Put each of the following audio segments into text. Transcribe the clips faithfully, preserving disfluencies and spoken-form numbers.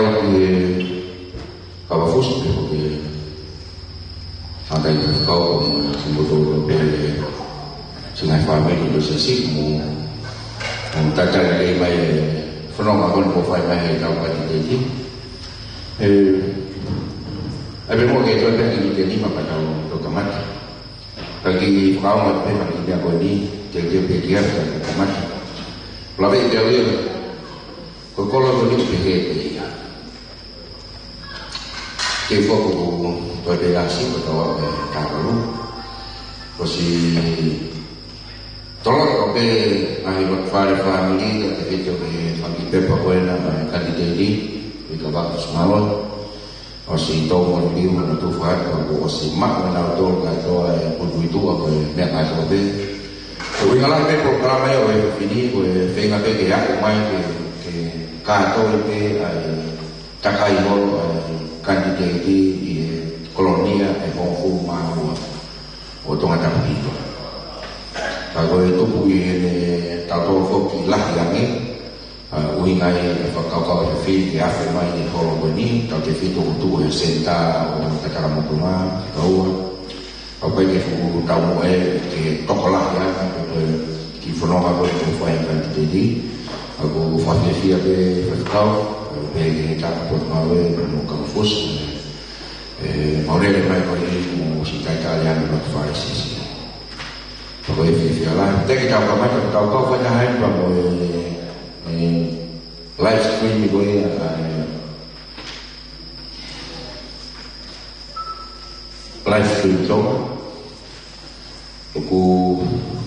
Kau ki he kava fusi pe ko ke hākai ke kau ko mo kimoutolu pē siʻi ngaahi fāmili mo e siasi mo, mo talitali lelei mai e fononga ko eni kuo fai mai ʻe heʻetau kandideti. ʻE, ʻai pē muʻa ke toe pē ki he nima pea tau, tau kamata. Ka kiʻi fakaongo pē mai ki he meʻa ko eni, ke ke pē ki ai ka kamata. Lave pē au ia, ko e kolo ko eni pehē pē ia. Ke foku ko e pē lasi ko tau ʻa e tākalu. Ko siʻi tolonga pē ngaahi loto fale fāmili, tautefito ki he fanga kiʻi pepa ko ena ʻa e kandideti, Vika Vaka Fusimālohi. ʻOsi tō mo liu na tu fai ka kuo ʻosi maʻu ʻe nautolu kātoa e puipuituʻa ko e meʻa kātoa pē. Ko e ʻuhinga lahi pē polokalama ia ʻo e fefine, ko e feinga pē ke aʻu mai ke, ke kātoi pē ʻa e takai holo ʻa e kandideti ʻi he kolonia ʻe hongofulu mā ua ʻo Tongatapu Hihifo. Ka ko e tupu ʻi heʻene tautolu foki lahi ange, ʻa, ʻuhinga ia e fakakaukau ʻa e fefine ke afe mai ʻi he holo ko eni, tautefito ʻoku tuʻu he senitā ʻo Tatakamotonga, Kaua. ʻOku ʻikai ke fuʻu taumuʻa ia ke tokolahi ange, ko e kiʻi fononga ko eni kuo fai ʻe he kandideti. ʻOku ou fakafiefia pē faifekau, ʻo pehē ki he Tāpuaki Potungāue, mo e kau fusi, ʻe, mau lele mai ko eni mo siʻi talitali ʻa e loto fale siasi. Ka ko e fiefia lahi. Teʻeki ke tau kamata, tau kau fakataha ai pea mo e, e, live stream ko ia, ʻa e, live stream Tonga. ʻOku,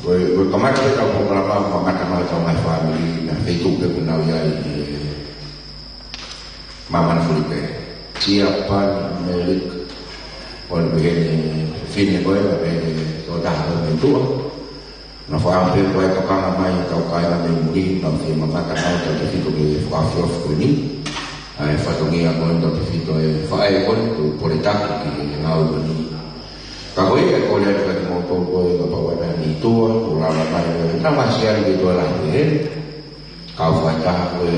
ko e, ko e kamata ʻetau polokalama, kamata mai ʻetau ngaahi fāmili, na feituʻu pē ʻoku nau ʻi ai, e, Māmani Filipe. Siapani, ʻAmelika. ʻO ne pehē ni fefine ko ē, na pehē ni tokotaha ko ē mei tuʻa. Na fakaʻamu pē ko e tokanga mai ʻetau kāinga mei muli, na fie mamata mai tautefito ki he fakaʻofoʻofa ko eni. ʻA e fatongia ko eni tautefito e faʻē ko eni, kuo pole taki ki he ngāue ko eni. Ka ko ia e kole atu kiate kimoutolu ko ē kapau ʻe ʻi ai ha mei tuʻa, ʻoku lava mai ko ē, na masiani ke toe lahi pehē. Kau fakataha ko e,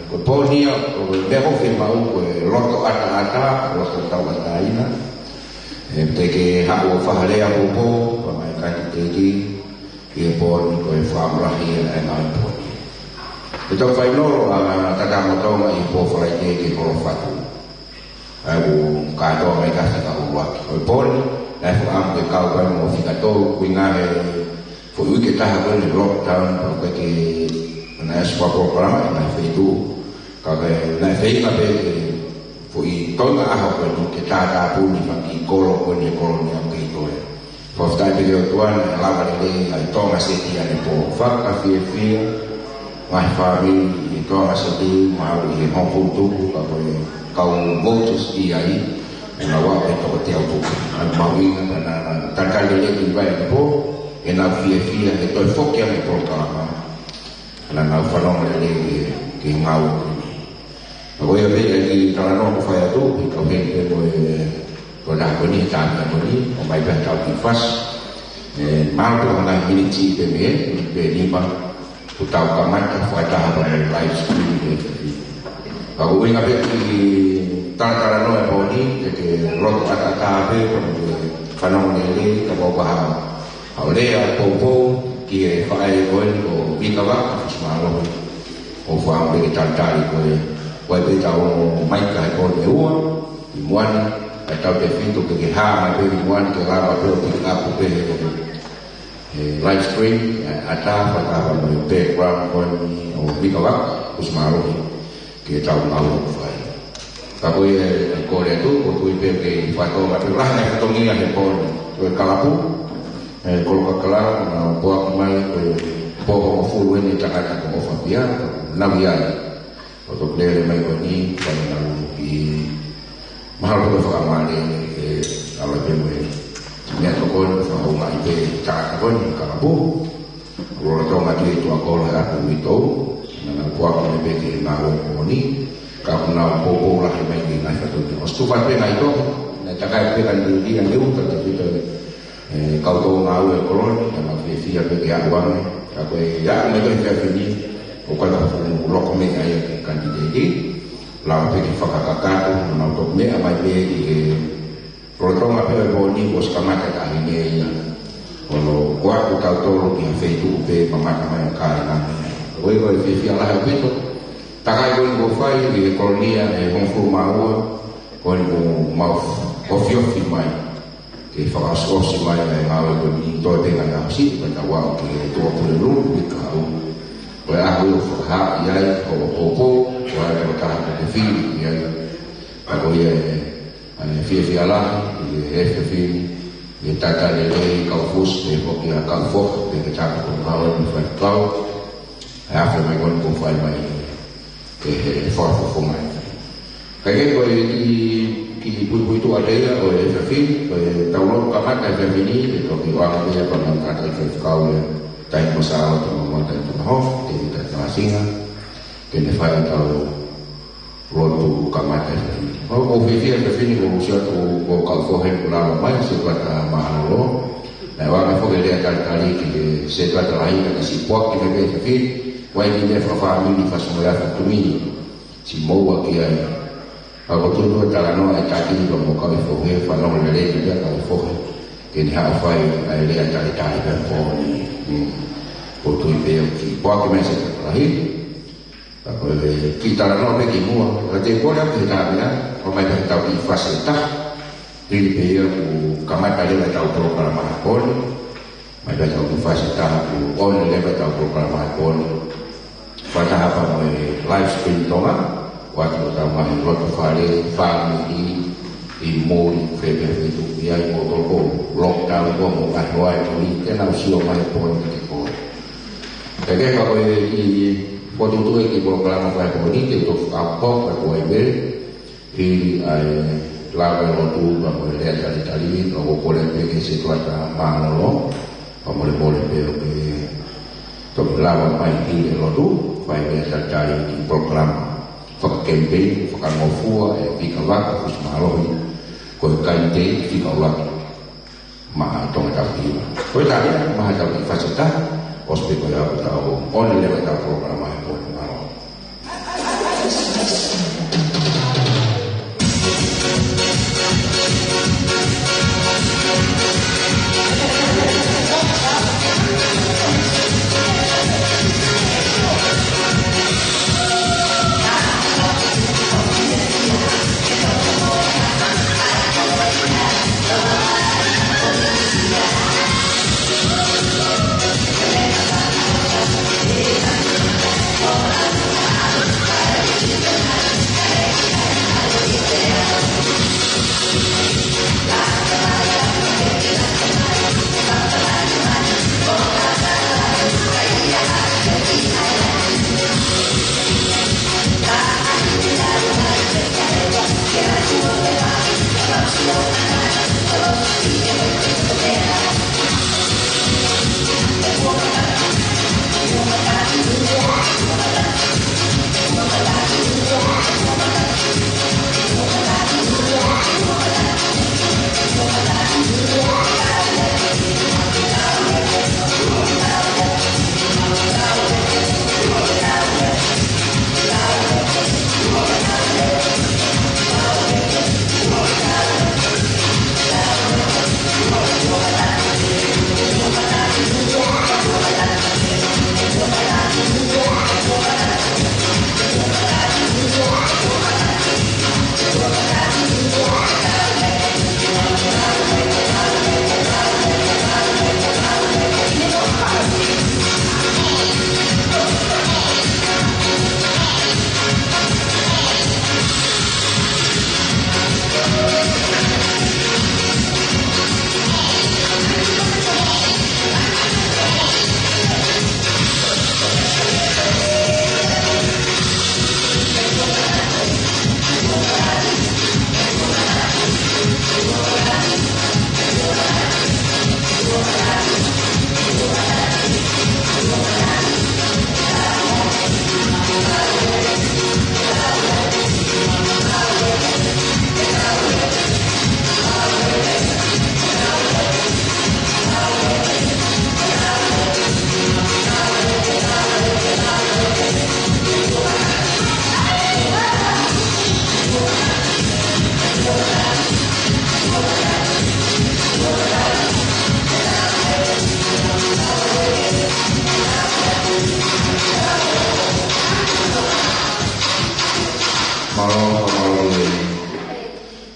ko e pō ni ia, ko e meʻa ʻoku fiemaʻu, ko e loto ʻataʻatā, loto tauʻatāina. ʻE, te ke haʻu ʻo fakalea poupou, pea mo e kandideti, ʻi he pō ni ko e fakaʻamu lahi ia ʻa e ngāue pō ni. ʻE tau fainolo ʻa Tatakamotonga ʻi he pō Falaite ki he kolo Fatu. ʻA ia ʻoku kātoa mai ka fika ʻuluaki. Ko e pō ni, naʻe fakaʻamu ke kau pē mo fika tolu, ʻuhinga he foʻi uike ʻe taha ko eni lockdown, pea ʻoku ʻikai ke, naʻe ʻosi fakapolokalama ʻe he ngaahi feituʻu. Ka ko e, naʻe feinga pē ke foʻi toenga ʻaho ko eni ke tātāpuni fanga kiʻi kolo ko eni he kolonia ʻoku kei toe. Fakafetaʻi pē ki he ʻOtua naʻe lava lelei ʻa e Tonga Seti ʻanepō. Fakafiefia, ngaahi fāmili ʻi he Tonga Seti, mahalo ʻi he hongofulu tupu, ka ko e kau vouchers ʻi ai, ʻe nau aʻu ki he toko teau tupu. ʻA e mahuʻinga, ka naʻa, naʻa, talitali lelei ki he vai ʻanepō, ʻenau fiefia, he toe foki ange polokalama. Naʻa nau fanongo lelei ki he, ki he ngāue ko eni. Ka ko ia pē ʻa e kiʻi talanoa ʻoku fai atu, ʻi he kau heni pē ko e, ko e taha ko eni, he taimi ko eni, ʻomai pē ʻetau kiʻi fasi. ʻE, mahalo pē ko e ngaahi miniti pē mei, miniti pē nima, kuo tau kamata, fakataha pea mo e live stream ʻe. Ka ko e ʻuhinga pē kiʻi talatalanoa e pō ni, ke ke loto ʻataʻatā pē, pea mo e fanongo lelei, kapau ʻoku ʻi ai ha haʻo lea poupou ki he faʻē ko eni ko Vika Vaka Fusimālohi. ʻOku ou fakaʻamu pē ke talitali ko e, ko e pē ʻetau ongo maika he pō ni ʻe ua, ʻi muʻa ni, ʻa e tautefito ke ke hā mai pē ʻi muʻa ni ke lava pē ʻo pick up pē he, he live stream, ʻe, ʻatā, fakataha mo e background ko eni ʻo Vika Vaka Fusimālohi. Ke tau ngāue ʻoku fai. Ka ko ia e kole atu, ʻoku ou tui pē ke fakatonga pē lahi e fatongia he pō ni. Ko e kalapu, e kolo kakala, naʻa nau poaki mai, ko e pō hongofulu eni tangata ko ʻOfa Pia, naʻa nau ʻi ai. ʻO toki lele mai ko eni, pea naʻa nau ʻi, mahalo ko e fakamālō, e, ala pē mo e. Meʻa tokoni, fakahoungaʻi pē, tangata ko eni, kalapu. Lolotonga ki he tuʻa kolo he ʻapi Uitou, naʻa nau poaki mai pē ki he ngāue ko eni, ka ʻoku nau poupou lahi mai ki he ngaahi fatongia. ʻOsi tufa pē ngaahi tohi, naʻe takai pē ka ni lia ni uta tautefito, e, kau tō ngāue kolo ni, naʻa nau fiefia pē ke aʻu ange, ka ko e aʻu mai ko ē he efiafi ni, ʻoku ʻikai ke fuʻu loko mai ai e kandideti. Lava pē ke fakakakato, nau toki meʻa mai pē ʻi he lolotonga pē ʻo e pō ni kuo ʻosi kamata e taʻahine ia. ʻO lolotonga ʻoku tau tolo ki ha feituʻu pē mamata mai ʻa e kāinga. Ko ia ko e fiefia lahi ʻaupito. Takai ko eni kuo fai ʻi he Kolonia ʻe hongofulu mā ua, ko eni kuo mau ofiofi mai ke fakaʻosiʻosi mai ʻa e ngāue ko eni. Toe pē ngaahi ʻaho siʻi, pea tau aʻu ki he Tuʻapulelulu, ʻi Kahaʻu. Ko e ʻaho ia ʻoku fakahā ai hoʻo pōpō, ko e ʻaho taha ko e fili, ʻi ai. Ka ko ia e, ʻa e fiefia lahi, ʻi he efiafi ni, ʻi he talitali lelei, kau fusi, pea foki ʻa e kau foha, pea ke tapu ko e ngāue ni fai kau, ʻa e afe mai ko eni kuo fai mai, ʻe he fakafofonga. Kae kehe ko e kiʻi, kiʻi puipuituʻa pē ia ʻo e efiafi ni, ko e tau lotu kamata e efiafi ni, ʻe toki ʻoange pē ia pea mo e kātaki faifekau ʻe Tainima Sālote Maumau Tainima Hof, Tēvita Tamasinga, ke ne fai ʻetau lotu kamata e efiafi ni. ʻOku ou fiefia he efiafi ni, ʻoku ou sio atu ko e kau foha ʻoku lava mai, Setuata Mālōlō. Naʻe ʻoange foki e lea talitali ki he Setuata Lahi, ka naʻe siʻi poaki mai pē he efiafi ni, ʻoku ʻi ai e kiʻi meʻa fakafāmili, fasi mo e afi tumi. Siʻi moua ki ai. Ka ko e tuʻutuʻu e talanoa ʻa e taki ni pea mo e kau foha, fanongo lelei ki he kau foha. Ke ne haʻu ʻo fai ʻa e lea talitali pea mo e pō ni. Mm. ʻOku ou tui pē ʻoku kiʻi poaki mai Setuata Lahi. Ka ko e kiʻi talanoa pē kimuʻa. Ka te u kole atu he taimi ni, ʻomai pē ʻetau kiʻi fasi ʻe taha. Hili pē ia kuo kamata leva ʻetau polokalama he pō ni. Mai pē ʻetau kiʻi fasi ʻe taha kuo ʻosi leva ʻetau polokalama he pō ni. Fakataha pea mo e live stream Tonga, ʻoatu ʻetau ngaahi loto fale, fāmili, ʻi muli, fēfē feituʻu ʻi ai, mo toko lockdown ko ē mo e ngaahi hoa ʻe tolu, te nau sio mai he pō ni kiate koe. Kae kehe ka ko e kiʻi fokotuʻutuʻu e kiʻi polokalama fai he pō ni, te u toki fakapō, ka ko e ʻai pē, hili ʻa e lava e lotu pea mo e lea talitali, ka ʻoku ou kole pē ki he Setuata Mālōlō, fakamolemole pē ʻoku ke toki lava mai hili e lotu, fai e lea talitali ki he polokalama fakakemipeini, fakangofua ʻe Fika Vaka Fusi Mālohi, ko e kandidate fika ʻuluaki maʻa Tongatapu Hiva. Ko e taha ia, ʻomai haʻatau kiʻi fasi ʻe taha, ʻosi pē ko ia ʻoku tau ʻosi leva ʻetau polokalama he pō ni. Mālō.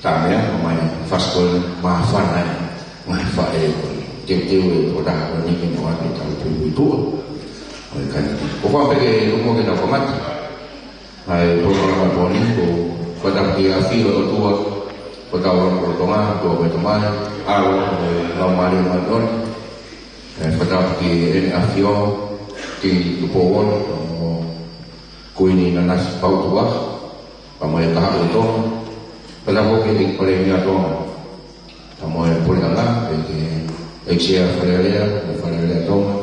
Tamea, mai fasikoli māfana e ngaahi faʻē ko eni. Teuteu e tokotaha ko eni ke ne ʻoatu ʻetau puipuituʻa ʻo e kaniteti. Ko e fakaʻamu pē ke lukua ke tau kamata ʻa e polokalama ko eni, ko e fakatapu ki he ʻafio ʻo e ʻOtua, ko hotau ʻOtua Tonga, ʻOtua ko e Tamai, ʻAlo, mo e Laumālie Māʻoniʻoni. ʻE fakatapu ki heʻene ʻAfio, Kingi Tupou Ono, mo Kuini Nanasipauʻu Tuʻa, pea mo e Kahaʻu ʻo Tonga. Fakatapu ki he Palēmia Tonga, pea mo e Puleʻanga, pea ki he ʻEiki Sea Fale Alea, mo e Fale Alea Tonga.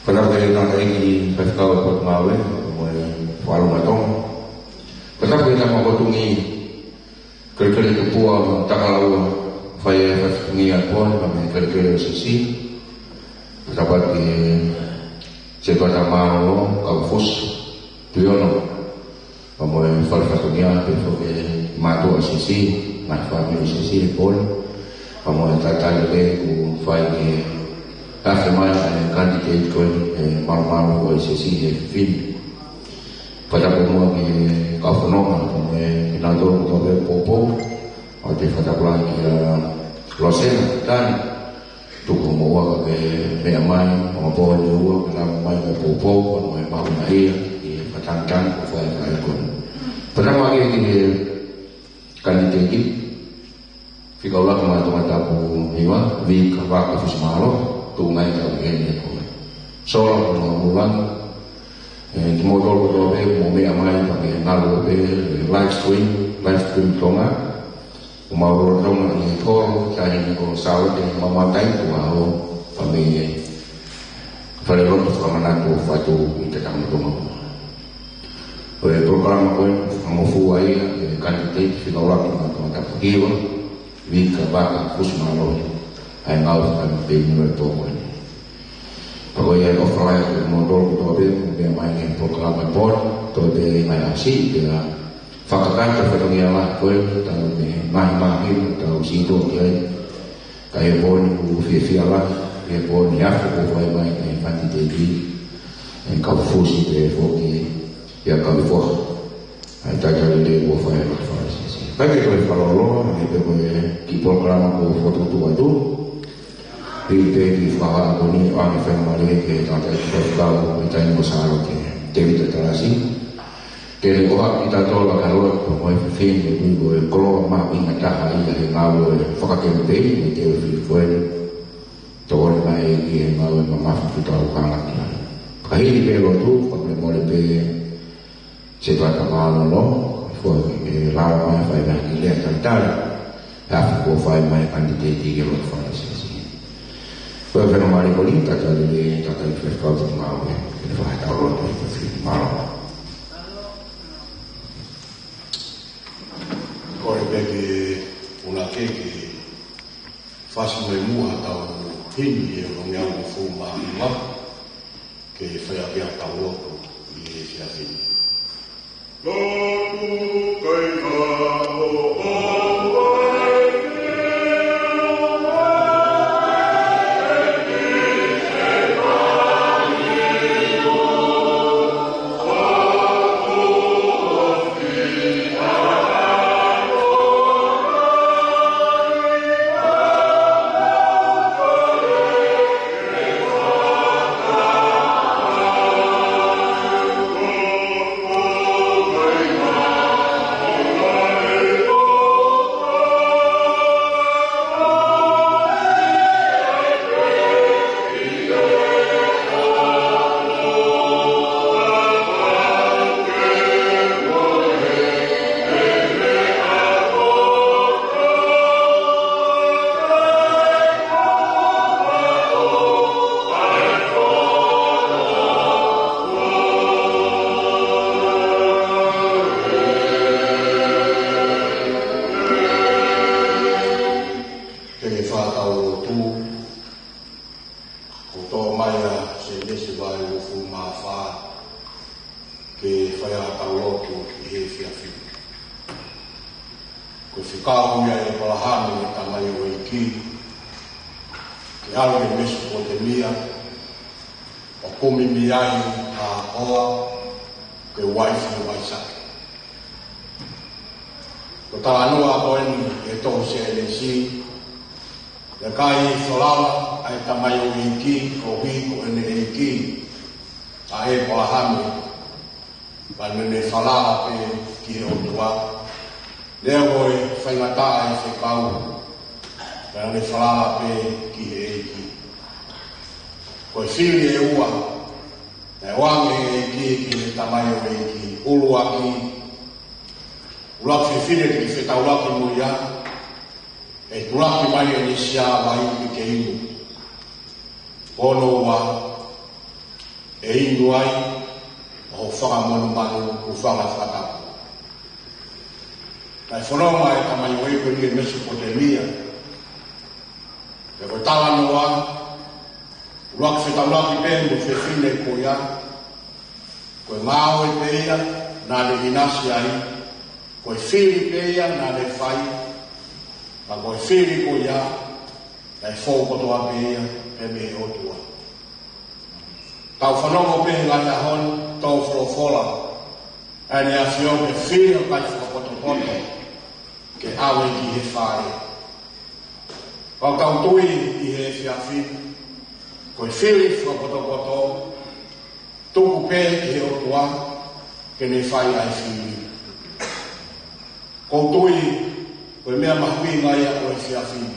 Fakatapu ki he tangataʻeiki faifekau ʻo e Potungāue, pea mo e Fakaluma Tonga. Fakatapu ki he tama ko Tungi, Kelekele Tupua Takalaua, fai e fatongia ʻi he pō ni, pea mo e kelekele ʻo e Siasi. Fakatapu ki he Setuata Mālōlō, Kaufusi, Tuʻiono, pea mo e fale fatongia, pehē foki ki he mātuʻa ʻo e Siasi, ngaahi fāmili ʻo e Siasi he pō ni, pea mo e talitali lelei kuo fai ki he afe mai ʻa e kaniteti ko eni ʻa e malumalu ʻo e Siasi he efiafi ni. Fakatapu muʻa ki he kau fononga, pea mo kinautolu kotoa pē ʻoku poupou. ʻOatu e fakatapu lahi kia Losena Tani, tuku hoʻomou ʻofa ke meʻa mai, ʻo pō ni ua, ke lava mai ke poupou, pea mo e mahuʻingaʻia ʻi he fakatangitangi kuo fai ʻe he kakai ko eni. Fakatapu ki he kaniteti, Fika Ulahi mo e Tongatapu Hiva, Vika Vaka Fusimālohi, tuʻu mai ka ʻi heni ko e sola mo e mulangi. ʻE, kimoutolu kotoa pē ʻoku mou meʻa mai, pea ke ngalu pē, ʻe, live stream, live stream Tonga. ʻOku mau lolotonga ʻi he holo, taimi ni ko Sālote, mau matai kuo aʻu, pea mei he falelotu fakamanatu ʻo Fatu ʻi Tatamatonga. Ko e polokalama ko eni, ʻoku ngofua ia ʻe he kaniteti Fika Ulahi mo e Tongatapu Hiva, Vika Vaka Fusimālohi, ʻa e ngāue fakaʻamu pē ʻi he pō ko eni. Pea ko ia ʻoku ou ʻofa lahi atu kiate kimoutolu kotoa pē, ʻoku mou meʻa mai ki he polokalama ʻo e pō ni, toe pē ʻi he ngaahi ʻaho siʻi, pea fakakakato e fatongia lahi ko eni, talu mei he ngaahi māhina, tau sītuʻa ki ai. Ka ʻi he pō ni ʻoku fiefia lahi, ʻi he pō ni afe kuo fai mai ʻe he kaniteti, ʻe Kaufusi pehē foki kia Kaufoha. ʻA e talitali lelei kuo fai ʻe he lotu faka-S S C. Kae kehe, ko e fakalōloa, ʻa ia pē ko e kiʻi polokalama kuo fokotuʻutuʻu atu. Pea pē kiʻi fakahā ko eni ʻoku ʻoange faingamālie ki he tangataʻeiki faifekau ʻi he taimi ni ko Sālote, Tēvita Talasi, ke ne ʻohake kitautolu ʻaki ha lotu mo e fefine, ʻi he ko e koloa mahuʻinga taha ia he ngāue fakakemipeini ʻa e teu fili ko eni. Tokoni mai ki he ngāue mamafa kuo tau hanga ki ai. Ka hili pē lotu, fakamolemole pē Setuata Mālōlō, ʻe fua ke lava mai fai mai ha kiʻi lea talitali, he afe kuo fai mai ʻe he kaniteti ki he lotu faka-S S C. Ko e faingamālie ko eni, talitali lelei, talitali faifekau Potungāue, ke ne fai haʻatau lotu ʻi he fili. Mālō. Kole pē ke u ʻuluaki ke fasi mai muʻa ʻetau himi ʻe onongeau hongofulu mā hiva, ke fai ʻaki ʻetau lotu ʻi he efiafi ni. Lotu kaina o Ke ke fakatau lotu, ʻoku tō mai ʻa Sēnesi vahe uofulu mā fā, ke fai ʻetau lotu ʻi he efiafi ni. Ko e fekau ia ʻe ʻĒpalahame, ʻa e tamaioʻeiki, ke ʻalu ki Mesopotemia, ʻo kumi mei ai ha hoa, ko e uaifi ʻo ʻAisake. Ko e talanoa ko eni ʻi he tohi Sēnesi, ʻa e kai falala ʻa e tamaioʻeiki, koeʻuhi ko ʻene ʻeiki ʻa ʻĒpalahame, pea naʻá ne falala pē ki he ʻOtua. Lea ʻo e faingataʻa ʻa e fekau, pea naʻá ne falala pē ki he ʻEiki. Ko e fili ʻe ua naʻe ʻoange ʻe he ʻEiki ki he tamaioʻeiki. ʻUluaki, ʻuluaki fefine ke fetaulaki mo ia, ʻe tulaki mai ʻene sia vai ke ke inu. Hono ua, ʻe inu ai ʻa hoʻo fanga monumanu, hūfanga he fakatapu. Naʻe fononga e tamaioʻeiki ko eni ʻi Mesopotemia. Pea ko e talanoa, ʻuluaki fetaulaki pē mo e fefine ko ia, ko e ngāue pē ia naʻá ne ʻinasi ai, ko e fili pē ia naʻá ne fai, ka ko e fili ko ia naʻe fou kotoa pē ia pē mei he ʻOtua. Tau fanongo pē he ngaahi ʻaho ni, tō folofola ʻa ʻEne ʻAfio ke fili ʻa e kai fakapotopoto ke ʻave ki he fale. Ka ʻoku tau tui ʻi he efiafi ni, ko e fili fakapotopoto, tuku pē ki he ʻOtua ke ne fai ʻa e fili. ʻOku ou tui ko e meʻa mahuʻinga ia ʻo e efiafi ni.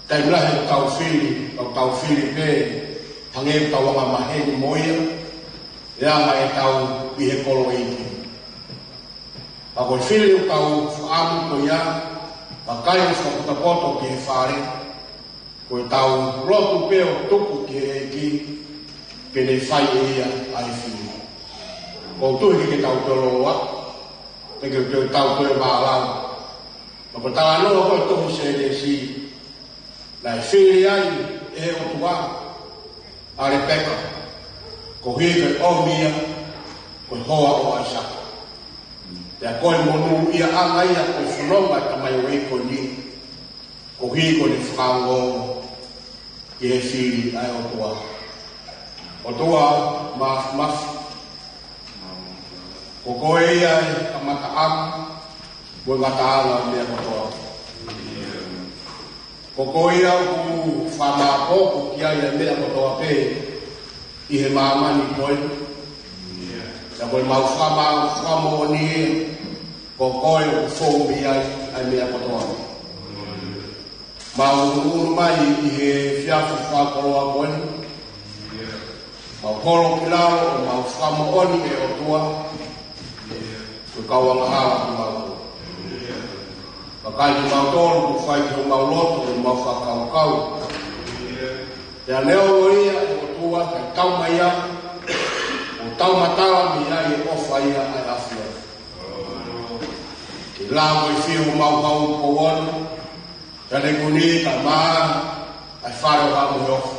Taimi lahi ʻoku tau fili, ʻoku tau fili pē hangē ʻoku tau angamaheni mo ia, ʻi he anga ʻetau ʻi he kolo ʻeiki. Ka ko e fili ʻoku tau fakaʻamu ko ia, ka kai ʻo fakapotopoto ki he fale, ko ʻetau lotu pē ʻo tuku ki he ʻEiki ke ne fai ʻe ia ʻa e fili. ʻOku ou tui ke tau toe loloa, ke tau toe mālama. Ka ko e talanoa ko e tohi Sēnesi, naʻe fili ai ʻe he ʻOtua ʻa Lepeka, koeʻuhi ko e ʻomi ia ko e hoa ʻo ʻAisake. Pea ko e monūʻiaʻanga ia ko e fononga e tamaioʻeiki ko eni, koeʻuhi ko ʻene fakaongoongo ki he fili ʻa e ʻOtua. ʻOtua Māfimafi, ko koe ia e kamataʻanga mo e ngataʻanga ʻo e meʻa kotoa. Ko koe ia ʻoku fakamāʻopoʻopo ki ai e meʻa kotoa pē ʻi he māmani ko eni. Pea ko e mau fakamā-, fakamoʻoni ia, ko koe ʻoku fou mei ai ʻa e meʻa kotoa. Mau ʻunuʻunu mai ʻi he efiafi fakakoloa ko eni, mau holo ki lalo ʻo mau fakamoʻoni, ʻe ʻOtua, ko e kau angahala kimautolu. Vakai kimautolu, kuo fai ki homau loto, homau fakakaukau. Pea neongo ia, ʻe ʻOtua, kae tau mai ia, ʻo tau matala mei ai e ʻofa ia ʻa e ʻAfiona. Ke lava ʻo fiu homau hau pouana, Tane kuni ka mā ʻa e fale ʻo hamu he ofu.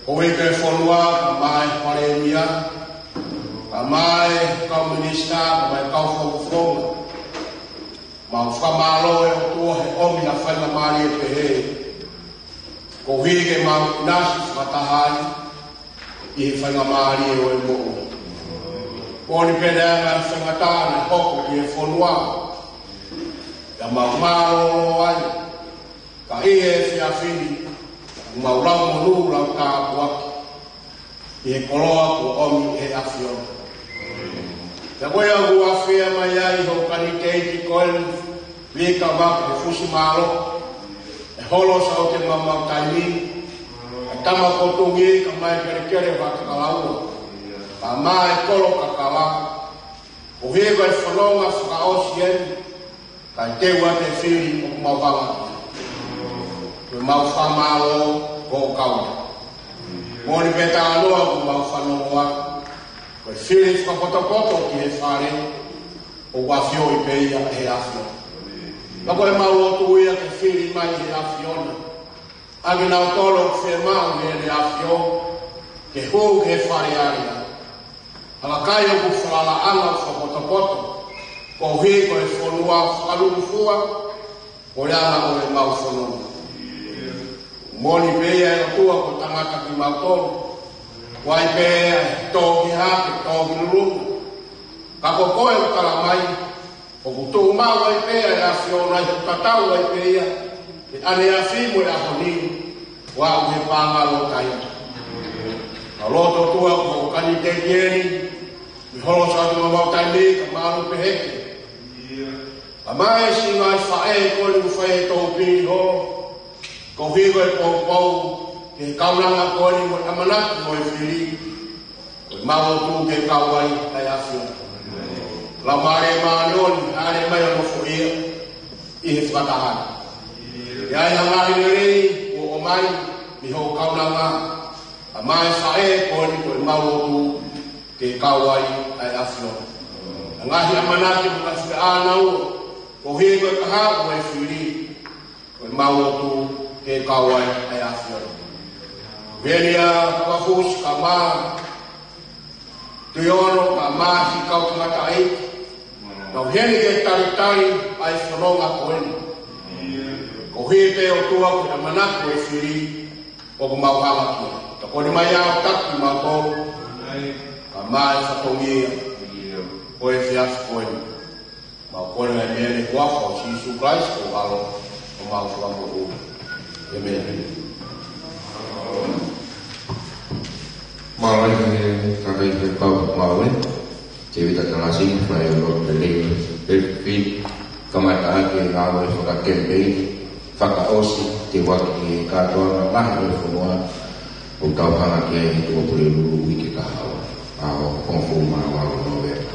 Ko e ke fonua ka mā e palēmia, ka mā e kau minisitā, ka mā e kau fakafofonga. Mau fakamālō ʻe ʻOtua he ʻomi ha faingamālie pehē. Koeʻuhi ke mau ʻinasi fakataha ai ʻi he faingamālie ʻo e moʻui. Moʻoni pē ʻa e ngaahi faingataʻa naʻe hoko ki he fonua. Pea mau mālōlō ai, ka ʻi he efiafi ni, mau lau monū, lau tāpuaki ʻi he koloa kuo ʻomi ʻe he ʻAfiona. Pea ko ia ʻoku ʻafio mai ai hoʻo kanitēiti ko eni, Vika Makefusi Malo, ʻe holo sau ke mamau taimi, ʻa e tama ko Tungi ka mā e kelekele Vatakalaua, ka mā e kolo kakala, koeʻuhi ko e fononga fakaʻosi eni, kae teu atu e fili ʻoku mau hanga ki ai. Ko e mau fakamālō ko e kau. Moʻoni pē talanoa ʻoku mau fanongoa, ko e fili fakapotopoto ki he fale, ʻoku ʻafioʻi pē ia ʻe he ʻAfiona. Ka ko e mau lotu ia ke fili mai ʻe he ʻAfiona ʻa kinautolu ʻoku fiemaʻu ʻe heʻene ʻAfio ke hū ki he Fale Alea. ʻA e kakai ʻoku falalaʻanga fakapotopoto, koeʻuhi ko e fonua fakalūkufua, ko e anga ʻo e mau fononga. Moʻoni pē ia ʻe ʻOtua ko e tangata kimautolu. Ko e pē ʻa e tō ki hake, tō ki lulunga. Ka ko koe ʻoku tala mai, ʻOku tuʻu maʻu ai pē ʻa e ʻAfiona, ʻi hoku tatau ai pē ia, ʻi he ʻaneafi mo e ʻaho ni, ʻo aʻu ki he paʻanga ʻo taimi. Ka loto tua ko hoku kanitelieni, mei holo sa tu mau taimi, ka malu pehē ke. Ka mai si mai faʻē ko eni ʻoku fai e tōpini holo, ko hiko e poupou, ki he kaunanga ko eni mo e ʻamanaki mo e fili, ko ʻemau lotu ke kau ai ʻa e ʻAfiona. Laumālie Māʻoniʻoni, hāʻele mai ʻo nofoʻia ʻi he fakataha ni. ʻI ai ha ngaahi lelei kuo ʻomai mei hoʻo kaunanga, ka mai faʻē ko eni ko ʻemau lotu ke kau ai ʻa e ʻAfiona. ʻA e ngaahi ʻamanaki mo e ngaahi fakaʻānaua, ko hiko e kahaʻu mo e fili, ko ʻemau lotu ke kau ai ʻa e ʻAfiona. Venia, Kavafusi, kae ʻumaʻā Tuʻiono, kae ʻumaʻā siʻi kau tangataʻeiki. Nau heni ke talitali ʻa e fononga ko eni. Ko hiko pē ʻOtua ko e ʻamanaki mo e fili ʻoku mau hanga ki ai. Tokoni mai ʻa e taki mautolu, kae ʻumaʻā e fatongia ʻo e efiafi ko eni. Mau kole ʻa e meʻa ni ʻi he huafa ʻo Sīsū Kalaisi ko e ʻAlo ʻo homau Fakamoʻui. ʻĒmeni. Mālō e kakai fekau maue, Tēvita Talasi, fai ʻo lotu lelei, pē fili, kamata ʻaki e ngāue fakakemipeini, fakaʻosi, teuaki e kātoanga lahi ʻo e fonua, ʻoku tau hanga ki ai he Tuʻapulelulu uike kahaʻu, ʻaho hongofulu mā valu Nōvema.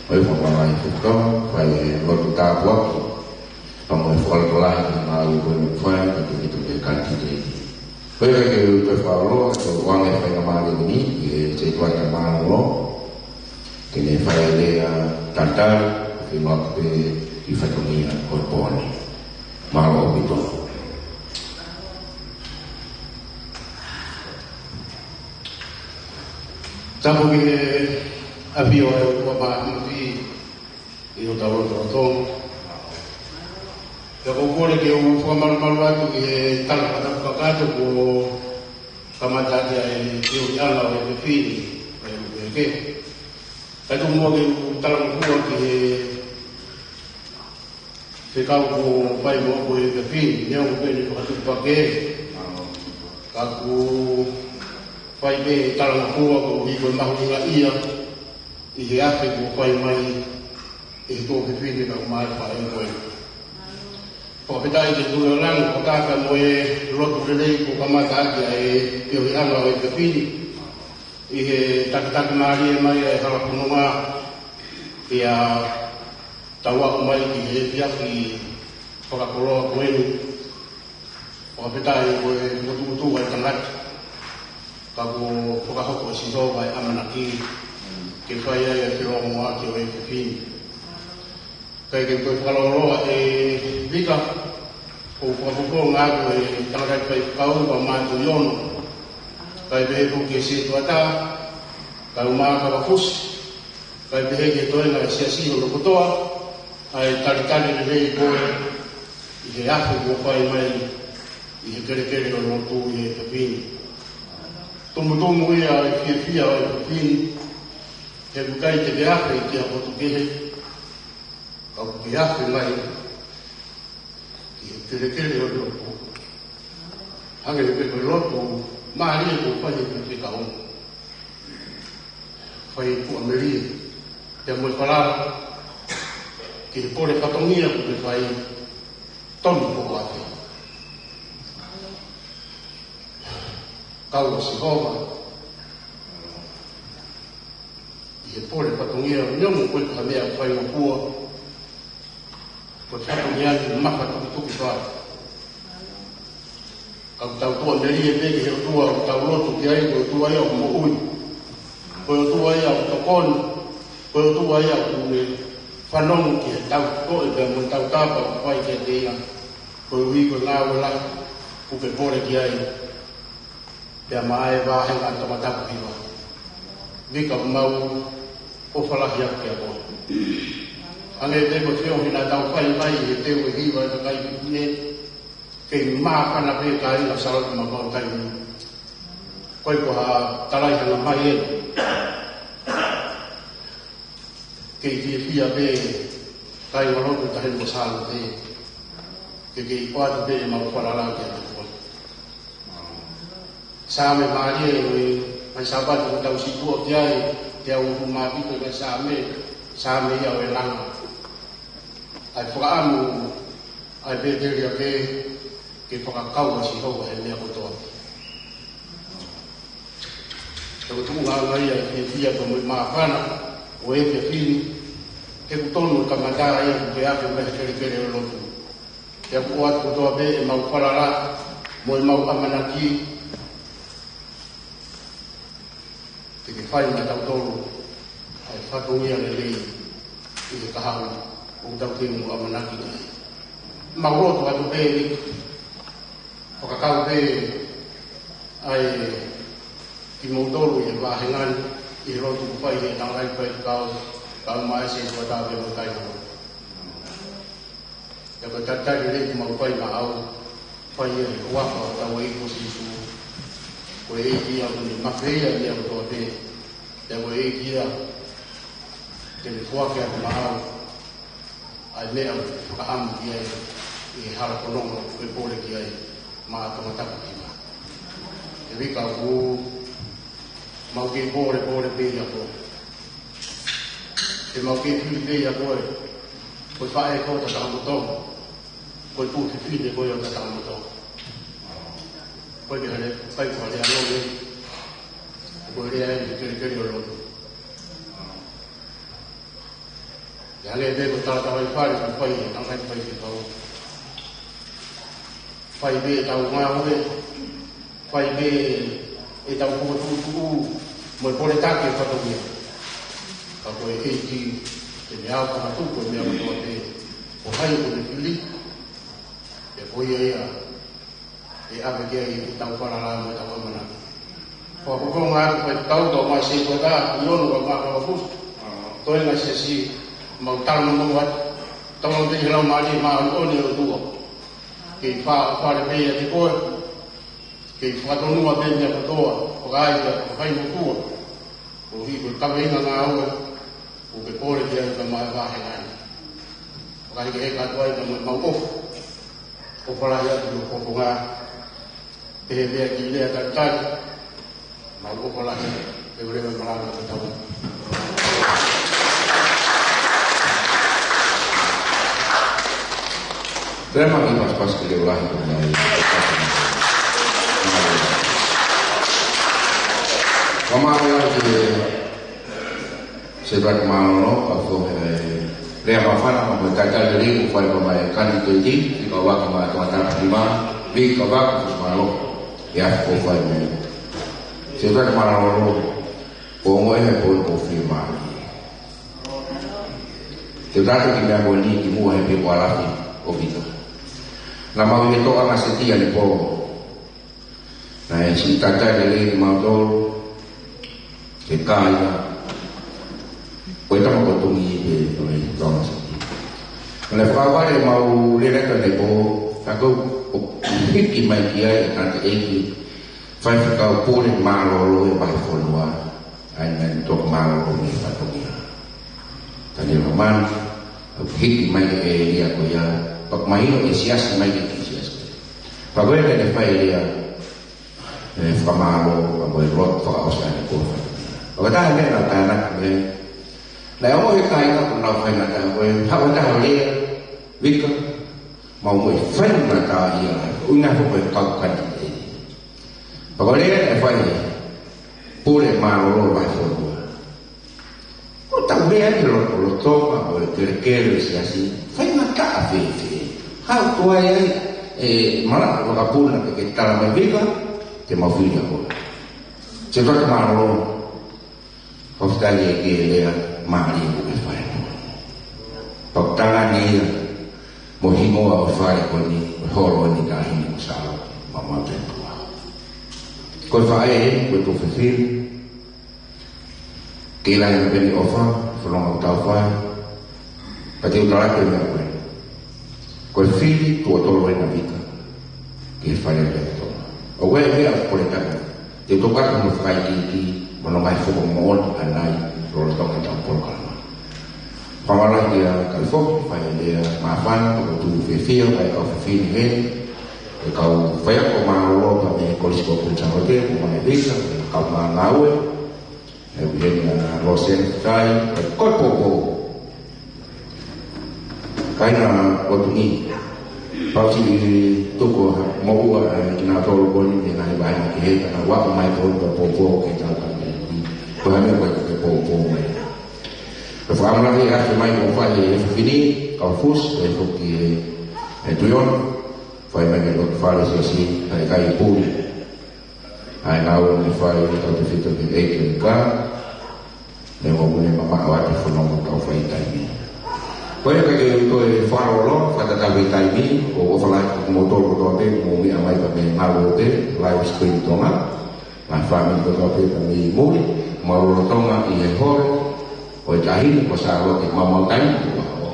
ʻOi, fakaʻamu ʻa e fekau, fai e lotu tāpuaki, pea mo e fakalotolahi ki he ngāue ko eni ʻoku fai, ka ke hito ke kanitite. Ko ia ke u toe fakaloloa, ke u ʻoange e faingamālie ni ki he setuata mālōlō, ke ne fai e lea talitali, ke ngāue pē ki he fatongia ʻo e pō ni. Mālō ʻaupito. Tapu ki he ʻafio ʻa e ʻOtua Māfimafi ʻi hotau lotolotonga. Pea ʻoku ou kole ke u fakamalumalu atu ki he tala fakatapu kakato kuo kamata ʻaki ʻa e feohiʻanga ʻo e efiafi ni, ʻa e uike. Kae tuku muʻa ke u talangofua ki he fekau kuo fai mo e efiafi ni, neongo pē ʻene fakatuʻupakē. Ka ʻoku fai pē talangofua koeʻuhi ko e mahuʻinga ia ʻi he afe kuo fai mai ʻe he tuofefine kae ʻumaʻā e faʻē ko ē. Fakafetaʻi ki he Tuʻi ʻo langi, fakataha mo e lotu lelei kuo kamata ʻaki ʻa e feohiʻanga ʻo e efiafi ni. ʻI he takitaki mālie mai ʻa e hala fononga, pea tau aʻu mai ki he efiafi fakakoloa ko eni. Fakafetaʻi ko e motuʻutuʻu ʻa e tangata, ka kuo fakahoko ʻe Sihova ʻa e ʻamanaki ke fai ai ʻa e felōngoaki ʻo e efiafi ni. Kae ke u toe fakalōloa ʻe Vika, ʻoku ou fakafofonga atu ʻa e tangataʻeiki faifekau kae ʻumaʻā Tuʻiono, kae pehē foki ki he setuata, kae ʻumaʻā Kavafusi, kae pehē ki he toenga ʻo e siasi hono kotoa, ʻa e talitali lelei ko ē ʻi he afe kuo fai mai ʻi he kelekele ʻo e lotu ʻi he efiafi ni. Tumutumu ia ʻa e fiefia ʻo e efiafi ni, he ʻoku ʻikai te ke afe ki ha potu kehe, ka ʻoku ke afe mai ki he kelekele ʻo e lotu. Hangē pē ko e lotu mālie kuo fai ʻe he faifekau. Fai tuʻamelie, pea mo e falala ki he pole fatongia kuo ke fai, tonu ko e afe. Kau ʻa Sihova ʻi he pole fatongia, neongo ko e hā e meʻa ʻoku fai ʻo kua, ko e fatongia ni mafatukituki fai. Ka ʻoku tau tuʻamelie pē ki he ʻOtua ʻoku tau lotu ki ai, ko e ʻOtua ia ʻoku moʻui. Ko e ʻOtua ia ʻoku tokoni. Ko e ʻOtua ia ʻoku ne fanongo ki heʻetau toʻe pea mo ʻetau tapa ʻoku fai kiate ia. Koeʻuhi ko e ngāue lahi ʻoku ke pole ki ai, pea maʻa e vāhenga Tongatapu hiva. Vika, ʻoku mau ʻofa lahi atu kiate koe. Hangē pē ko e feohi naʻa tau fai mai he teu ʻe hiva ʻa e kakai fefine, kei māfana pē kāinga Sālote Mavautaimi. Ko e ko ha talai hanga mai ē. Kei fiefia pē Kāinga lotu, taha mo Sālote, ke ke ʻoatu pē ʻemau falala kiate koe. Saame mālie ʻo e ngaahi Sāpate kuo tau situʻa ki ai, teau hongofulu mā fitu e ngaahi Saame, Saame ia ʻo e langa. ʻA e fakaʻamu ʻa e pēteliake ke fakakau ʻa Sihova he meʻa kotoa. Ko e tuʻunga ia ʻo e fiefia pea mo e māfana ʻo e efiafi ni, he ʻoku tonu e kamata ia ʻoku ke afe mai he kelekele ʻo e lotu. Pea ʻoku ʻoatu kotoa pē ʻemau falala mo ʻemau ʻamanaki ke ke fai maʻatautolu ʻa e fatongia lelei ʻi he kahaʻu ʻoku tau kei mo ʻamanaki ki ai. Mau lotu atu pē, fakakau pē ʻa e kimoutolu ʻi he vāhenga ni, ʻi he lotu kuo fai ʻe he tangataʻeiki faifekau, kae ʻumaʻā e sētuata pea mo e kāinga. Pea ko e talitali lelei ʻoku mau fai maʻau, fai ia ʻi he huafa ʻo hotau ʻEiki ko Sīsū. Ko e ʻEiki ia ʻoku ne mafeia ʻa e meʻa kotoa pē. Pea ko e ʻEiki ia te ne foaki atu maʻau ʻa e meʻa ʻoku ke fakaʻamu ki ai ʻi he hala fononga ʻoku ke kole ki ai maʻa Tongatapu ki mā. ʻE Vika, ʻoku mau kei pōlepole pē ʻia koe. Te mau kei fili pē ʻia koe. Ko e faʻē koe ʻo Tangata Motu. Ko e tuofefine koe ʻo Tangata Motu. Ko e pehē, kai ko e lea lō ne. Ko e lea ʻi he kelekele ʻo e lotu. ʻE hangē pē ko e talatalaifale ʻoku fai ʻe he tangataʻeiki faifekau. Fai pē ʻetau ngāue, fai pē ʻetau fokotuʻutuʻu mo e pole taki e fatongia. Ka ko e ʻEiki te ne aofangatuku e meʻa kotoa pē, ko hai ʻoku ne fili, pea ko ia ia ʻe ʻave ki ai ʻetau falala mo ʻetau ʻamanaki. Ko e fofonga ʻo e faifekau, kae ʻumaʻā e sētuata, ʻi onoʻi kae ʻumaʻā e kau aposetolo, toenga e siasi, mau talanoa atu, tau ʻomi pē ʻi he Laumālie Māʻoniʻoni ʻo e ʻOtua. Kei fa-, fale pē ʻiate koe, kei fakatonua pē meʻa kotoa, fakaai pea fakamotuʻa. Koeʻuhi ko e kaveinga ngāue ʻoku ke kole ki ai kae ʻumaʻā e vāhenga ni. Fakahekeheka atu ai pea mo ʻemau ʻofa. ʻOfa lahi atu ki ho fofonga. Pehē pē ʻa e kiʻi lea talitali. Mau ʻofa lahi. Ke ʻoleva e malanga ʻo e tau. Pea mau kiʻi pasipasi ke leʻo lahi ko mai. Fakamālō ki he Sētuata Mālōlō, ka ko e lea māfana mo e talitali lelei kuo fai pea mei he kanitō iti, Vika Vaka maʻa Tongatapu ki mā, Vika Vaka, fakamālō he efiafi kuo fai mai. Sētuata Mālōlō, ʻoku ongoʻi he pō ni ʻoku fiemālie. Te u tala atu e kiʻi meʻa ko eni kimuʻa he pē ko Alafi ʻo Vika. Naʻa mau ʻi he toʻa ngaahi seti ʻanepō. Naʻe siʻi talitali lelei kimautolu, ke kāinga. Ko e tama ko Tongi pē ʻo e toʻa ngaahi seti. Naʻe fakaʻaufuli ʻemau lele atu ʻanepō, ka ko e hiki mai ki ai ʻa e tangataʻeiki faifekau pule mālōlō ʻo e vahefonua, ʻa ia naʻe toki mālōlō mei he fatongia. Tani Romani, ʻo hiki mai ki he ʻēlia ko ia, pea mahino ʻe siasi mai ki he siasi. Pea ko ia naʻe fai e lea, ʻe fakamālō, pea mo e lotu fakaʻosi ʻanepō. Pea ko e taha e meʻa naʻa ku tānaki ki ai, naʻe ongoʻi ʻe he kāinga ko ʻenau faingataʻa ko e, haʻu e taha ʻo lea, Vika, mau ongoʻi faingataʻaʻia, ʻuhinga foki ko e kau kanitō. Pea ko e lea naʻe fai ʻe he pule mālōlō ʻo e vahefonua. ʻOku tau lea ai ki he lotolotonga ʻo e kelekele ʻo e siasi, faingataʻa fēfē. Haʻu tuai ai e malaʻe vakapuna ke ke tala mai, Vika, te mau fili ʻa koe. Sētuata Mālōlō, fakafetaʻi ki he lea mālie kuo ke fai. Pea ʻoku tangani ia mo e hingoa ʻo e fale ko eni, ʻo e holo eni, Taʻahine mo Sālote, maumau taimi puha. Ko e faʻē, ko e tuofefine, ke ʻiloʻi ʻa e peni ʻofa, fononga ʻoku tau fai, pea te u tala atu e meʻa ko eni. Ko e fili tuʻo tolu eni ʻa Vika ki he Fale Alea ʻo Tonga. ʻOku ʻi ai e meʻa ʻoku kole atu, te u toka atu mo fakaikiiki mo hono ngaahi fakamoʻoni ʻanai lolotonga ʻetau polokalama. Fakamālō kia Kalifoki, fai lea māfana, ʻoku ou fiefia, fai kau fefine heni, e kau faiako mālōlō pea mei he Kolisi ko Kuini Sālote, ko Mane Visa, e kau ngāue, e ʻuheni a Rosena Katai, e kau poupou. Kāinga ʻo Tonga ni, pau siʻi tuku ha moʻua, e, kinautolu ko eni, mei he ngaahi vāhenga kehe, ka nau ō mai ko eni poupou, ke tau ka ni. Ko e hā e meʻa ko ē ke poupou mai. Ko e fakamālō he ʻaho mai ko e fai e fefine, kau fusi, e foki e, e tuiʻono, fai mai ke lotu fale siasi, ʻikai ke puli. ʻA e ngāue naʻe fai, tautefito ki he ʻEiki ka, ne mo mune mamaʻo atu e fononga ʻoku tau fai he taimi ni. Ko ia ka ke u toe fakalōloa, fakatatau ki he taimi, ʻoku ou ʻofa lahi kiate kimoutolu kotoa pē, mou meʻa mai pea mei he ngāue ʻo e Live Stream Tonga, ngaahi fāmili kotoa pē pea mei muli, mālō Tonga ʻi he holo ʻo e Taʻahine ko Sālote, maumau taimi ko ʻaho.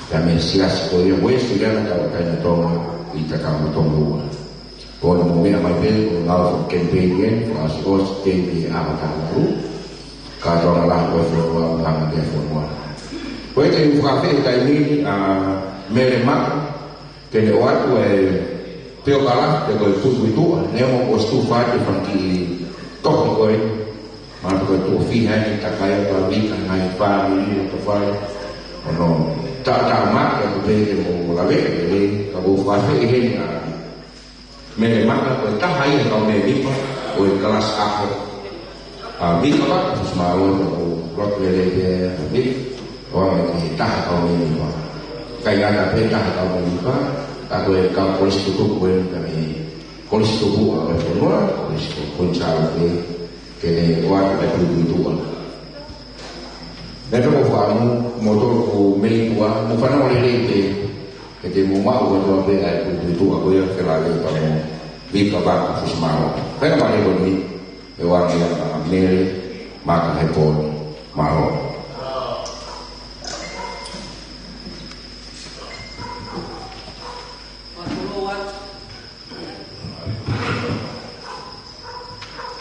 Pea mei he siasi ko ia Uēsiliana Tauʻatāina Tonga ʻi Takamotonga Ua. Ko hono mou meʻa mai pē, ko e ngāue fakacampaign eni, fakaʻosiʻosi teitei ʻa e ʻaho taha valu. Kātoanga lahi ko e fonua, langa ki he fonua. Ko ia te u fakafeʻiloaki he taimi ni ʻa Mele Maka, ke ne ʻoatu e peokala, pe ko e puipuituʻa, neongo kuo ʻosi tufa atu e fanga kiʻi tohi ko ē. Manatu ko e tuʻo fiha eni, takai atu ʻa Vika, ngaahi fāmili, ʻo tofai. ʻO ne taʻataʻa mai, ʻoku pehē ke mou lave, ʻe, ka ʻoku ou fakafeʻiloaki heni ʻa Mele Maka ko e taha ia e kau mēmipa ʻo e kalasi ʻaho. ʻA Vika Vaka Fusimālohi, ʻoku ou lotu lelei pē ʻa Vika, ʻo aʻu mai ki he taha e kau mēmipa. ʻIkai ngata pē taha e kau mēmipa, ka ko e kau kolisi tutuku eni, ka mei he kolisi tupuʻa ʻo e fonua, Kolisi ko Kuini Sālote, ke ne ʻoatu e puipuituʻa. Naʻe toko famu, mo toko mei tua, mo fanongo lelei pē, ke te mou maʻu kotoa pē ʻa e puipuituʻa ko ia, ke lave pea mo Vika Vaka Fusimālohi. Pea ka pale ko eni, ʻe ʻoange ia ʻa Mele Maka he pō ni. Mālō.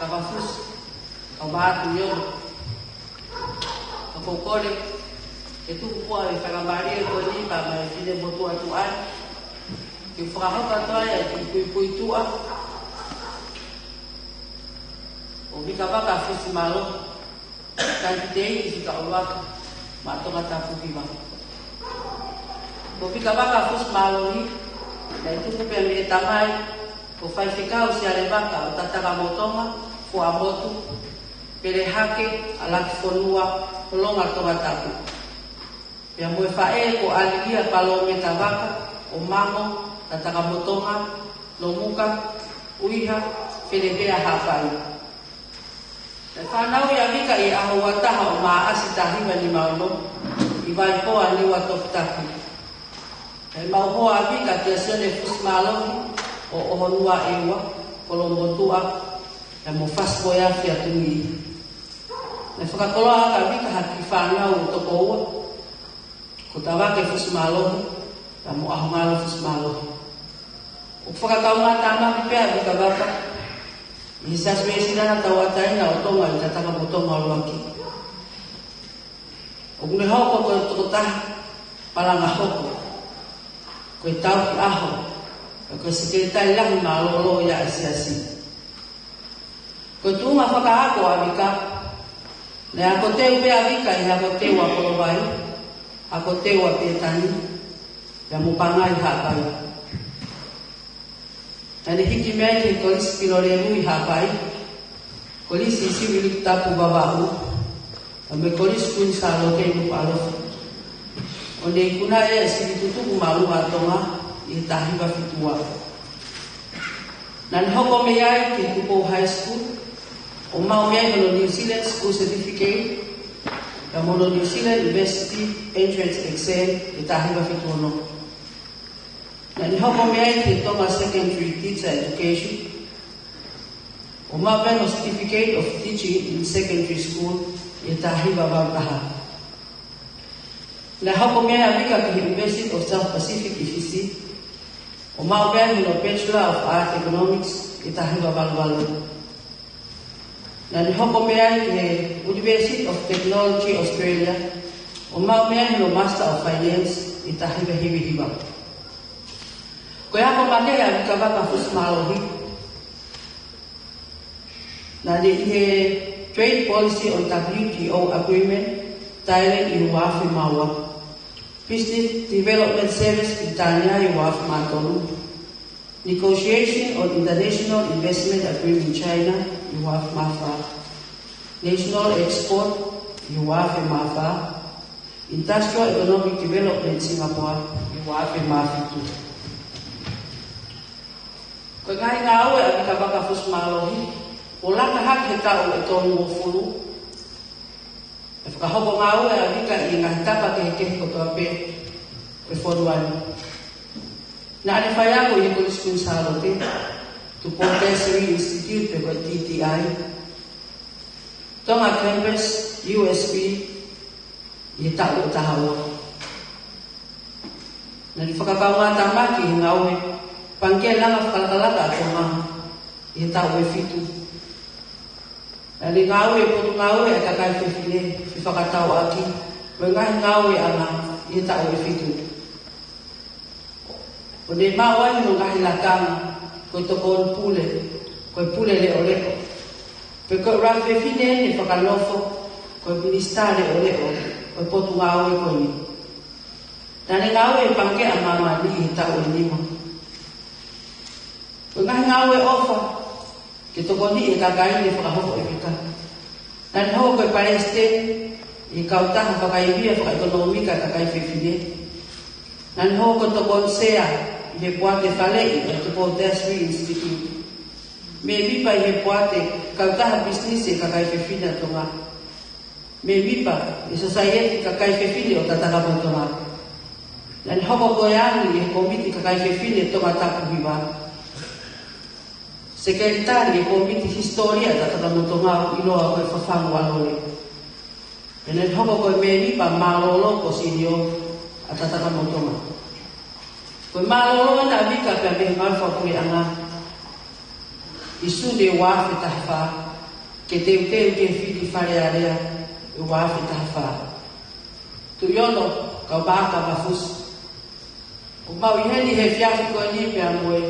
Kau fusi, kau vātuʻi ʻo, kau kole, ke tuku muʻa e faingamālie ko eni pea mei he finemotuʻa tuʻa ni, ke fakahoko atu ai ʻa e puipuituʻa ʻo Vika Vaka Fusimālohi. Taʻahine ʻi Sikaʻolua, maʻa Tongatapu Hiva. Ko Vika Vaka Fusimālohi, naʻe tupu pē mei he tamai, ko Faifekau Sialevaka ʻo Tatakamotonga, Fuaʻamotu, Pelehake, ʻAlakifonua, Holonga Tongatapu. Pea mo e faʻē ko ʻAlilia Palōmeta Vaka, ʻo Mango, Tatakamotonga, Lomuka, ʻUiha, Felevea, Haʻapai. Naʻe fānau ʻa Vika ʻi he ʻaho ua taha ʻo Maʻasi taha hiva nima ono, ʻi Vaipoa, Niuatoputapu. Naʻe maʻu hoa ʻa Vika kia Sione Fusimālohi ʻo ʻOhonua ʻEua, Kolomotuʻa, pea mo Fasipoea Fiatungi. Naʻe fakakoloa ʻaki ʻa Vika ha kiʻi fānau ʻe toko ua, ko Tavake Fusimālohi, pea mo ʻAhongalo Fusimālohi. ʻOku fakakaungātāmaki pē ʻa Vika Vaka ʻi he Siasi Uēsiliana Tauʻatāina ʻo Tonga ʻi Tatakamotonga ʻUluaki. ʻOku ne hoko ko e tokotaha malanga hoko, ko e tauhi ʻaho, pea ko e sekelitali lahi mālōlō ia ʻa e Siasi. Ko e tuʻunga fakaako ʻa Vika, naʻe ako teu pē ʻa Vika ʻi he ako teu ʻa Kolovai, ako teu ʻa Pētani, pea mo Pangai, Haʻapai. Naʻa ne hiki mei ai ki he Kolisi Pilolevu ʻi Haʻapai, Kolisi Siviliki Tapu Vavaʻu, pea mo e Kolisi Kuini Sālote ʻi Nukuʻalofa. ʻO ne ikuna ʻa e sivi tutuku māʻolunga ʻa Tonga ʻi he taha hiva fitu ua. Naʻa ne hoko mei ai ki he Tupou High School, ʻo maʻu mei ai hono New Zealand School Certificate, pea mo hono New Zealand University Entrance Exam ʻi he taha hiva fitu ono. Naʻa ne hoko mei ai ki he Tonga Secondary Teacher Education, ʻo maʻu pē hono Certificate of Teaching in Secondary School ʻi he taha hiva valu taha. Naʻe hoko mei ai ʻa Vika ki he University of South Pacific ʻi Fisi, ʻo maʻu pē hono Bachelor of Arts Economics ʻi he taha hiva valu valu. Naʻa ne hoko mei ai ki he University of Technology Australia, ʻO maʻu mei ai hono Master of Finance ʻi he taha hiva hiva hiva. Ko e ako makehe ʻa Vika Vaka Fusi Mālohi, naʻe ʻi he Trade Policy on W T O Agreement, Thailand ʻi he ua afe mā ua. Business Development Service Pilitānia ʻi he ua afe mā tolu. Negotiation on International Investment Agreement China ʻi he ua afe mā fā. National Export ʻi he ua afe mā fā. Industrial Economic Development Singapore ʻi he ua afe mā fitu. Ko e ngaahi ngāue ʻa Vika Vaka Fusi Mālohi, ʻo laka hake he taʻu ʻe tolungofulu, ʻe fakahoko ngāue ʻa Vika ʻi he ngaahi tapa kehekehe kotoa pē ʻo e fonua ni. Naʻa ne faiako ʻi he Kolisi Kuini Sālote, Tupou Tertiary Institute pe ko e T T I, Tonga Campus, U S P, ʻi he taʻu ʻe taha ua. Naʻa ne fakakaungātāmaki he ngāue Pangikē Langa Fakalakalaka ʻa Tonga ʻi he taʻu ʻe fitu. Naʻa ne ngāue he Potungāue ʻa e Kakai Fefine, fefakatauʻaki mo e ngaahi ngāueʻanga, ʻi he taʻu ʻe fitu. ʻO ne maʻu ai hono ngaahi lakanga ko e tokoni pule, ko e pule leʻoleʻo, pe ko e ʻuluaki fefine ʻe fakanofo ko e Minisitā Leʻoleʻo ʻo e Potungāue ko eni. Naʻa ne ngāue he Pangikē ʻa Māmani ʻi he taʻu ʻe nima. Ko e ngaahi ngāue ʻofa ke tokoniʻi e kakai ne fakahoko ʻe Vika. Naʻa ne hoko ko e Palesiteni ʻi he Kautaha Fakaivia Fakaʻekonōmika ʻa e Kakai Fefine. Naʻa ne hoko ko e Tokoni Sea ʻi he Poate Faleʻi ʻa e Tupou Tertiary Institute. Mēmipa ʻi he Poate Kautaha Pisinisi ʻa e Kakai Fefine ʻa Tonga. Mēmipa ʻi he Sosaieti Kakai Fefine ʻo Tatakamotonga. Naʻa ne hoko ko e angi ʻi he Kōmiti Kakai Fefine Tongatapu Hiva. Sekelitali ʻi he Kōmiti Hisitōlia ʻa Tatakamotonga, ʻoku ʻiloa ko e Fafangu ʻa Lole. Pea naʻa ne hoko ko e mēmipa mālōlō kōsilio ʻa Tatakamotonga. Ko e mālōlō ʻena ʻa Vika pea mei he ngāue fakapuleʻanga ʻi Sune ua afe taha fā, ke teuteu ki he fili Fale Alea ʻi he ua afe taha fā. Tuʻi ono, kau Vaka Vaka Fusi. ʻOku mau ʻi heni he efiafi ko eni pea mo e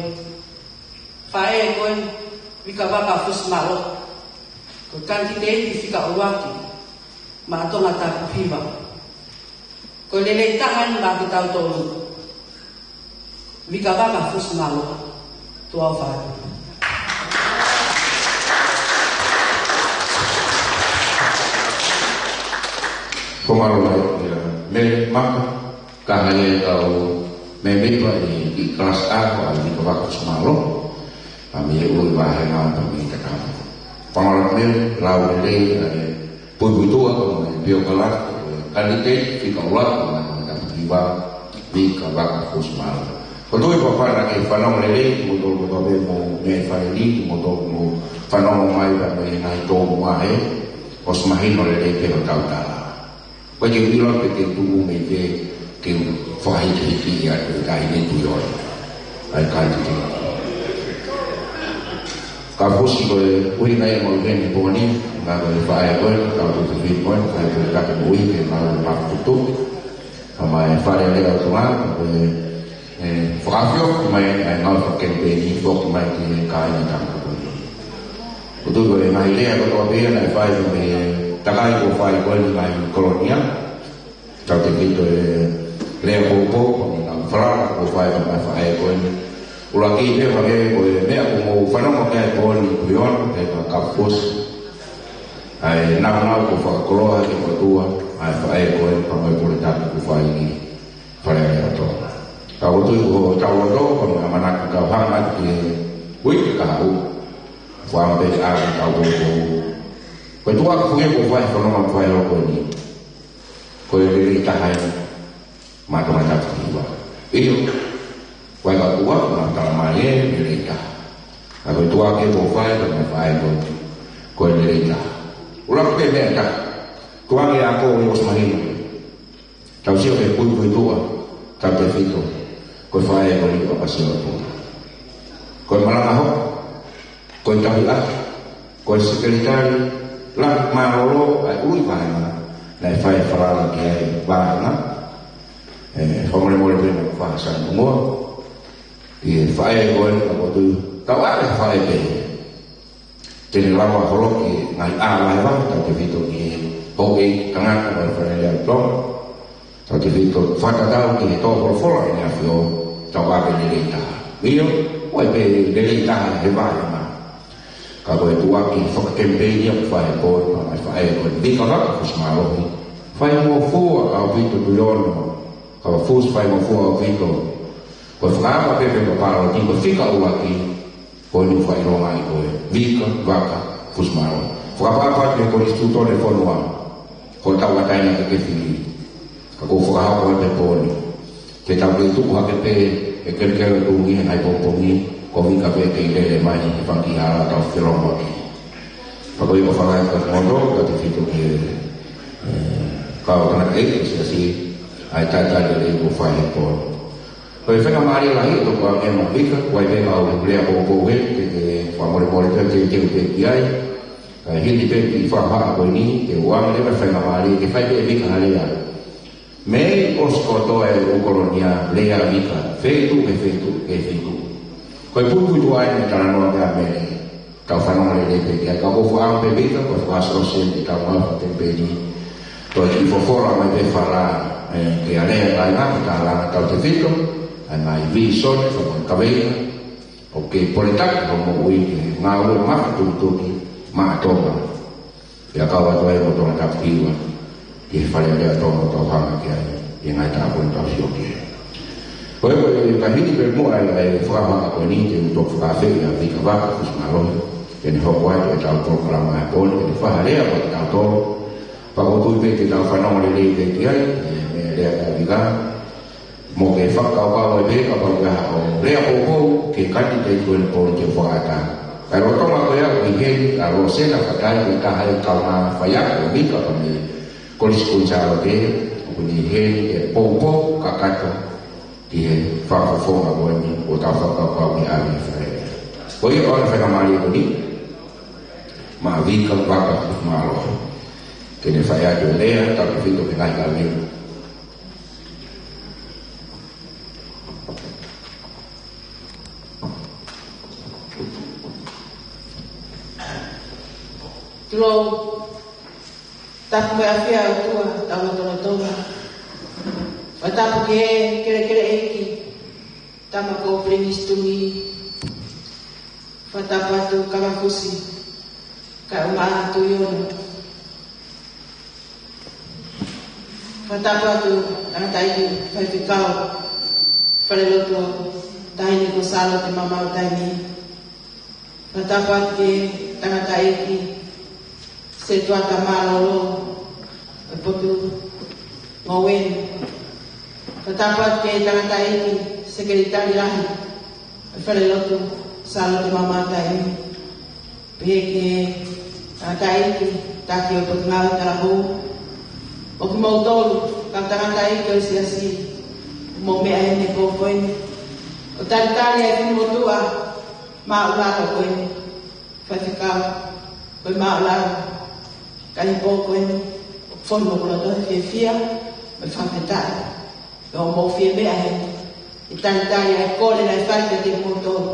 faʻē ko eni, Vika Vaka Fusi Mālohi. Ko e kanititeiti fika ʻuluaki maʻa Tongatapu Hiva. Ko e lelei taha eni maʻa kitautolu. Vika Vaka Fusi Mālohi. Tuʻa ʻofa atu. Ko mālō mai, ia, Mele Maka, ka hangē kau mēmipa ʻi he kalasi ako ʻa Vika Vaka Fusi Mālohi, a mei he ʻuluaki vāhenga pea mei he kakano. Ko mālō mai, lau lelei, ʻa e puipuituʻa ko e biokalafi, kanititeiti fika ʻuluaki maʻa Tongatapu Hiva, Vika Vaka Fusi Mālohi. Ko e tui papa naʻa ke fanongo lelei, kimoutolu kotoa pē mou ʻi he fale ni, kimoutolu mou fanongo mai pea mei he ngaahi tōmuʻa, ʻosi mahino lelei pē hotau tala. Ko e ke ʻilo pe ke tuku mei fē ke fakahikihiki ʻa e taʻahine Tuʻi ono. ʻA e kai tuku. Ka Fusi ko e ʻuhinga ia ʻoku mau ʻi heni he pō ni, ngaahi ko e faʻē ko ē, kau tuʻi fefine ko ē, faʻē ko ē kake moʻui, ke mau maputu. Ka mai Fale Alea ʻo Tonga, ko e, ʻe, fakaafiofi mai, ʻa e ngāue fakakenipeni, foki mai ki he kāinga Tonga ko ē. Ko e tui ko e ngaahi lea kotoa pē ia naʻe fai mei he takai kuo fai ko eni mei he kolonia. Tautefito e lea poupou, ko e ngaahi falala kuo fai mei he faʻē ko eni. ʻUluaki pē hangē ko e meʻa kuo mou fanongo ki ai ko eni Tuʻi ono, pea mo Kapusi. ʻA e naunau kuo fakakoloa ʻe he ʻOtua, ʻa e faʻē ko eni pea mo e pule tapu kuo fai ʻi Fale Alea ʻo Tonga. Ka ʻoku ou tui ko hotau loto, ko e ʻamanaki ke tau hanga atu ki he uike kahaʻu. Fua pē ʻa e kau poupou. Ko e tuʻuaki foki ia kuo fai, fononga kuo fai ʻo ko eni. Ko e lelei taha ia maʻa Tongatapu Hiva. ʻIo, ko e kau tuʻuaki naʻa tau talamai ʻe lelei taha. Ka ko e tuʻuaki kuo fai, ko e faʻē ko eni, ko e lelei taha. ʻUluaki pē meʻa taha. Tuʻuaki ako ʻoku ʻosi mahino. Tau sio ki he puipuituʻa, tautefito ko e faʻē ko eni ʻoku ʻapasia ʻo Tonga. Ko e malanga hoko, ko e tauhi ʻaho, ko e sekelitali, lahi mālōlō ʻa e ʻuluaki vāhenga, Naʻe fai e falala ki ai vāhenga. ʻE, fakamolemole pē naʻa ku fakasanongoa. ʻI he faʻē ko eni ka ʻoku ou tui, tau ʻai e faʻē pē. Te ne lava holoki e ngaahi ʻā vahevahe, tautefito ki he houʻeiki tangata ʻo e Fale Alea ʻo Tonga. Tautefito fakatatau ki he tō folofola ʻa ʻEne ʻAfio, tau ʻai pē lelei taha. ʻIo, ʻoku ʻi ai pē lelei taha he vāhenga. Ka ko e tuʻuaki fakakemipeini ʻoku fai he pō ni, pea mo e faʻē ko eni, Vika Vaka Fusi Mālohi. Faingofua ʻaupito, Tuʻiono Kavafusi, faingofua ʻaupito. Ko e fakaava pē pē papalo ki ko e fika ʻuluaki, ko eni ʻoku fakaʻilonga ai koe, Vika Vaka Fusi Mālohi. Fakaʻapaʻapa ki he Konisitūtone ʻo e fonua, ko e tauʻatāina ke ke fili. Ka ʻoku ou fakahoko atu he pō ni, ke tau kei tuʻu hake pē he kelekele ʻo Tuʻi he ngaahi pongipongi, ko Vika pē kei lele mai he fanga kiʻi hala tau felōngoaki. Pea ko ia ʻoku ou fakahoko atu kimoutolu, tautefito ki he, ʻe, kau tangataʻeiki ʻo e Siasi, ʻa e talitali lelei kuo fai he pō ni. Ko e faingamālie lahi ʻoku ou maʻu ʻe Vika, ʻoku ʻi ai pē ʻa e lea poupou ē, ke, ke fakamolemole pē ke, ke, ke ki ai. Kae hili pē ki he fakahā ko eni, ke ʻoange leva e faingamālie ke fai pē ʻe Vika ha lea. Mei ʻosi kotoa e ʻū kolonia, lea Vika, feituʻu ki he feituʻu ki he feituʻu. Ko e puipuituʻa eni e talanoa ki ai ʻa Mele. Tau fanongo lelei pē ki ai, ka ʻoku ou fakaʻamu pē Vika, ko e fakaʻosiʻosi eni ʻetau ngāue fakakemipeini. Toe kiʻi fofola mai pē fala, ʻe, ke alea e ngaahi ngaahi tālanga, tautefito ʻa e ngaahi vīsone, fakamoʻoni, kaveinga ʻoku ke poletaki hoʻo moʻui ki he ngāue mafatukituki maʻa Tonga. Pea kau atu ai mo Tongatapu ki he Fale Alea ʻo Tonga, tau hanga ki ai ʻi he ngaahi taʻu ko eni tau sio ki ai. Ko ia, ko ia, ka hili pē muʻa ʻa e, ʻa e fakahā ko eni, te u toki fakaafeʻi ʻa Vika Vaka Fusi Mālohi ke ne hoko atu ʻetau polokalama he pō ni, ke ne fai ha lea maʻatautolu. Pea ʻoku ou tui pē te tau fanongo lelei pē ki ai, ʻe, mei he lea ʻa Vika. Mo ke fakakaukau ai pē kapau ʻoku ʻi ai haʻo lea poupou ki he kanditeiti ko eni ʻoku ou fakaʻatā. Kae lolotonga ko ia ʻoku ʻi heni ʻa Losena Fatai, ko e taha e kaungā faiako ʻo Vika pea mei Kolisi Kuini Sālote, ʻoku ne ʻi heni ke poupou kakato ki he fakafofonga ko eni ʻo ʻetau fakakaukau ki he ʻaho ni, Fale Alea. Ko ia ʻoku ou faingamālie ko eni maʻa Vika Vaka Fusi Mālohi ke ne fai atu e lea, tautefito ki he ngaahi kaveinga. Tulou. Tapu mo e ʻafio ʻa e ʻOtua, tau lotolotonga. Fakatapu ki he kelekele ʻeiki, tama ko Pilinisi Tuʻi. Fakatapu atu Kavafusi, kae ʻumaʻā Tuʻiono. Fakatapu atu tangataʻeiki faifekau Falelotu, Taʻahine ko Sālote Mamaʻotaimi. Fakatapu atu ki he tangataʻeiki Setuata Mālōlō ʻo e Potungāue ni. Fakatapu atu ki he tangataʻeiki sekelitali lahi ʻo e Falelotu, Sālote Mamaʻotaimi. Pehē ki he tangataʻeiki taki ʻo e Potungāue Talahou. ʻO kimoutolu, kau tangataʻeiki ʻo e Siasi, mou meʻa heni he pō ko eni ʻo talitali ʻa e finemotuʻa māʻulalo ko eni. Faifekau, ko e māʻulalo, ka ʻi he pō ko eni, ʻoku fonu hoku loto he fiefia mo e fakafetaʻi. ʻOku mou fie meʻa heni ʻi he talitali ʻa e kole naʻe fai kiate kimoutolu.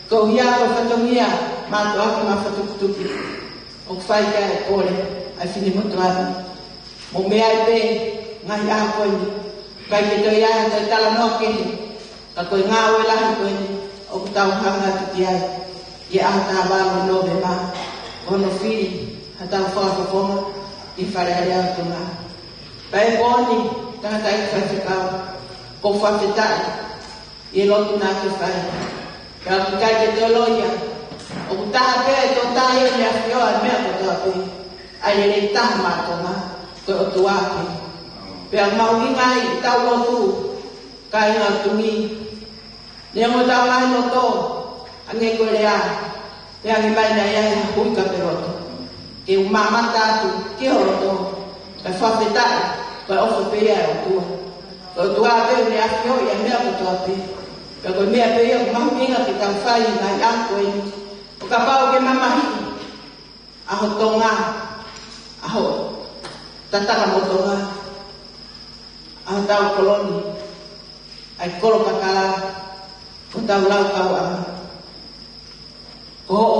Koeʻuhi ko e fatongia mātuʻaki mafatukituki ʻoku fai ki ai e kole ʻa e finemotuʻa ni. Mou meʻa ai pē he ngaahi ʻaho ko eni, ʻikai ke toe ʻi ai ha toe talanoa kehe, ka ko e ngāue lahi ko eni ʻoku tau hanga atu ki ai ʻi he ʻaho taha valu ʻo Nōvema, ko hono fili haʻatau fakafofonga ki he Fale Alea ʻo Tonga. Pea ko eni, tangataʻeiki faifekau, ʻoku ou fakafetaʻi ʻi he lotu naʻa ke fai. Pea ʻoku ʻikai ke toe loia, ʻoku taha pē ʻa e Tō Taʻahine ʻa e ʻAfio ʻi he meʻa kotoa pē. ʻA e lelei taha maʻa Tonga, ko e ʻOtua pē. Pea mahuʻinga ai ʻetau lotu, kāinga Tuʻi. Neongo ʻetau ngaahi loto, hangē ko e lea, pea hangē mai naʻe ʻi ai ha hui kapeloto. Ke u mamata atu ki ho loto, kae fakafetaʻi, ko e ʻofa pē ia ʻa e ʻOtua. Ko e ʻOtua pē ʻoku ne ʻafioʻi ʻa e meʻa kotoa pē. Pea ko e meʻa pē ia ʻoku mahuʻinga ke tau fai ʻi he ngaahi ʻaho ko eni. ʻO kapau ʻoku ke mamahiʻi ʻa ho Tonga, ʻa ho tatakamotonga ʻa hotau kolo ni, ʻa e Kolo Kakala, ko hotau laukauʻanga. Ko hoʻo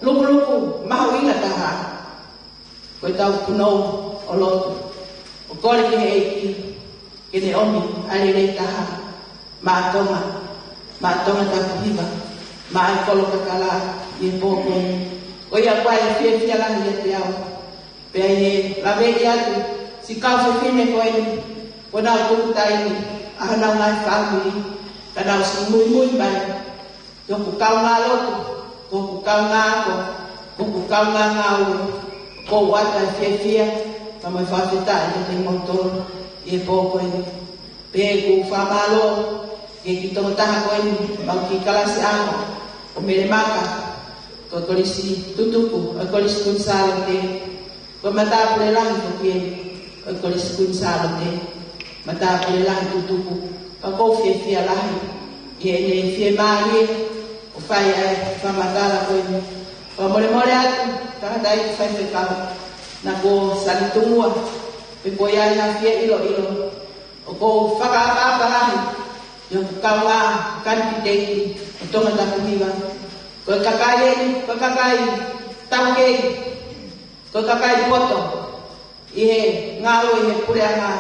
lukuluku mahuʻinga taha ko ʻetau punou ʻo lotu, ʻo kole ki he ʻEiki ke ne ʻomi ʻa e lelei taha maʻa Tonga, maʻa Tongatapu Hiva, maʻa e Kolo Kakala ʻi he pō ko eni. Ko ia ʻoku ou fiefia lahi ʻiate au pea ʻi he laveʻi atu siʻi kau fefine ko eni kuo nau tuku taimi ʻa honau ngaahi fāmili ka nau ō ʻo muimui mai ki hoku kaungā lotu, ki hoku kaungā ako, ki hoku kaungā ngāue. ʻOku ou ʻoatu ʻa e fiefia pea mo e fakafetaʻi kiate kimoutolu ʻi he pō ko eni. Pea ʻoku ou fakamālō ki he kiʻi tokotaha ko eni, mau kiʻi kalasi ako, ko Mele Maka, ko e Kolisi Tutuku ʻo e Kolisi Kuini Sālote, ko e matāpule lahi foki eni ʻo e Kolisi Kuini Sālote, matāpule lahi Tutuku. Pea ʻoku ou fiefia lahi ʻi heʻene fiemālie ʻo fai ʻa e fakamatala ko eni. Fakamolemole atu, tangataʻeiki faifekau, naʻa kuo sani tungua pe kuo ʻi ai ha fie ʻiloʻilo, ʻoku ou fakaʻapaʻapa lahi ʻi hoku kaungā kanititeiti ʻo Tongatapu Hiva. Ko e kakai eni, ko e kakai taukei, ko e kakai poto ʻi he ngāue ʻi he puleʻanga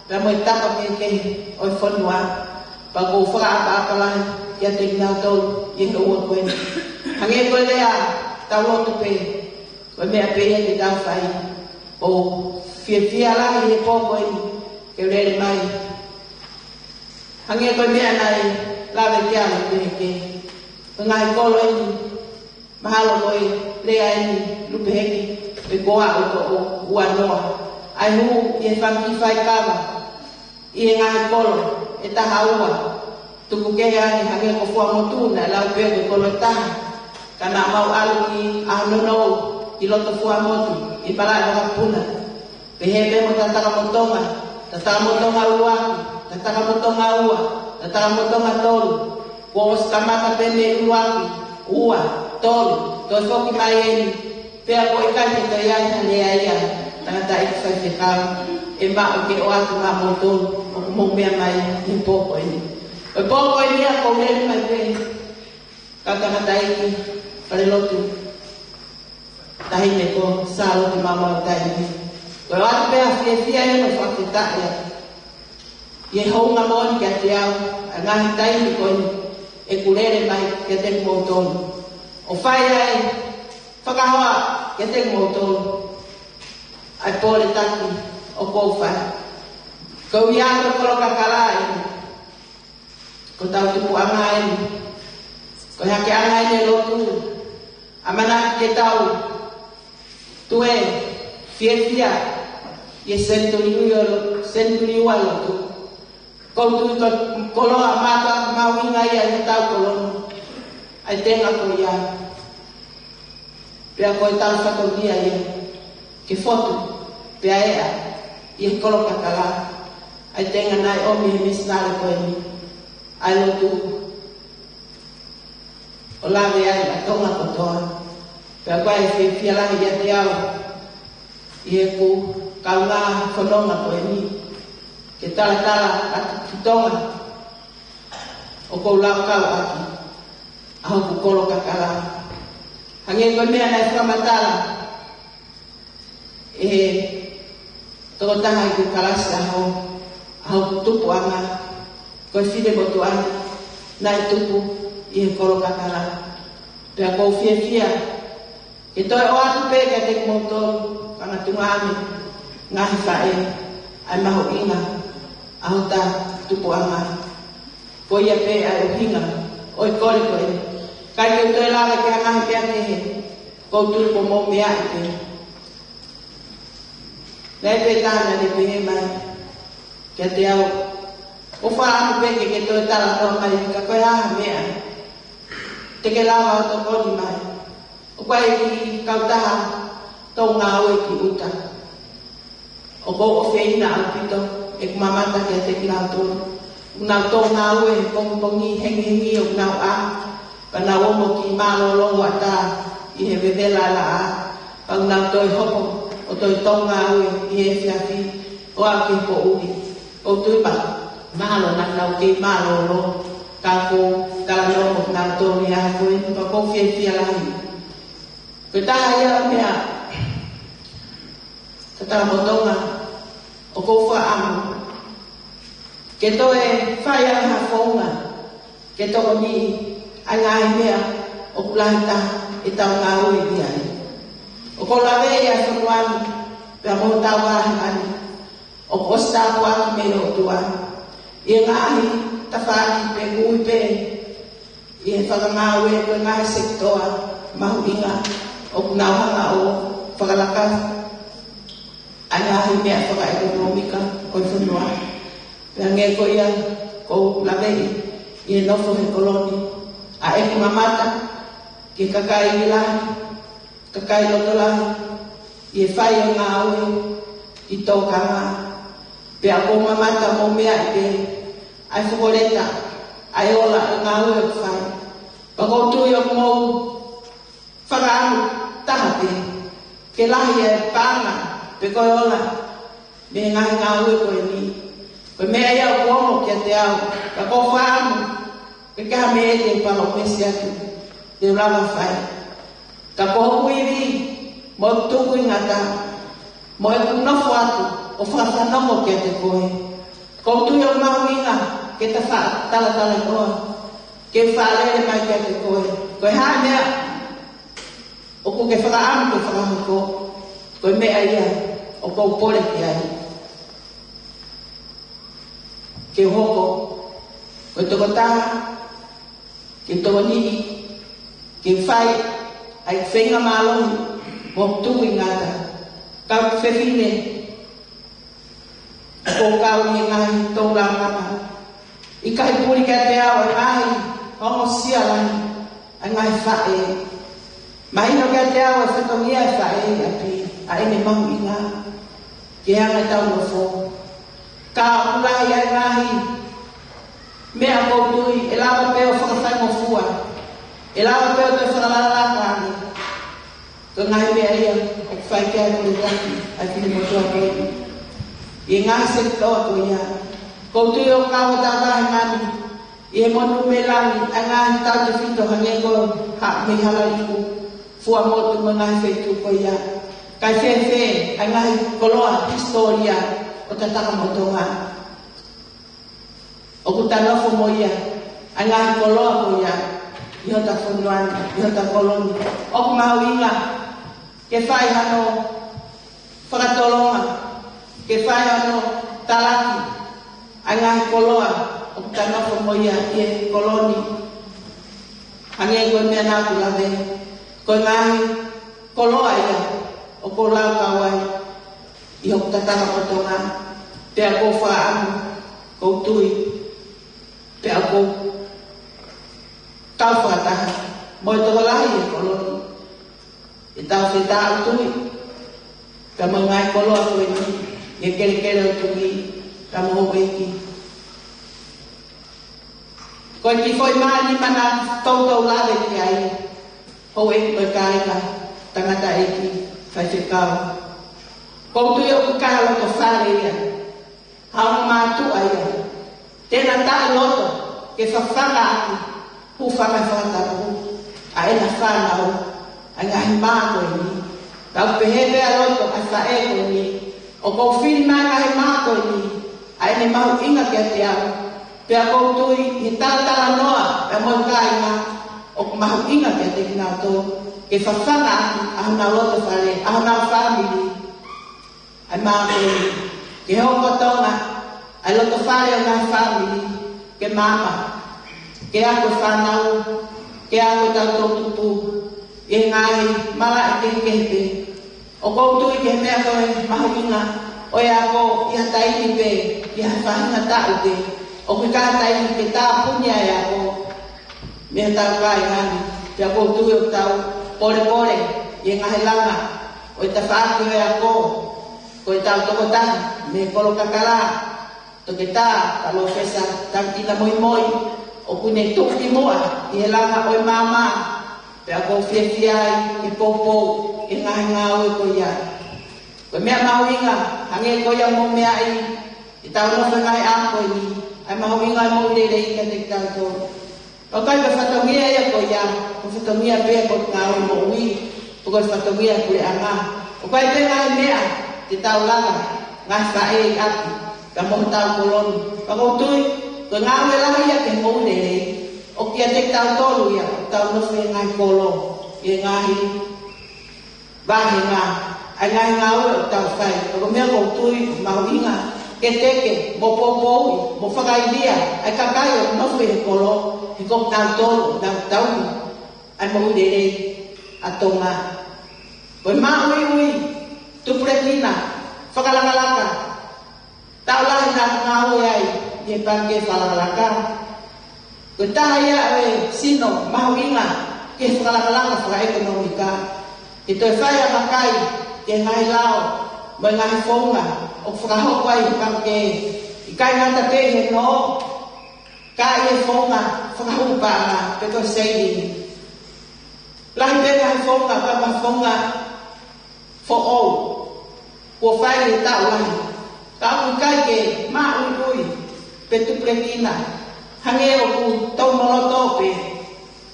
pea mo e tapa kehekehe ʻo e fonua. Pea ʻoku ou fakaʻapaʻapa lahi kiate kinautolu ʻi he ʻaho ko eni. Hangē ko e lea, tau lotu pē, ko e meʻa pē ia te tau fai. ʻOku ou fiefia lahi ʻi he pō ko eni ke u lele mai. Hangē ko e meʻa naʻe lave ki ai Lupeheke, ko e ngaahi kolo eni, mahalo ko e lea eni Lupeheke, pe ko au ko ʻUanoa, ʻa e hū ʻi he fanga kiʻi faikava ʻi he ngaahi kolo ʻe taha ua, tuku kehe ange hangē ko Fuaʻamotu naʻe lau pē ko e kolo ʻe taha, ka naʻa mau ʻalu ki ʻAhononou, ki loto Fuaʻamotu, ʻi Malaʻevakapuna. Pehē pē mo Tatakamotonga, Tatakamotonga ʻuluaki, Tatakamotonga ua, Tatakamotonga tolu. Kuo ʻosi kamata pē mei he ʻuluaki, ua, tolu, toe foki mai eni. Pea ʻoku ʻikai ke toe ʻi ai ha lea ia, tangataʻeiki faifekau, ʻe maʻu ke ʻoatu maʻamoutolu ʻoku mou meʻa mai ʻi he pō ko eni. Ko e pō ko eni ia ʻoku ou lele mai pē, kau tangataʻeiki falelotu, Taʻahine ko Sālote Maumau Taime. Ko e ʻoatu pē ʻa e fiefia ʻi hono fakafetaʻi ʻi he hounga moʻoni kiate au ʻa e ngaahi taimi ko eni ʻeku lele mai kiate kimoutolu ʻo fai ʻa e fakahoa kiate kimoutolu ʻa e pole taki ʻoku ou fai. Ko ia ko e Kolo Kakala eni, ko hotau tupuʻanga eni, ko e hakeʻanga eni ʻo e lotu, ʻamanaki ke tau toe fiefia ʻi he senituli ua, senituli ua lotu. ʻOku ou tui ko e koloa mātuʻaki mahuʻinga ia ʻi hotau kolo ni, ʻa e tenga ko ia. Pea ko ʻetau fatongia ia ke fotu pea ʻea ʻi he Kolo Kakala ʻa e tenga naʻe ʻomi ʻe he misinale ko eni, ʻa e lotu, ʻo lave ai ʻa Tonga kotoa. Pea ʻoku ou fiefia lahi ʻiate au ʻi heʻeku kaungā fononga ko eni ke talatala atu ki Tonga, ʻoku ou laukau ʻaki ʻa hoku Kolo Kakala. Hangē ko e meʻa naʻe fakamatala ʻe he tokotaha ʻi he kalasi ʻaho, ʻa hoku tupuʻanga ko e finemotuʻa naʻe tupu ʻi he Kolo Kakala. Pea ʻoku ou fiefia ke toe ʻoatu pē kiate kimoutolu, fanga tuongaʻane, ngaahi faʻē, ʻa e mahuʻinga ʻa hota tupuʻanga. Ko ia pē ʻa e ʻuhinga ʻo e kole ko eni. ʻIkai ke u toe lave ki ha ngaahi meʻa kehe, ʻoku ou tui kuo mou meaʻi pē. Naʻe ʻi ai pē taha naʻa ne pehē mai kiate au, ʻofa atu pē ke ke toe talanoa mai, ka ko e hā ha meʻa te ke lava ʻo tokoni mai? ʻOku ʻi ai e kiʻi kautaha tō ngāue ki ʻuta. ʻOku ou ʻofeina ʻaupito ʻeku mamata kiate kinautolu. ʻOku nau tō ngāue he pongipongi hengihengi ʻoku nau ʻā, pea nau ō mo e kiʻi mālōlō ʻatā ʻi he vevela laʻā, pea nau toe hopo ʻo toe tau ngāue ʻi he efiafi ʻo aʻu ki he poʻuli. ʻOku ou tui pē, mālō naʻa nau kei mālōlō, ka ʻoku ou talanoa mo kinautolu ʻi he ʻaho ko eni, pea ʻoku ou fiefia lahi. Ko e taha ia e meʻa, Tatakamotonga, ʻoku ou fakaʻamu ke toe fai ange ha founga ke tokoniʻi ʻa e ngaahi meʻa ʻoku lahi taha ʻetau ngāue ʻi ai. ʻOku ou laveʻi ʻa e fonua ni, pea mo hotau vāhenga ni, ʻoku ʻosi tāpuaki mei he ʻOtua ʻi he ngaahi tafaʻaki pē, ʻoku ui pē ʻi he fakangāue, ko e ngaahi sekitoa mahuʻinga ʻoku nau hanga ʻo fakalaka ʻa e ngaahi meʻa fakaʻekonōmika ʻo e fonua. Pea hangē ko ia ʻoku ou laveʻi ʻi he nofo he kolo ni, ʻa ʻeku mamata ki he kakai lahi, kakai loto lahi, ʻi he fai ʻo e ngāue ʻi tōkanga. Pea ʻoku ou mamata mo meaʻi pē ʻa e fokoleta ʻa e ola ʻo e ngāue ʻoku fai. Pea ʻoku ou tui ʻoku mou fakaʻamu taha pē ke lahi e paʻanga pe ko e ola mei he ngaahi ngāue ko eni. Ko e meʻa ia ʻoku ongo kiate au, ka ʻoku ou fakaʻamu ke ke hā mei he palōmesi atu te u lava fai. Ka ko hoku ivi mo e tukuingata mo ʻeku nofo atu ʻo fakafanongo kiate koe. ʻOku ou tui ʻoku mahuʻinga ke ta faʻa talatalanoa, ke faʻa lele mai kiate koe. Ko e hā e meʻa ʻoku ke fakaʻamu ke fakahoko, ko e meʻa ia ʻoku ou pole ki ai. Ke hoko ko e tokotaha, ke tokoniʻi, ke fai ʻa e feinga mālohi mo tukuingata. Kau fefine, ʻoku ou kau ʻi he ngaahi tō lāmama. ʻIkai puli kiate au ʻa e ngaahi ongosia lahi ʻa e ngaahi faʻē. Mahino kiate au ʻa e fatongia e faʻē ʻi ʻapi, ʻa ʻene mahuʻinga ki he anga ʻetau nofo. Ka ʻoku lahi ʻa e ngaahi meʻa ʻoku ou tui ʻe lava pē ʻo fakafaingofua, ʻe lava pē ʻo toe fakalakalaka ange. Ko e ngaahi meʻa ia ʻoku fai ki ai mo e taki ʻa e finemotuʻa ko eni ʻi he ngaahi sekitoa ko ia. ʻOku ou tui ʻoku kau ʻetau vāhenga ni ʻi he monumela ni ʻa e ngaahi tautefito hangē ko Haʻa mei Halaliku, Fuaʻamotu mo e ngaahi feituʻu ko ia. Kae fēfē ʻa e ngaahi koloa hisitōlia ʻo Tatakamotonga? ʻOku ta nofo mo ia, ʻa e ngaahi koloa ko ia ʻi hota fonua ni, ʻi hota kolo ni. ʻOku mahuʻinga ke fai hano fakatolonga, ke fai hano talaki ʻa e ngaahi koloa ʻoku ta nofo mo ia ʻi he kolo ni. Hangē ko e meʻa naʻa ku lave, ko e ngaahi koloa ia ʻoku ou laukau ai ʻi hoku Tatakamotonga, pea ʻoku ou fakaʻamu, ʻoku ou tui, pea ʻoku ou kau fakataha mo e tokolahi ʻi he kolo ni, ʻi heʻetau fetāutui pea mo e ngaahi koloa ko eni, ʻi he kelekele ʻo Tongi pea mo Houʻeiki. Ko e kiʻi foʻi mānima naʻa ku toutou lave ki ai, Houʻeiki mo e kāinga, tangataʻeiki, faifekau. ʻOku ou tui ʻoku ʻikai ha loto fale ia, ha ongo mātuʻa ia te na taʻeloto ke fafanga ʻaki, hūfanga he fakatapu, ʻa ʻena fānau, ʻa e ngaahi mā ko eni. Ka ʻoku pehē pē ʻa e loto ʻa e faʻē ko eni, ʻoku ou fili mai e ngaahi mā ko eni, ʻa ʻene mahuʻinga kiate au. Pea ʻoku ou tui ʻi he talatalanoa pea mo e kāinga, ʻoku mahuʻinga kiate kinautolu ke fafanga ʻaki ʻa honau loto fale, ʻa honau fāmili, ʻa e mā ko eni. Ke hoko Tonga ʻa e loto fale ʻo e ngaahi fāmili, ke maama, ke ako e fānau, ke ako e tau toʻutupu ʻi he ngaahi malaʻe kehekehe pē. ʻOku ou tui ki he meʻa ko e mahuʻinga ʻo e ako ʻi ha taimi pē, ʻi ha faʻahinga taʻu pē. ʻOku ʻikai ha taimi ke tāpuni ai e ako mei hotau kāinga ni. Pea ʻoku ou tui ʻoku tau polepole ʻi he ngaahi langa ʻo e tafaʻaki ʻo e ako, ko ʻetau tokotaha mei Kolokakala, Toketā Palōfesa Tangikina Moimoi, ʻoku ne tuʻu ki muʻa ʻi he langa ʻo e maama. Pea ʻoku ou fiefia ai ke poupou e ngaahi ngāue ko ia. Ko e meʻa mahuʻinga, hangē ko ia ʻoku mou meaʻi, ʻi heʻetau nofo he ngaahi ʻaho ko eni, ʻa e mahuʻinga ʻo e moʻui lelei kiate kitautolu. ʻOku ʻikai ko e fatongia ia ko ia, ko e fatongia pē ʻo e ngāue moʻui, pe ko e fatongia ʻo e puleʻanga. ʻOku ʻi ai pē ngaahi meʻa te tau lava, ngaahi faʻē ʻi ʻapi, kae mo hotau kolo ni. Ka ʻoku ou tui, ko e ngāue lahi ia ki he moʻui lelei, ʻoku kiate kitautolu ia, ʻoku tau nofo he ngaahi kolo, he ngaahi vāhenga, ʻa e ngaahi ngāue ʻoku tau fai. Ko e meʻa ʻoku ou tui, mahuʻinga, ke teke, mo poupouʻi, mo fakaivia, ʻa e kakai ʻoku nofo he kolo, he ko kitautolu, ʻoku tau tauhi ʻa e moʻui lelei ʻa Tonga. Ko e maʻuiʻui, tupulekina, fakalakalaka, taʻu lahi naʻa ku ngāue ai ʻi he pangikē fakalakalaka. Ko e taha ia ʻo e sino mahuʻinga ki he fakalakalaka fakaʻekonōmika. Ke toe fai ʻa e vakai ki he ngaahi lao mo e ngaahi founga ʻoku fakahoko ai ʻe he pangikē. ʻIkai ngata pē he nō, ka ʻi he founga fakahū paʻanga pe ko e saving. Lahi pē ngaahi founga, ka ko e founga foʻou kuo fai he taʻu lahi. Ka ʻoku ʻikai ke maʻuiʻui pe tupulekina, hangē ʻoku tau moloto pē.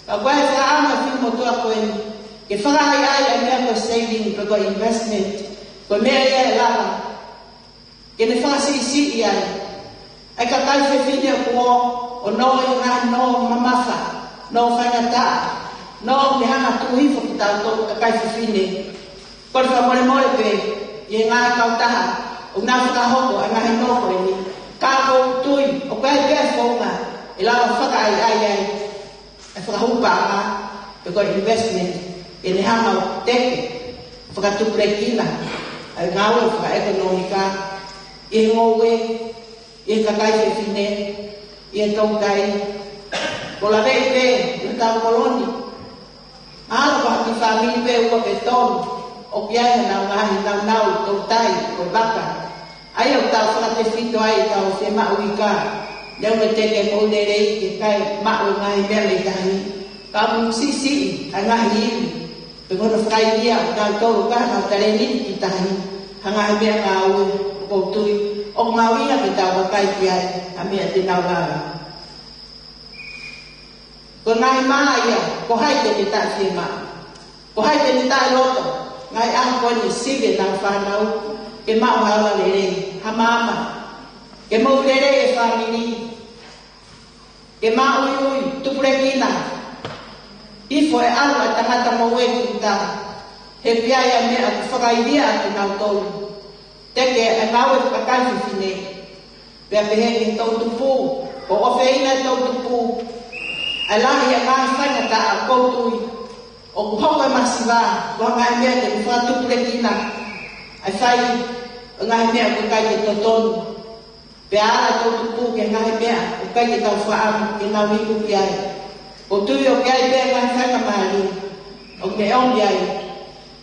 Ka ko e fakaʻamu ʻa e fili motuʻa ko eni, ke fakaʻaiʻai ʻa e meʻa ko e saving pe ko e investment, ko e meʻa ia ʻe lava ke ne fakasiʻisiʻi ai ʻa e kakai fefine ʻoku ō ʻo nō ʻi he ngaahi nō mamafa, nō faingataʻa, nō ʻoku ne hanga ʻo tuku hifo kitautolu kakai fefine. Ko e fakamolemole pē ʻi he ngaahi kautaha ʻoku nau fakahoko ʻa e ngaahi nō ko eni. Ka ʻoku ou tui, ʻoku ʻi ai pē ʻa e founga ʻe lava fakaʻaiʻai ai ʻa e fakahū paʻanga, pe ko e investment, ke ne hanga ʻo teke, fakatupulekina ʻa e ngāue fakaʻekonōmika ʻi he ngoue, ʻi he kakai fefine, ʻi he toutai. Ko e laveʻi pē ʻi hotau kolo ni, mahalo ko ha kiʻi fāmili pē ua pe tolu ʻoku ʻi ai haʻanau ngaahi naunau toutai, ko e vaka. ʻA ia ʻoku tau fakatefito ai ʻetau fiemaʻu ika, neongo ʻa e teke moʻui lelei ke kai maʻu e ngaahi meʻa mei tahi. Ka ʻoku siʻisiʻi ʻa e ngaahi ivi, pe ko hono fakaivia ʻo kinautolu, ka ʻoku nau talēniti ki tahi ha ngaahi meʻangāue. ʻOku ou tui, ʻoku mahuʻinga ke tau vakai ki ai ʻa e meʻa te nau lava. Ko e ngaahi mā ia, ko hai te ne taʻefiemaʻu? Ko hai te ne taʻeloto? Ngaahi ʻaho ko eni sivi ʻenau fānau ke maʻu ha ola lelei, ha maama, ke moʻui lelei e fāmili, ke maʻuiʻui, tupulekina, hifo e ʻalu ʻa e tangata ngoue ki ʻuta, he ʻoku ʻi ai ʻa e meʻa ʻoku fakaivia ʻaki kinautolu. Teke ʻa e ngāue fakakai fefine. Pea pehē ki he toʻutupu, ʻoku ʻofeina e toʻutupu. ʻA e lahi ʻa e ngaahi faingataʻa, ʻoku ou tui, ʻoku hoko e masiva, ko e ngaahi meʻa te ne fakatupulekina ʻa e fai ʻo e ngaahi meʻa ʻoku ʻikai ke totonu. Pea ala e toʻutupu ki he ngaahi meʻa ʻoku ʻikai ke tau fakaʻamu ke nau iku ki ai. ʻOku ou tui ʻoku ʻi ai pē ngaahi faingamālie ʻoku ne ʻomi ai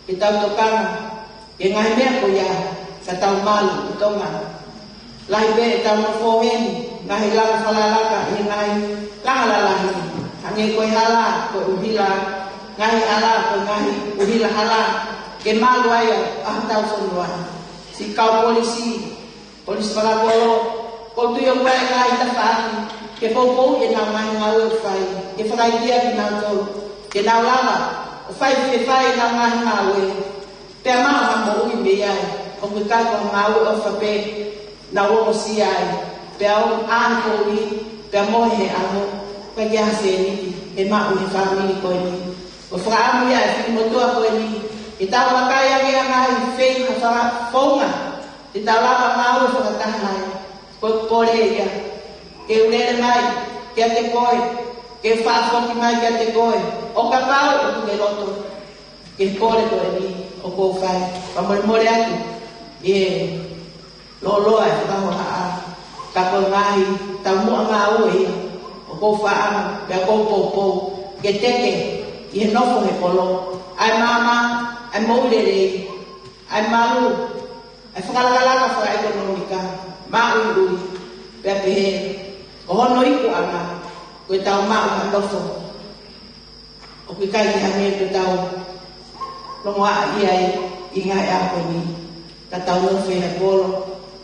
ke tau tokanga ki he ngaahi meʻa ko ia, ka tau malu ʻi Tonga. Lahi pē ʻetau nofo heni, ngaahi langa fakalakalaka, ʻi he ngaahi langa lalahi, hangē ko e hala, ko e ʻuhila, ngaahi hala, ko e ngaahi ʻuhila hala, ke malu ai ʻa hotau fonua. Siʻi kau polisi, polisi fakakolo, ʻoku ou tui ʻoku ʻi ai e ngaahi tafaʻaki ke poupouʻi ʻenau ngaahi ngāue ʻoku fai, ke fakaivia kinautolu, ke nau lava ʻo fai, ke fai ʻenau ngaahi ngāue, pea maʻu ha moʻui mei ai. ʻOku ʻikai ko ha ngāue ʻofa pē naʻa nau ongosia ai, pea ʻoku ʻalu kovi, pea mohe he ʻaho, pea ʻikai ke ʻi ai ha sēniti ʻe maʻu ʻe he fāmili ko eni. Ko e fakaʻamu ia ʻa e fili motuʻa ko eni, ke tau vakai ange ʻa e ngaahi feinga fakafounga te tau lava ʻo ngāue fakataha ai. Ko e pole ia, ke u lele mai kiate koe, ke u fakafoki mai kiate koe, ʻo kapau ʻoku ke loto ki he pole ko eni ʻoku ou fai. Fakamolemole atu ʻi he lōloa e fakahohaʻa, ka ko e ngaahi taumuʻa ngāue ia ʻoku ou fakaʻamu, pea ʻoku ou poupou ke teke ʻi he nofo he kolo ʻa e maama, ʻa e moʻui lelei, ʻa e malu, ʻa e fakalakalaka fakaʻekonōmika, maʻuiʻui, pea pehē ko hono ikuʻanga ko ʻetau maʻu ha nofo ʻoku ʻikai ke hangē ko ʻetau longoaʻa ʻi ai ʻi he ngaahi ʻaho ko eni. Ka tau nofo he kolo,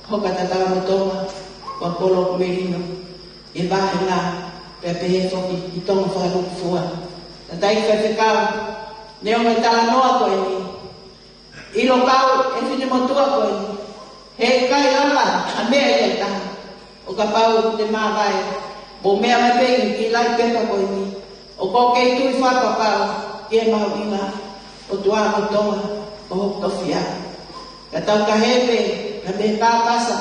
hoko atu ʻa Tonga ko ha kolo ʻoku melino, ʻi he vāhenga, pea pehē foki ʻi Tonga fakalūkufua. Tangataʻeiki Faifekau, neongo e talanoa ko eni, ʻilo pau ʻe he finemotuʻa ko eni, heʻikai lava ha meʻa ia ʻe taha, ʻo kapau te mavae, mou meʻa mai pē ki he kiʻi laʻi pepa ko eni, ʻoku ou kei tui fakapapau ki he mahuʻinga ʻo e ʻOtua mo Tonga ko hoku tofiʻa. Ka tau ka hē pē, ka mei Papasa,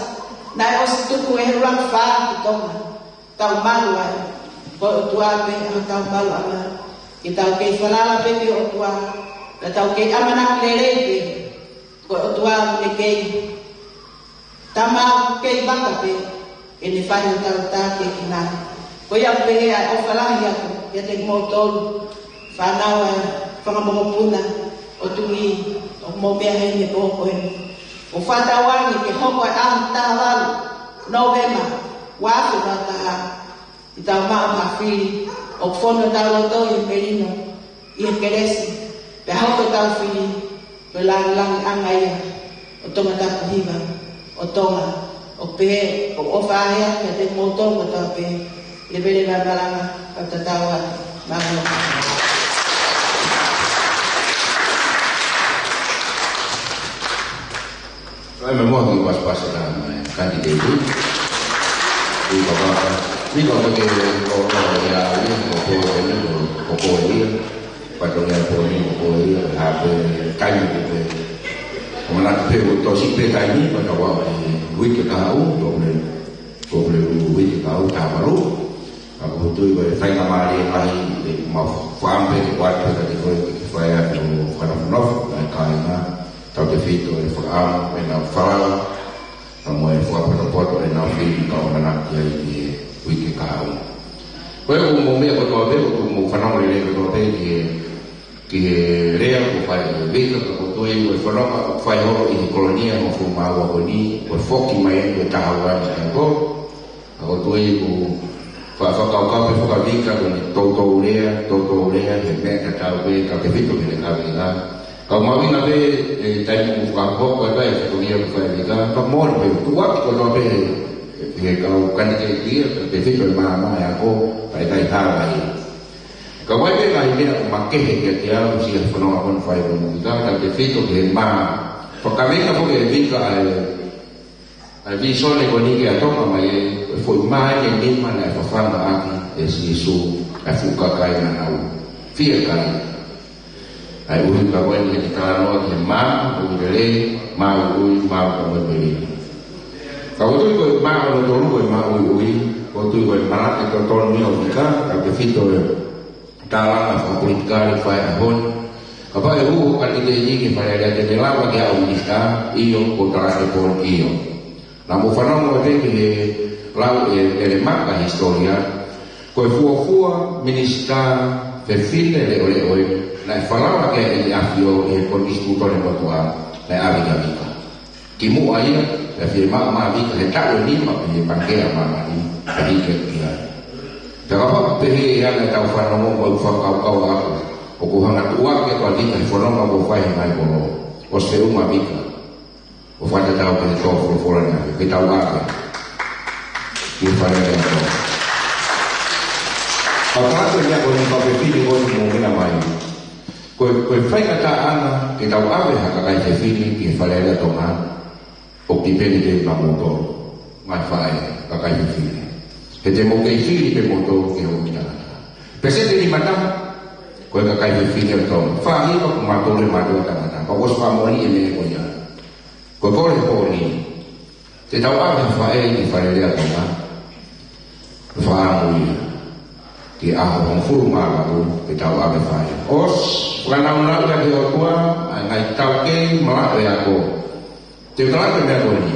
naʻe ʻosi tuku ʻe he ʻUluaki Fā ki Tonga, tau malu ai. Ko e ʻOtua pē ʻa hotau maluʻanga. Ke tau kei falala pē ki he ʻOtua, ka tau kei ʻamanaki lelei pē. Ko e ʻOtua ʻoku ne kei tama, ʻoku kei vaka pē, ke ne fai hotau tākiekina. Ko ia ʻoku pehē ʻa e ʻofa lahi atu kiate kimoutolu, fānau ʻa e fanga mokopuna ʻo Tuʻi, ʻoku mou meʻa heni he pō ko eni. ʻOku fakatauange ke hoko e ʻaho taha valu Nōvema, ua afe ua taha, ke tau maʻu ha fili ʻoku fonu ʻi hotau loto ʻi he melino, ʻi he kelesi, pea hoko ʻetau fili ko e lāngilangiʻanga ia ʻo Tongatapu hiva, ʻo Tonga. ʻOku pehē, ʻoku ou ʻofa lahi atu kiate kimoutolu kotoa pē, leveleva e malanga, kau tatau atu, mālō. Kae ʻumaʻā e kiʻi pasipasi ʻa e kanditeiti. Ui papa. Ni ka ke ke ko ko ia ia, ko ko ia, ko ko ia. Pato ia ko ni ko ko ia, ha pē taimi ko pē. Ko mana pē ko tosi pē taimi, pea ka ʻi he uike kahaʻu, ko pē, ko pē uike kahaʻu, taha valu. Ka ʻoku ou tui ko e faingamālie lahi, ʻe mau fakaʻamu pē ke ʻoatu pē kiate koe ke ke fai atu hoʻo fakanofonofo, ʻa e kāinga, tautefito e fakaʻamu ʻenau falala, ka mo e fakapotopoto ʻenau fili ka ʻoku ʻamanaki ai ki he uike kahaʻu. Ko ia ʻoku mou meʻa kotoa pē, ʻoku mou fanongo lelei kotoa pē ki he, ki he lea kuo fai ʻe Vika, ka ʻoku ou tui ko e fononga ʻoku fai holo ʻi he Kolonia hongofulu mā ua ko eni, ko e foki mai eni ko e taha ua ni ka ko Ka ʻoku ou tui ʻoku fa-, fakakaukau pē fakavika ko eni toutou lea, toutou lea, he meʻa tatau pē, tautefito ki he lea ʻa Vika. Ka ʻoku mahuʻinga pē, ʻe, taimi ʻoku fakahoko atu ai e fatongia ʻoku fai ʻe Vika, ka mole pē, tuʻuaki kotoa pē he, he kau kanditeiti ia, tautefito e maama e ako, ka ʻikai hala ia. Ka ʻoku ʻi ai pē ngaahi meʻa ʻoku makehe kiate au, siʻa fononga ko eni fai ko eni Vika, tautefito ki he mā. Fakavika foki ʻe Vika ʻa e ʻa e vīsone ko eni ke ʻa Tonga mai ē, ko e foʻi mā ʻi he nima naʻe fafanga ʻaki ʻe Sīsū ʻa e fuʻu kakai naʻa nau fiekaia. ʻA e ʻuhinga ko eni ʻene talanoa ki he mā, ui lelei, mā ui ui, mā ui ka mo e melino. Ka ʻoku ou tui ko e mā hono tolu ko e mā ui ui, ʻoku ou tui ko e malaʻe totonu ia ʻo Vika, tautefito e tālanga fakapolitikale fai ʻaho ni. Kapau ʻe hū ho kanditeiti ki he Fale Alea te te lava ke aʻu minisitā, ʻio, ko e talake pō ni, ʻio. Naʻa mou fanongo atu ki he lau ʻe, ʻe Lemaka hisitōlia, ko e fuofua minisitā fefine leʻoleʻo ē, naʻe falala ki ai ʻEne ʻAfio ʻi he Konisitūtone motuʻa, naʻe ʻAvika Vika. Kimuʻa ia, pea fiemaʻu mai ʻa Vika he taʻu ʻe nima pē ʻe pangea māmani, pea hiki atu ki ai. Pea kapau ʻoku pehē ʻe ʻetau fanongo mo e fakakaukau ʻaʻaku, ʻoku ou hanga ʻo tuʻuaki ʻa Vika he fononga kuo fai he ngaahi kolo, ʻosi feʻunga Vika, ʻo fakatatau ki he tō folofola ni, ke tau ʻave ki he Fale Alea Tonga. Ka ʻoku ou tui ko e meʻa ko eni, kau fefine ko eni mou meʻa mai. Ko e, ko e faingataʻaʻanga ke tau ʻave ha kakai fefine ki he Fale Alea Tonga, ʻoku tipeni pē maʻamoutolu, ngaahi faʻē, kakai fefine. He te mou kei fili pē moutolu ki he ʻoku tangata. Peseti ʻe nima taha, ko e kakai fefine ʻo Tonga. Fā hiva ko mautolu ʻe mautolu tangata. Ka ʻoku ʻosi fakamoʻoni e meʻa ko ia. Ko e kole he pō ni, te tau ʻave ha faʻē ki he Fale Alea Tonga. Fakaʻamu ia ki he ʻaho hongofulu mā valu ke tau ʻave faʻē. ʻOsi fakanāunau ia ki he ʻOtua, ʻa e ngaahi taukei malaʻe ako. Te u talaki e meʻa ko eni.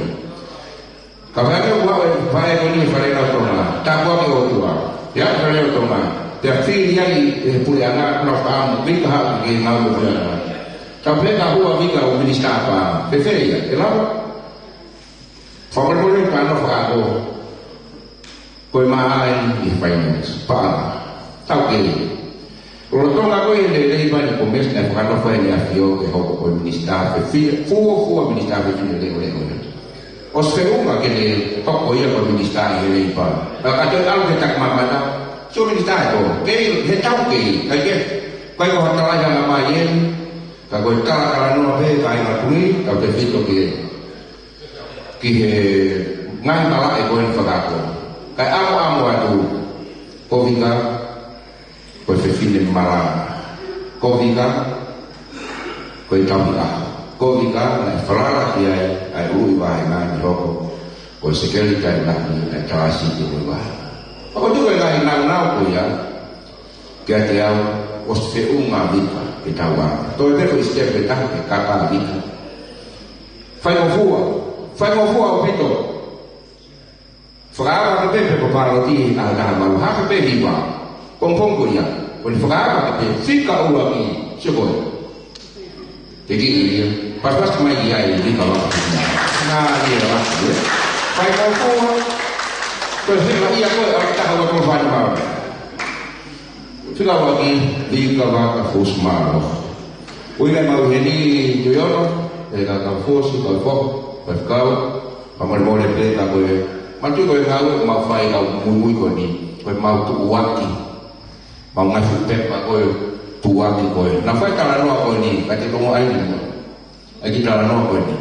Kapau ʻe ʻave ʻa e faʻē ko eni ki he Fale Alea Tonga, tāpuaki ʻa e ʻOtua. Ia Fale Alea Tonga, pea fili ai ʻe he puleʻanga, nau fakaʻamu, Vika haʻu ki he ngāue ʻa e puleʻanga. Tau pehē ka hū ʻa Vika ʻo minisitā paʻanga. Fēfē ia, ʻe lava? Fakamolemole ka nau fakaako. Ko e mā ʻeni ʻi he finance, paʻanga. Taukei. Lolotonga ko ē e lelei mai ʻa e komesi naʻe fakanofo ai ʻe ʻAfio ke hoko ko e minisitā fefine, fuofua minisitā fefine leʻoleʻo ia. ʻOsi feʻunga ke ne hoko ia ko e minisitā ʻi he leipa. Ka ka toe ʻalu ke taki mamata, sio minisitā ʻe tō. Kei, he tau kei, kai ke, kai ko ha talai hanga mai eni, ka ko e talatalanoa pē, kāinga tui, kau tefito ki he, ki he ngaahi malaʻe ko eni fakaako. Kae ʻamuʻamu atu, ko Vika, ko e fefine malanga. Ko Vika, ko e tauhi ʻaho. Ko Vika, naʻe falala ki ai ʻa e ʻuluʻi vāhenga ni hoko ko e sekelitali lahi ʻa e Talāsiti ʻo e Vāhenga. Pea ko e tuku e ngaahi naunau ko ia, kiate au, ʻosi feʻunga Vika ke tau anga. Toe pē ko e step ʻe taha ke kaka Vika. Faingofua, faingofua ʻaupito. Fakaava ke pē pe ko e pāloti ʻa e taha malu hake pē hiva. Pongipongi ko ia, ko eni fakaava ke pē fika ua ki sio ko ē. Te ki ia, paspas mai ia e Vika Vaka. Nā ia la, ē. Faingofua, ko e fika ia ko ē ʻa e taha ua tolu fā nima. Fika ua ki, Vika Vaka Fusimalo. ʻUhinga ʻemau ʻi heni, Tuʻiono, e kau fusi, kau fo, kau fekau, fakamolemole pē ka ko e, manatuʻi ko e ngāue ʻoku mau fai ʻi he muimui ko eni, ko ʻemau tuʻuaki, mau ngaahi fuʻu pepa ko e tuʻuaki ko ē. Naʻa fai talanoa ko eni, ka te konga ai ni mua. ʻAi ki talanoa ko eni.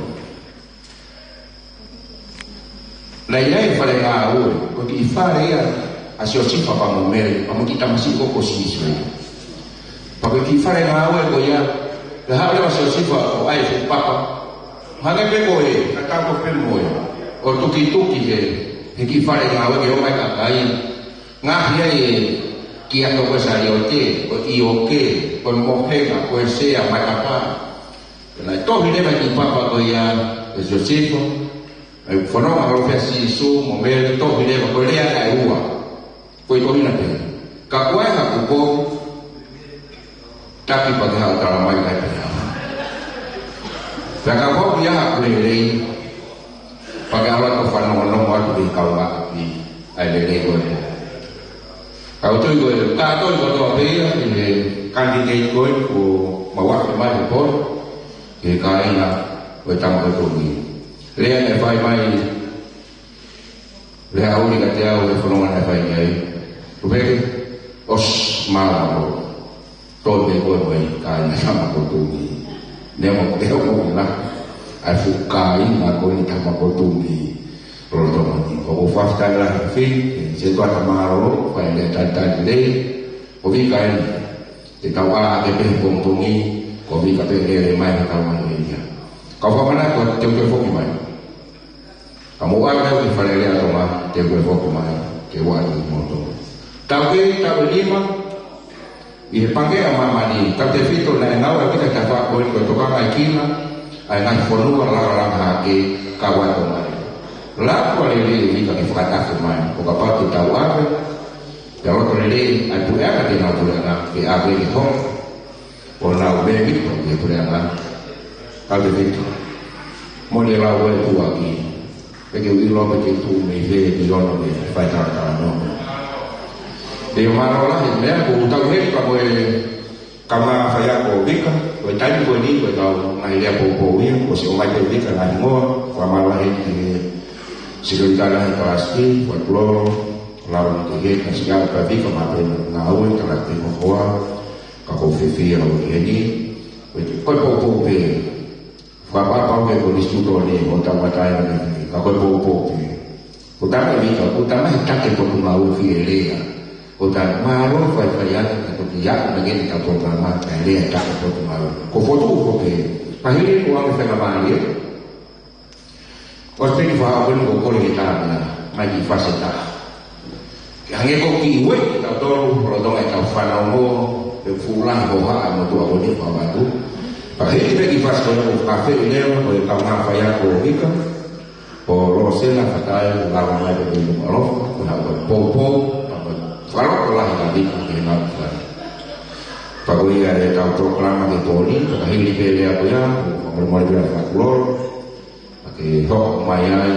Naʻe ʻi ai e fale ngāue, ko e kiʻi fale ia ʻa Siosifa pea mo Mele, pea mo e kiʻi tamasiʻi ko ē ko Sīsū. Pea ko e kiʻi fale ngāue ko ia, pea haʻu leva ʻa Siosifa ʻo ʻai e fuʻu papa. Hangē pē ko e, ka tau ko pē mo e, ʻo tukituki he, he kiʻi fale ngāue ke ō mai e kakai. Ngaohi ai e kiʻi ato ko e saliote, ko e ʻioke, ko e mohenga, ko e sea, matapā. Pea naʻe tohi leva e kiʻi papa ko ia ʻe Siosifa, ʻa e fononga ʻa Sīsū mo Mele, tohi leva ko e lea ʻe ua. Ko e tohi na pē. Ka ko e hā kuo taki pea ke haʻu ʻo tala mai kae pehē. Pea ka hoko ia ha lelei, pea ke ʻalu atu ʻo fanongonongo atu ki he kau ngāue ʻa e lelei ko ē. Ka ʻoku tui ko e, ka tui ko e toa pē ia, ʻi he candidate ko ē, kuo mau afe mai he pō, ʻi he kāinga ko e Tama ko Tumi. Lea naʻe fai mai, lea ʻuli kiate au he fononga naʻe fai ni ai. Kuo pehē, ʻosi mālō. Toe pē ko e mai kāinga Tama ko Tumi. Neongo ko e ʻoku na, ʻa e fuʻu kāinga ko eni Tama ko Tumi. Lolotonga ni. ʻOku ou fakafetaʻi lahi ki he, ki he Sētuata Mālōlō, fai lea talitali lelei, ko Vika eni. Te tau ʻā hake pē he pongipongi, ko Vika pē lele mai ha tau mai ia. Kau fakamanatu atu te u toe foki mai. Ka mou ʻā mai ki he Fale Alea Tonga, te u toe foki mai, ke u ʻoatu kimoutolu. Taʻu ʻe, taʻu ʻe nima, ʻi he Pangikē ʻa Māmani, tautefito naʻe ngāue ʻa Vika he tafaʻaki ko eni ko e tokangaekina ʻa e ngaahi fonua langa-, langa-, hake, kau ai Tonga. Lava lelei ʻe Vika ke fakatafe mai, ʻo kapau te tau ʻave, pea loto lelei ʻa e puleʻanga ke nau puleʻanga, ke ʻave ke hoko ʻo nau mēmipa ʻi he puleʻanga. Tautefito. Mo e lau ʻa e tuʻuaki. Pea ke u ʻilo pe te u tuʻu mei fē, Tuʻiono, ke fai talatalanoa. Te u mālō lahi, meʻa ko ʻetau heka ko e kaungā faiako ʻo Vika, ko e taimi ko eni, ko e kau ngaahi lea poupou ia, kuo ʻosi ʻomai pē ʻe Vika e ngaahi hingoa, fakamālō lahi ki he Sekelitali Lahi Kalasi, Faitulolo, lau ni ke he, ka siʻa ka Vika maʻu pē ʻena ngāue, tala ki he mokoa, ka ʻoku ou fiefia ʻi heni, ko e, ko e poupou pē. Fakapapau ke ko e Konisitūtone ʻo tau matai ni, ka ko e poupou pē. Ko e tama ʻi Vika, ko e tama he Taki Potungāue fie lea. Ko e tama mālō faifai ake ka toki aʻu mai ki he Taki Potungāue, kae lea Taki Potungāue. Ko e fotu ko pē. Pea hili ko e anga faingamālie. ʻOsi pē ki he faʻahinga ko e kole ke tala mai ki he fasi ʻe taha. Ke hangē ko e kiʻi ueʻi kitautolu, lolotonga ʻetau fanongo, pe fuʻu lahi hohaʻa ʻa e motuʻa ko eni ʻoku ʻalu atu. Pea hiki pē ki he fasi ko ē ʻoku fakaafeʻi leva, ko e kaungā faiako ʻo Vika, ko Losena Fatai, ʻo lava mai pē ki Nukuʻalofa, ko e haʻu ko e poupou, pea ko e fakalotolahi ʻa Vika ki he ngāue fai. Pea ko ia ʻetau polokalama ki he pō ni, pea ka hili pē lea ko ia, ʻoku fakamolemole pē ʻa Faitulolo, pea ke hoko mai ai.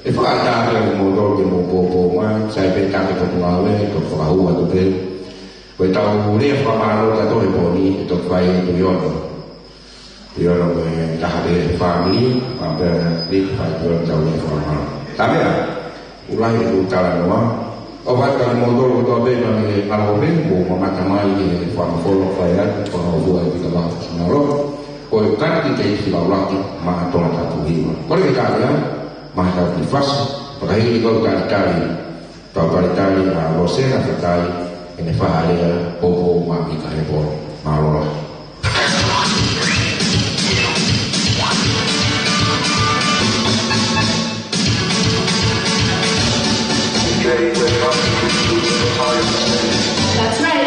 ʻE fakaʻatā pē ʻa kimoutolu ke mou poupou mai, sai pē Taki Potungāue, ʻe toki fakahū atu pē. Ko e tau lea fakamālō tautolu he pō ni, ʻe toki fai ʻe Tuʻiono. Tuʻiono mo e taha pē fāmili, pea pea ni fai Tuʻiono tau lea fakamālō. Tāmea, ʻoku lahi ʻeku talanoa. ʻOfa atu kiate kimoutolu kotoa pē, ka mou ngalo pē, mou mamata mai ki he fakamafola fai atu, fakamafola ʻi he kaveinga mālō. Ko e kani ki te iti laulaki, maʻa Tongatapu hiva. Kole ke tali ā, maʻa Tongatapu fasi, fakahili kau talitali. Tau talitali ʻa Losena Fatai, ʻene fakalea, Poupou Maʻa Vika he pō ni. Mālō lahi. That's right.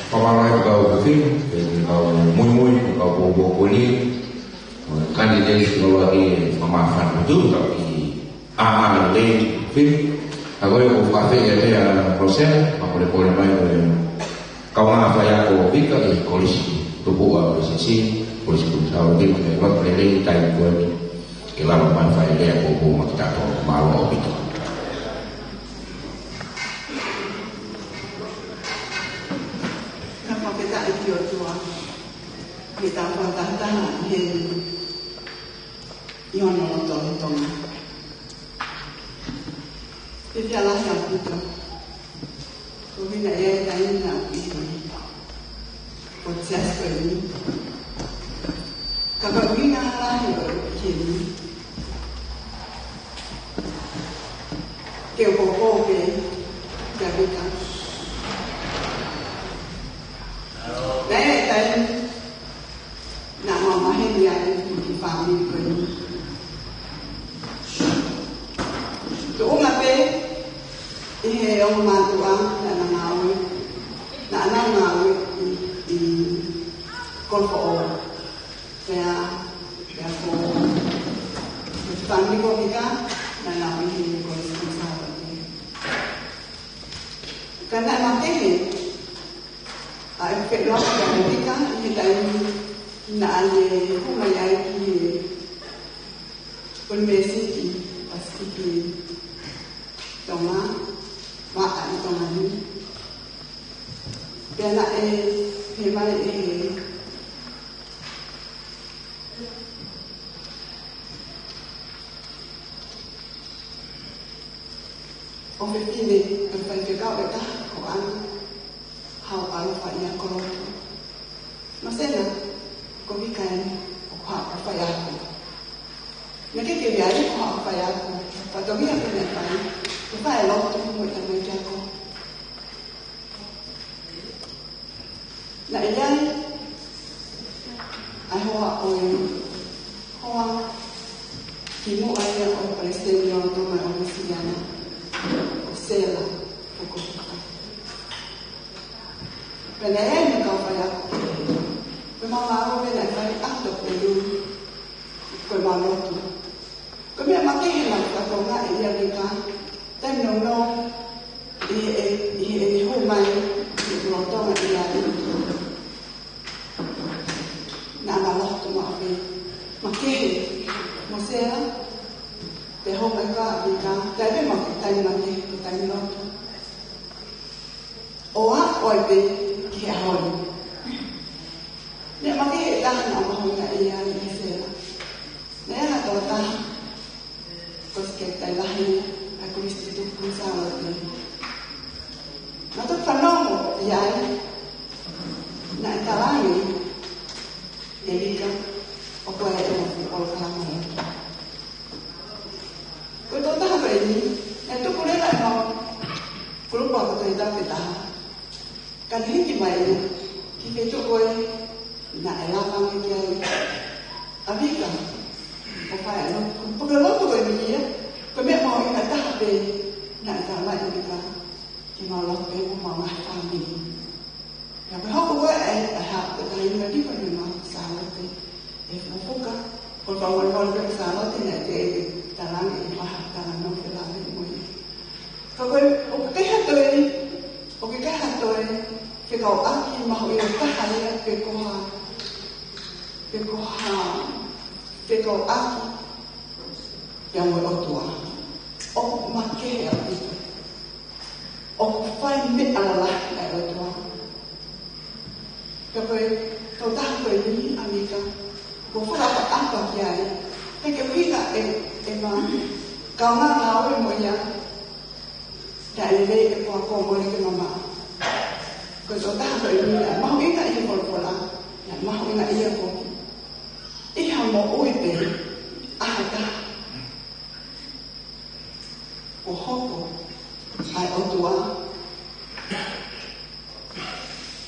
Fakamālō atu kau kafini, pea mo e kau muimui, kau poupou ko eni, mo e kaniteti ko eni, fakamāfana atu, kau ki ʻAna lelei, fini. Ka ko e ʻoku ou fakaafeʻi ʻa Losena, pea mole pole mai ko e kaungā faiako Vika ʻi he Kolisi Tupuʻa ʻo e S S C, Kolisi Tupuʻa ʻo Vika, ke lotu lelei taimi ko eni, ke lava mai fai lea poupou maʻa kitautolu, mālō ʻaupito. Ka fakafetaʻi ki he ʻOtua, ke tau fakatahataha ʻi heni ʻi hono lotolotonga. Ke fiefia lahi ʻaupito. Ko e meʻa ia ʻe taina ʻi heni. Ko e siasi ko eni. Ka ko e meʻa lahi ʻo ʻi heni. Ke u poupou pē, kia Vika. Naʻe ʻi ai e taimi, naʻa mau maheni ai ki he fāmili ko eni. Tuʻunga pē ʻi he ongo mātuʻa naʻa na ngāue, naʻa na ngāue ʻi, ʻi Kolofoʻoua. Pea, pea ko e fāmili ko Vika, naʻa na ʻi he Kolisi Sāpate. Ka naʻe makehe ʻa e feʻiloaki ʻa Vika ʻi he taimi naʻa ne hū mai ai ki he ʻUnivēsiti Pasifiki Tonga, Vaʻa ʻi Tonga ni. Pea naʻe pehē mai ʻe he ʻofefine ʻo e faifekau ʻe taha ko ʻAna Hauʻalofa ia ko Lotu: Mosela, ko Vika eni, ʻoku haʻu ʻo faiako. Naʻe ʻikai ke ʻi ai, ʻoku haʻu ʻo faiako. Fatongia pē naʻe fai, ke fai e lotu mo e tamaiki ako. Naʻe ʻi ai ʻa e hoa ʻo e, hoa kimuʻa ia ʻo e palesiteni lolotonga ʻo Nuʻusila na, ko Sela Fukofuka. Pea naʻe ʻi ai mo e kau faiako kehe. Ko e mau ngāue naʻe fai ʻi he Pelu, ko e mau lotu. Ko e meʻa makehe naʻe fakatokangaʻi ʻe Vika, taimi nounou, ʻi he, ʻi heʻene hū mai ki lolotonga ia, naʻa na lotu maʻu pē. Makehe mo Sela, pea hū mai ko ē ʻa Vika, taimi makehe, taimi makehe, ko e taimi lotu. ʻO aʻu ai pē ki he ʻaho ni. Meʻa makehe ʻe taha naʻe mahuʻingaʻia ai ʻe Sela, naʻe ʻi ai ha tokotaha ko e sekelitali lahi ʻa e Kolisi Tutuku, ko Sālote. Naʻa tau fanongo ʻi ai, naʻe talaange ʻe Vika ʻoku ʻi ai ʻemau fuʻu polokalama lotu. Ko e tokotaha ko eni, naʻe tuku leva ʻemau kulupu ako Tohi Tapu ʻe taha, ka ne hiki mai ia ki he feituʻu ko ē naʻe lava ange ki ai ʻa Vika ʻo fai e lotu. Ko e lotu ko eni ia, ko e meʻa mahuʻinga taha pē naʻe talamai ʻe Vika ke mau lotu pē mo homau ngaahi fāmili. Pea ko e hoko ko ē ʻa e, ʻa e haʻu ko ē ʻa Vika ki he ngaahi Sālote ʻe Fukofuka, ko e fakamolemole pē ko Sālote naʻe teʻeki ke talaange ʻe Vika ha talanoa ke lave mo ia. Ka ko e, ʻoku ʻikai ha toe, ʻoku ʻikai ha toe fekauʻaki mahuʻinga taha ia pe ko ha, pe ko ha fekauʻaki ia mo e ʻOtua. ʻOku makehe ʻa Vika. ʻOku fai meʻa lalahi ʻa e ʻOtua. Pea ko e tokotaha ko eni ʻa Vika, ʻoku ou fakaʻapaʻapa ki ai. He ko e ʻuhinga ʻe, ʻema kaungā ngāue mo ia, naʻe lelei ke ko ako mo lelei ke mamaʻo. Ko e tokotaha ko eni naʻe mahuʻinga ʻi he folofola, naʻe mahuʻinga ʻi he foki. ʻI ha moʻui pē ʻa ha taha kuo hoko ʻa e ʻOtua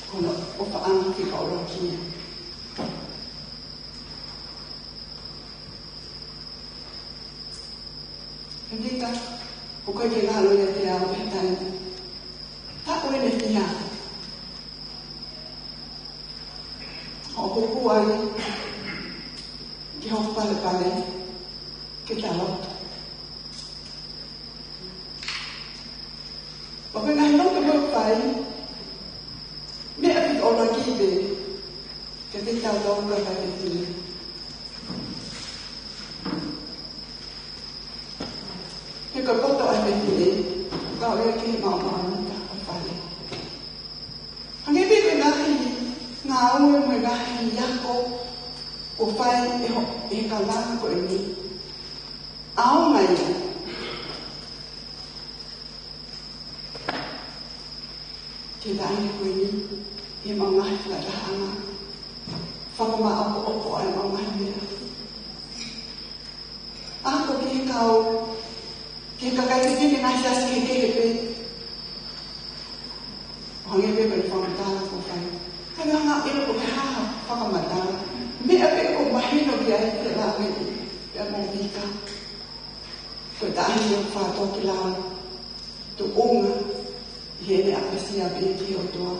ko hono ʻofaʻanga fika ʻuluaki ia. He Vika, ʻoku ʻikai ke ngalo ia kiate au he taimi. Taʻu ʻe fiha hoʻo hū ai ki ho palepale ke ta lotu. ʻOku ʻi ai e ngaahi lotu ʻoku fai, meʻa fika ʻuluaki pē kiate kitautolu kau fāmili. He ko e poto ʻa e fāmili, kau ia ki he maʻumaʻunuta ʻo fale. Hangē pē ko e ngaahi ngāue mo e ngaahi ako ʻoku fai ʻe ho, ʻe he kaungā ako ko eni. ʻAonga ia ke taʻe ko eni, ʻemau ngaahi fakatahaʻanga, fakamāʻopoʻopo ʻa ʻemau ngaahi meʻa. Ako ki he kau, ki he kakai fefine ngaahi siasi kehekehe pē. ʻO hangē pē ko e fakamatala ʻoku fai. Ka naʻa nau ʻilo ko e hā ha fakamatala. Meʻa pē ʻoku mahino ki ai ke lave ki ai, pea mo Vika. Ko e taʻahine ʻoku fakatōkilalo, tuʻunga ʻi heʻene ʻapasia pē ki he ʻOtua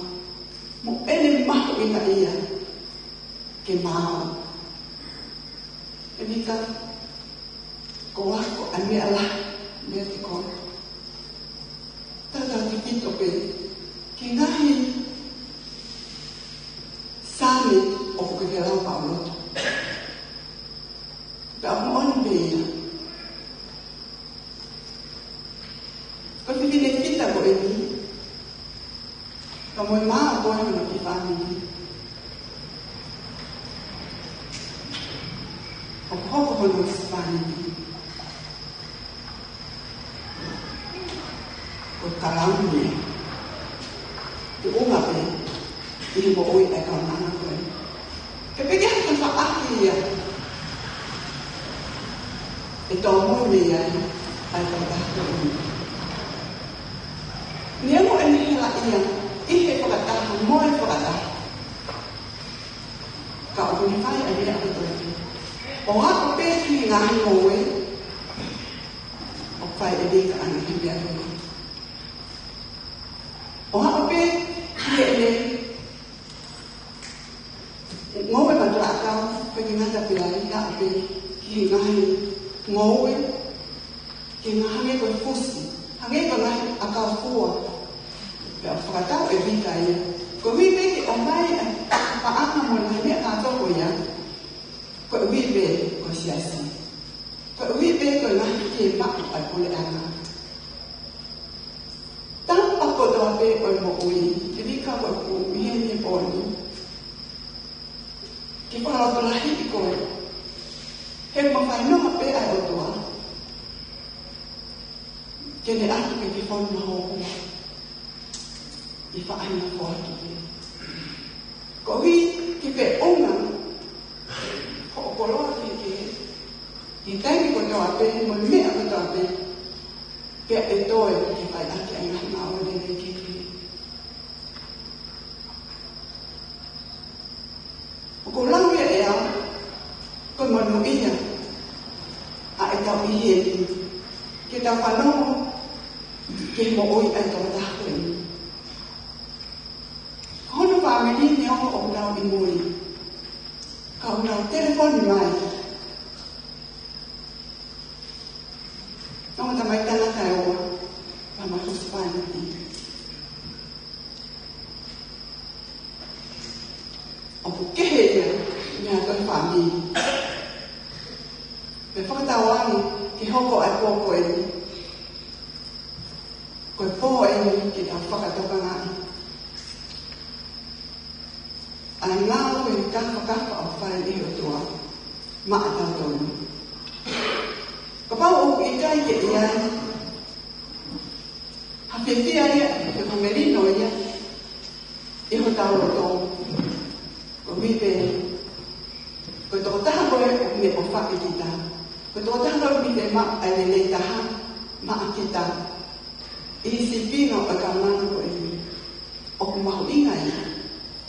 mo ʻene mahuʻingaʻia ke maau. He Vika, ko e ako ʻa e meʻa lahi meiate koe. Tautautefito pē ki he ngaahi Sāme ʻoku ke lau pea lotu. Pea ʻoku moʻoni pē ia. Ko e fefine Vika ko eni, ka mo e mā ko hono kiʻi fāmili. ʻOku hoko hono kiʻi fāmili ko e kalauni ia. Tuʻunga pē ʻi he moʻui ʻa e kaunanga ko ē. Ke pehē ke hanga ʻo faʻaki ia ʻe tōmui mei ai ʻa e tokotaha ko eni. Neongo ʻene helaʻia ʻi he fakataha mo e fakataha, ka ʻoku ne fai ʻa e meʻa kotoa pē. ʻO aʻu pē ki he ngaahi ngoue ʻoku fai ʻe Vika ʻa e ngaahi meʻa ko ē. ʻO aʻu pē ki heʻene ngoue matalaʻakau, ʻikai ke ngata pē ai, aʻu pē ki he ngaahi ngoue, ke ngaahi hangē ko e fusi, hangē ko e ngaahi ʻakau fua. Pea ʻoku fakatau ʻe Vika ia, koeʻuhi pē ke ʻomai ʻa e paʻanga mo e ngaahi meʻa kātoa ko ia, koeʻuhi pē ko e siasi, koeʻuhi pē ko e ngaahi ke maʻu ʻa e puleʻanga. Tapa kotoa pē ʻo e moʻui, ʻe Vika, ko e kumi heni poni ke fakalotolahiʻi koe. He ʻoku mafai noa pē ʻa e ʻOtua ke ne ʻatu ke ke fonu mahohoma ʻi faʻahinga foaki pē. Koeʻuhi ke feʻunga hoʻo koloa kehekehe ʻi he taimi kotoa pē mo e meʻa kotoa pē, pea ʻe toe ke fai ʻaki ʻa e ngaahi ngāue lelei kehekehe. ʻOku ou lau ia ʻe au ko e monūʻia ʻa e tau ʻi heni ke tau fanongo ki he moʻui ʻa e tokotaha ko eni. Ko hono fāmili neongo ʻoku nau ʻi mui, ka ʻoku nau telefoni mai. Nau tamai tangata ʻe ua, pea mo e husepāniti. ʻOku kehe ia mei ha toe fāmili. Pea fakatauange ke hoko ʻa e pō ko eni ko e pō eni ke tau fakatokangaʻi ʻa e ngāue kafakafa ʻoku fai ʻe he ʻOtua maʻatautolu. Kapau ʻoku ʻikai ke ʻi ai ha fiefia ia, pe ko ha melino ia ʻi hotau loto, koeʻuhi pē ko e tokotaha ko ē ʻoku ne ʻofaʻi kita, ko e tokotaha ko ē ʻoku ne maʻu ʻa e lelei taha maʻa kita ʻi he sīpinga ʻo e kaunanga ko eni, ʻoku mahuʻinga ia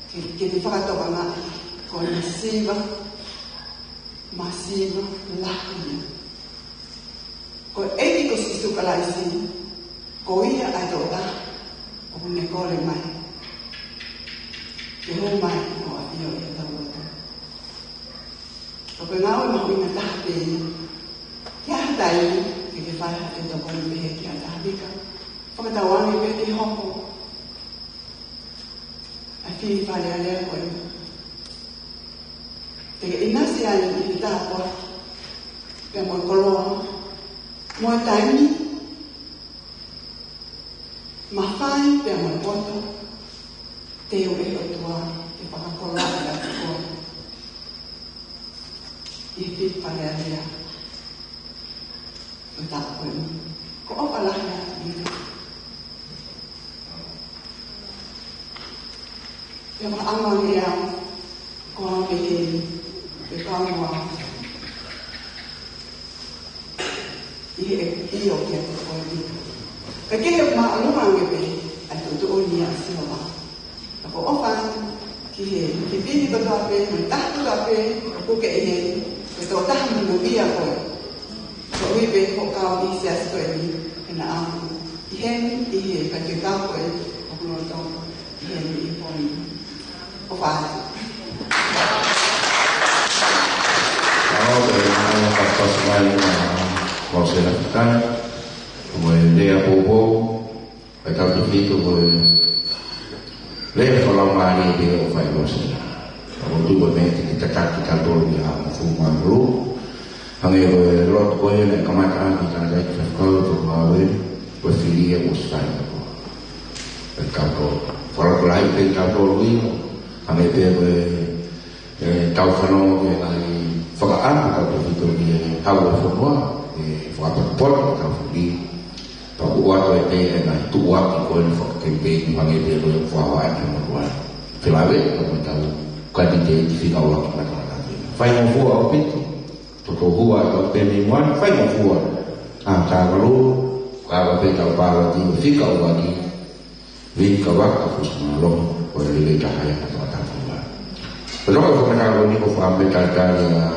ke, ke te fakatokangaʻi ko e masiva, masiva lahi ia. Ko e ʻEiki ko Sīsū Kalaisi, ko ia ʻa e tokotaha ʻoku ne kole mai ke hū mai ʻo ʻafio ʻi hotau loto. Ko e ngāue mahuʻinga taha pē ia. Ke ʻi ai ha taimi ke ke fai ha tokoni pehē ki ha taha, Vika, fakatauange pē ke hoko ʻa e fili Fale Alea ko eni. Te ke ʻinasi ai ʻi he tāpuaki pea mo e koloa mo e taimi, mafai pea mo e poto, teu ʻe he ʻOtua ke fakakoloaʻi atu koe ʻi he fili Fale Alea ʻo e taʻu ko eni. Ko e ʻofa lahi atu ia. Pea ʻoku ou ʻamanaki au ko au pehē, pe ko au mo au, ʻi heʻeku ʻio ki he ʻOtua. Ka ke he māʻolunga ange pē ʻa e tuʻutuʻuni ʻa Sihova. Ka ʻoku ou ʻofa atu ki he fefine kotoa pē mo e taha kotoa pē ʻoku ke ʻi heni, ko e tokotaha monūʻia koe. Koeʻuhi pē ko e kau ʻi he siasi ko eni, he naʻa ku ʻi heni ʻi he faifekau ko ē ʻoku lolotonga ʻi heni ʻi he pō ni. ʻOfa atu. ʻOku ou ʻofa atu ʻa e Ko e lea poupou, ʻa e tautefito ko e lea fakalaumālie pē ʻoku fai ʻe Losela. Ka ʻoku ou tui ko e meʻa te ne tataki kitautolu ia ʻa e mafu mālōlō. Hangē ko e lotu ko ē naʻe kamata ʻaki ʻe he tangataʻeiki faifekau ʻo e ngāue, ko e fili ia ʻoku sai ʻa e kau Fakalotolahi pē kitautolu ia, hangē pē ko e, ʻetau fanongo ki he ngaahi fakaʻamu ʻa e ʻEiki ki he hau ʻo e fonua, ʻe fakapotopoto ʻetau fili. Pea ʻoku ʻoatu ʻe he ngaahi tuʻuaki ko eni fakakemipeini hangē pē ko e fakahā ʻa e motuʻa. Felāveʻi pea mo ʻetau kanititeiti fika ua ki matamata. Faingofua ʻaupito, toto hua ʻetau pē mei muʻa, faingofua. ʻA, tā valu, ka ʻoku pē ʻetau pāloti, fika ua ki, Vika Vaka Fusimālohi, ko e lelei taha ia ʻa e tangata fonua. Ko e toka ko e tangata ko eni ko Fāme Talitali ʻa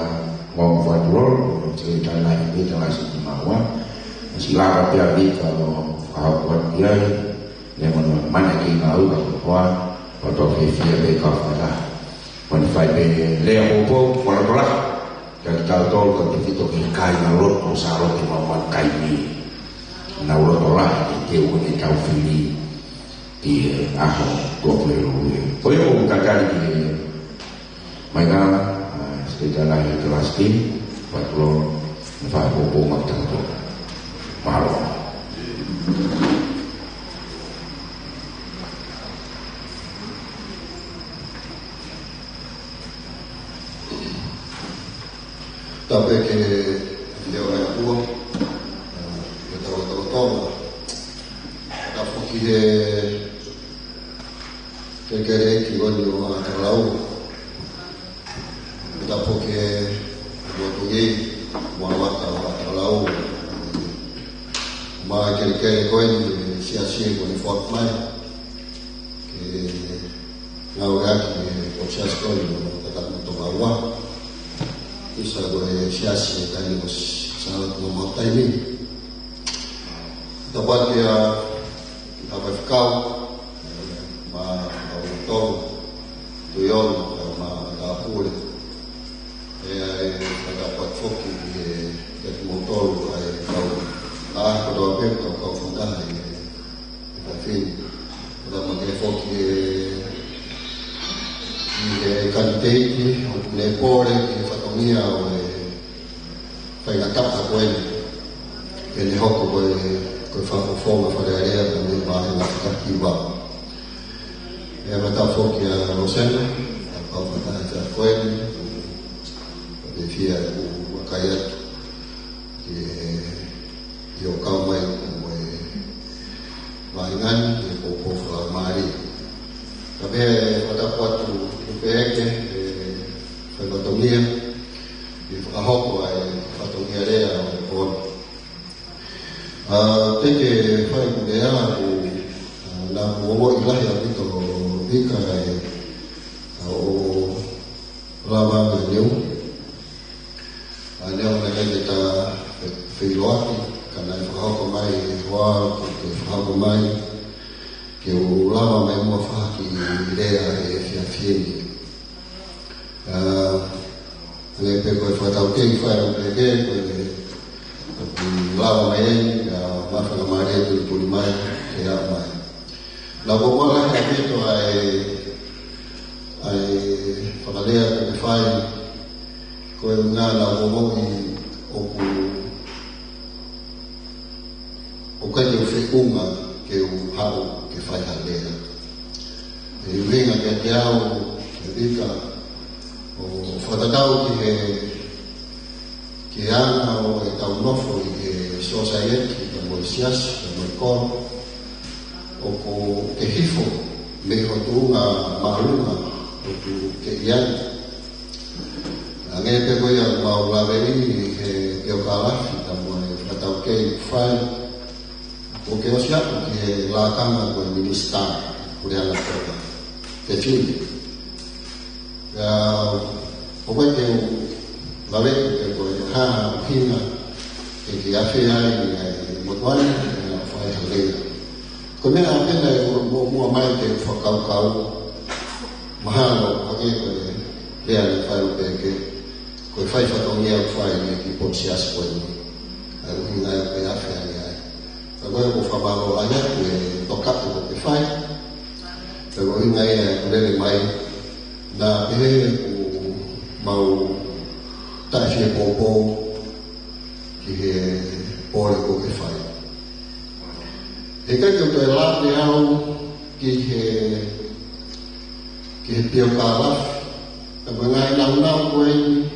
Ngong Fatulolo, ko e tangata lahi ʻi he tangata si ki maua. Siʻi lava pē ʻa Vika ʻo fakahoko atu ki ai, ne mana mana ki ngā ua ko hoa, ko tō fiefia pē ka fata. Ko eni fai pē lea poupou, fakalotolahi. Kia kitautolu, ka te fito ki he kāingalotu ʻo Sālote mo Maʻutaimi. Nau lotolahi ke teu ʻetau fili ki he ʻaho Tuʻapulelulu. Ko ia ʻoku tatali ki he mai ka, ʻa, Sekelitali Lahi ʻo e Talasiti, Fatulolo, ne fai poupou maʻa kitautolu. Mālō. Tapu ki he ʻEiki ʻo e ʻOtua, ʻa, ʻi heʻetau lotolotonga. Tapu ki he kelekele ʻeiki ko eni ʻo Haʻa Talavou. Tapu ki he motuʻa, motuʻa ʻo Haʻa Talavou. Mo e kelekele ko eni, siasi ko eni foaki mai. Ke ngāueʻaki ʻe he Siasi ko eni ʻo Tongatapu mo Tonga ua. ʻIsa ko e siasi ʻe taha ʻo Sālote mo Maʻutaimi. Tapu atu ki he kau faifekau, mo e kau tau, Tuʻiʻoni, mo e kau matāpule. ʻE, ʻe, tapu atu foki ki he, ki he kimoutolu, ʻa e kau, ʻa, ko e kau pē, kau, kau fakaʻaho, ʻe, ʻe fafine. Ko e tama ke foki, ʻe, ʻi he kanititeiti, ʻoku ne pole, ki he fatongia ʻo e faingataʻa ko eni. Ke ne hoko ko e, ko e fakafofonga Fale Alea, ko e meʻa pē ʻi he ngaahi fakakiva. ʻE, ma tapu foki kia Losena, ʻa e kau fakaʻaho ko eni, ʻoku fiefia ʻeku vakai atu ki he, ʻi hoʻo kau mai mo e vaʻinga ni, ʻi he poupou fakamālie. Ka pehē ʻe fakatapu atu ki he peeke, ʻe, fai fatongia, ʻi he fakahoko ʻa e fatongia lea ʻo e pō ni. ʻA, te ke fai ʻeku lea ʻoku, ʻa, naʻa ku ongoʻi lahi ʻaupito Vika ʻe, ʻa, ʻo lava ʻa e leo. ʻA, leo naʻe ʻikai ke ta fe-, feʻiloaki, ka naʻe fakahoko mai ʻe he hoa, ke, ke fakahoko mai, ke u lava mai muʻa fai ha kiʻi lea he efiafi ni. ʻA, hangē pē ko e fakataukei fai ʻo pehē ko e, ko e lava mai eni, ʻa, ma fakamālō atu ʻi he tuli mai, ke aʻu mai. Naʻa ku ʻosi lahi ʻaupito ʻa e, ʻa e fakalea ko ē ke fai, ko e ʻuhinga naʻa ku ongoʻi ʻoku ʻoku ʻikai ke u feʻunga ke u haʻu ke fai ha lea. ʻE ʻuhinga kiate au, ʻe Vika, ʻo fakatatau ki he, ki he anga ʻo ʻetau nofo ʻi he sōsaieti, pea mo e siasi, pea mo e kolo, ʻoku ke hifo mei ho tuʻunga māʻolunga ʻoku ke ʻi ai. Hangē pē ko ia ʻoku mau lave ʻi he biokālafi pea mo e fakataukei ʻoku fai, ʻoku ke ʻosi aʻu ki he lakanga ko e minisitā, puleʻanga ko e fefine. ʻA, ʻoku ʻikai ke u lave pē ko e hā ha ʻuhinga ke ke afe ai ʻa e motuʻa ni, ʻa e fai ha lea. Ko e meʻa pē naʻe muʻomuʻa mai ke fakakaukau, mahalo hangē ko e lea naʻe fai ʻo pehē, ko e fai fatongia ʻoku fai ʻe he kiʻi potu siasi ko eni. ʻA e ʻuhinga ia ʻoku ke afe ange ai. Ka ko e ʻoku ou fakamālō lahi atu he tokaʻi ʻoku ke fai. Ka ko e ʻuhinga ia ʻeku lele mai, naʻa pehē ʻoku mau taʻefiepoupou ki he pole ʻoku ke fai. He ʻikai ke u toe lave au ki he, ki he piokalafi, pea mo e ngaahi naunau ko eni,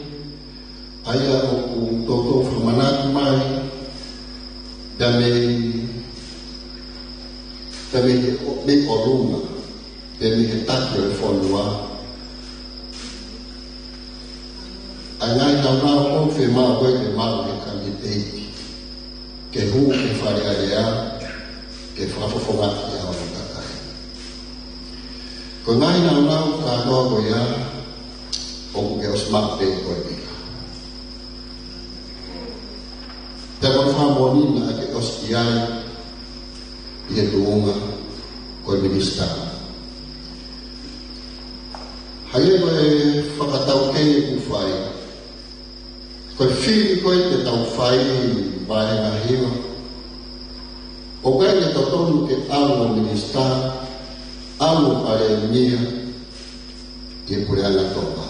ʻa ia ʻoku toutou fakamanatu mai, pea mei, pea mei he, mei ʻolunga, pea mei he taki ʻo e fonua. ʻA e ngaahi naunau ʻoku fiemaʻu ko ē ke maʻu ʻe he kanititeiti ke hū ki he Fale Alea, ke fakafofongaʻi ʻa hono kakai. Ko e ngaahi naunau kātoa ko ia, ʻoku ke ʻosi maʻu pē koe, Pita. Pea ko e fakamoʻoni naʻa ke ʻosi ʻi ai ʻi he tuʻunga ko e minisitā. Hangē ko e fakataukei ʻoku fai, ko e fili ko ē te tau fai ʻi he vahenga hiva, ʻoku ʻikai ke totonu ke ʻalu ʻa e minisitā, ʻalu ʻa e palēmia ʻi he puleʻanga Tonga.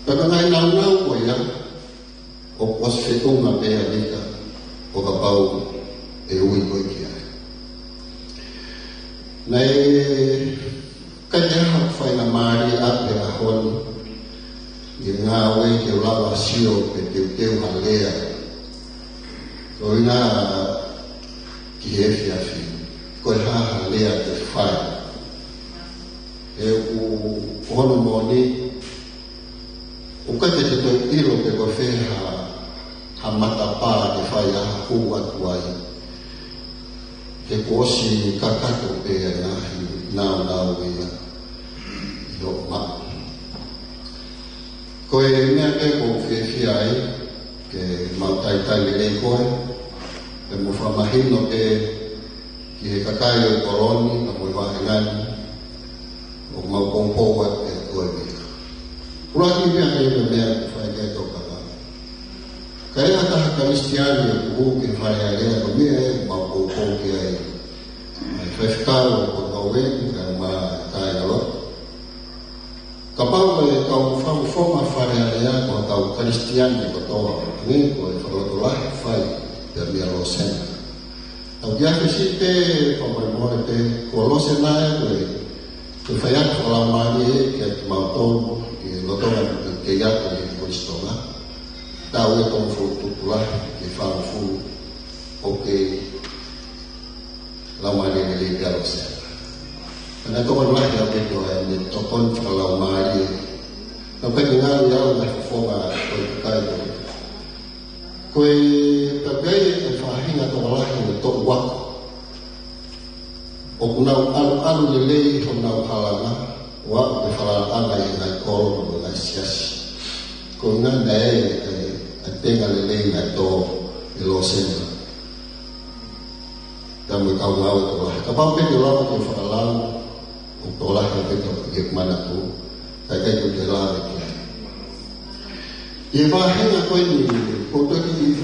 Pea ko e ngaahi naunau ko ia, ʻoku ʻosi feʻunga pē ʻa Mika, ʻo kapau ʻe ui koe ki ai. Naʻe ʻikai ke ʻi ai haʻaku faingamālie ʻaʻaku he ʻaho ni, ʻi he ngāue ke u lava ʻo sio pe teuteu ha lea. Ko ia ki he efiafi, ko e hā ha lea ke fai. He ʻoku, ʻoku hono moʻoni, ʻoku ʻikai ke te toe ʻilo pe ko fē ha, ha matapā ke fai ha hū atu ai. He kuo ʻosi kakato pē ʻa e ngaahi naunau ia ʻi hoʻo maʻu. Ko e meʻa pē ʻoku ou fiefia ai, ke mau talitali lelei koe, pea mo fakamahino pē ki he kakai ʻo e kolo ni, pea mo e vahenga ni, ʻoku mau poupou atu kiate koe, Mika. ʻUluaki meʻa, ko e meʻa ʻoku fai ki ai e tokanga. Ka ʻi ai ha taha Kalisitiane ʻoku hū ki he Fale Alea, ko e meʻa ʻoku mau poupou ki ai. ʻA e faifekau ʻo e kolo ni, kae ʻumaʻā e kāingalotu. Kapau ko e kau fakafofonga Fale Alea ko e kau Kalisitiane kotoa, hangē ko e fakalotolahi ʻoku fai pē meia Losena. Tau kiʻi afe siʻi pē, fakamolemole pē, ko Losena ē, ko e, ko e faiako fakalaumālie ē kiate kimautolu ʻi loto ʻa e kei ʻi he Kolisi Tonga. Tau ʻi he toko hongofulu tupu lahi ki he fāngofulu. ʻOku laumālie lelei pē ʻa Losena. Naʻe tokoni lahi ʻaupito ʻene tokoni fakalaumālie. Naʻe pehē ngāue ʻa e ngaahi fofonga ko e kakai ko ē. Ko e takai e faʻahinga tokolahi ʻo e toʻu ako. ʻOku nau ʻalu, ʻalu lelei honau halanga, ʻo aʻu ki he falalaʻanga ʻi he ngaahi kolo mo e ngaahi siasi. Ko e ʻuhinga ia ʻa e, ʻa e tenga lelei naʻe tō ʻe Losena. Ka mo e kau ngāue tokolahi. Kapau pē ke lava ke fakalau, ʻoku tokolahi ʻaupito ʻeku manatu, ka ʻikai ke u toe lave ki ai. ʻI he vahenga ko eni, ʻoku ou toki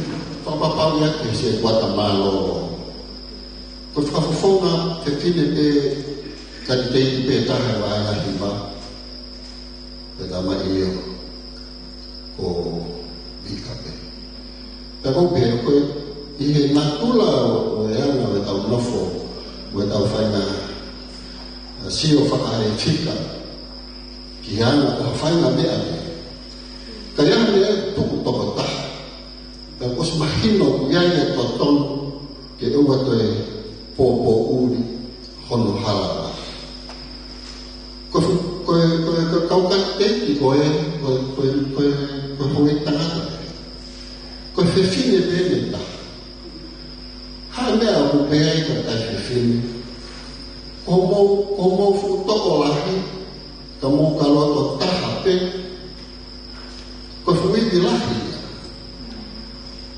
fakapapauʻi atu ki he kuata mālōlō. Ko e fakafofonga fefine pē, kanititeiti pē taha he vahenga hiva. Pea tama io, ko Mika pē. Pea ʻoku ou pehē, ko e, ʻi he natula ʻo, ʻo e anga ʻo ʻetau nofo, ʻo ʻetau faʻahinga, ʻa, sio fakaefika ki he anga ʻo ha faʻahinga meʻa pē. Ka ʻi ai ha meʻa ʻe tuku tokotaha, pea kuo ʻosi mahino ʻoku ʻi ai e totonu ke ʻoua toe pōpōʻuli hono halanga. Ko e fu-, ko e, ko e, ko e kau kanititeiti ko ē, ko e, ko e, ko e, ko e houʻeiki tangata. Ko e fefine pē ʻe taha. Ha meʻa ʻoku pehē ai ki he kakai fefine. Ko hoʻomou, ko hoʻomou fuʻu tokolahi, ka mou ka loto taha pē. Ko e fuʻu ivi lahi.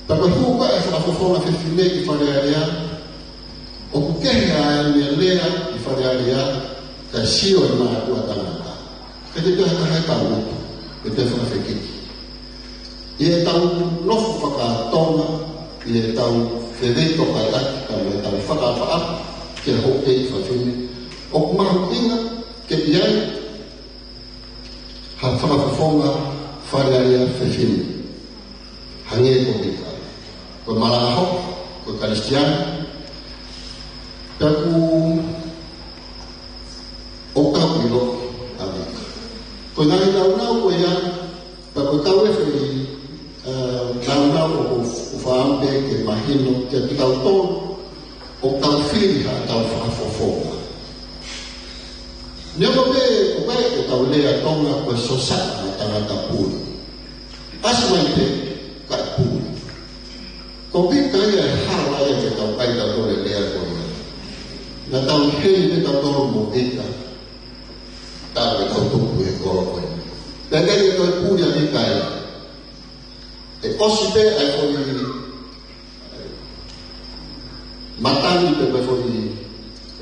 Pea ko e hū ko ē ʻa e fakafofonga fefine ki Fale Alea, ʻoku kehe ʻa ʻene lea ʻi Fale Alea, kae sio ʻi mātuʻa tangata. Ka te te haka he kau utu, ke te fakafekiki. ʻI heʻetau nofo faka-Tonga, ʻi heʻetau fefine tokaiʻaki, ka mo ʻetau fakaʻapaʻapa ki he houʻeiki fefine, ʻoku mahuʻinga ke ʻi ai ha fakafofonga Fale Alea fefine. Hangē ko Mika. Ko e malanga hoko, ko e Kalisitiane. Pea ʻoku ʻa Vika. Ko e ngaahi nāunau ko ia, pea ko e kau e foʻi, ē, nāunau ʻoku ou fakaʻamu pē ke mahino kiate kitautolu ʻoku tau fili haʻatau fakafofonga. Neongo pē ʻoku ʻi ai ʻetau lea Tonga ko e sosa ʻa e tangata puli. ʻAsi mai pē kae puli. Ko Vika ia e hala ia ke tau ʻai tautolu e lea ko ia. Naʻa tau heni pē tautolu mo Vika. Talu ʻetau tupu he kolo ko eni. Pea ʻikai ke toe puli ʻa Vika ia. ʻE ʻosi pē ʻa e foʻi matangi pē, pē foʻi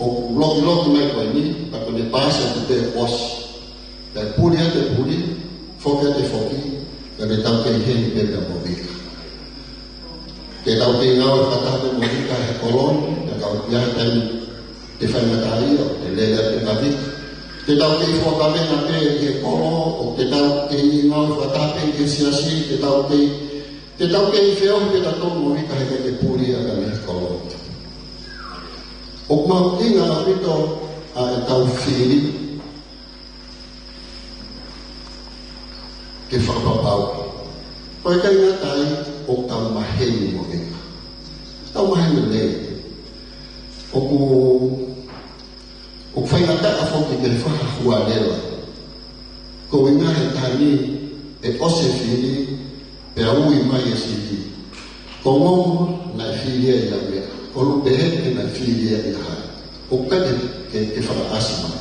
ʻoku lokiloki mai ko eni, pea ko ʻene paasi atu pē ʻosi. Pea puli ʻa e puli, foki ʻa e foki, pea tau kei heni pē pea mo Vika. Ke tau kei ngāue fakataha pē mo Vika he kolo ni, pea tau ia taimi te faingataʻaʻia, ʻo te lele atu pē kia Vika. Te tau kei fuakavena pē ʻi he kolo, ʻo te tau kei ngāue fakataha pē ʻi he siasi, te tau kei, te tau kei feohi pē tautolu mo Vika he ʻikai ke puli ia ka mei he kolo. ʻOku mahuʻinga ʻaupito ʻa ʻetau fili ke fakapapauʻi. Ko e ʻikai ngata ai ʻoku tau maheni mo Vika. Tau maheni lelei. ʻOku, ʻoku faingataʻa foki ke fakahualela. Ko e ʻuhinga he taimi ʻe ʻosi e fili, pea ui mai e sivi. Ko Ngongua naʻe fili ia ʻi he meʻa. Ko Lupeheke naʻe fili ia ʻi he hā. ʻOku ʻikai ke, ke, ke fakaʻasi mai.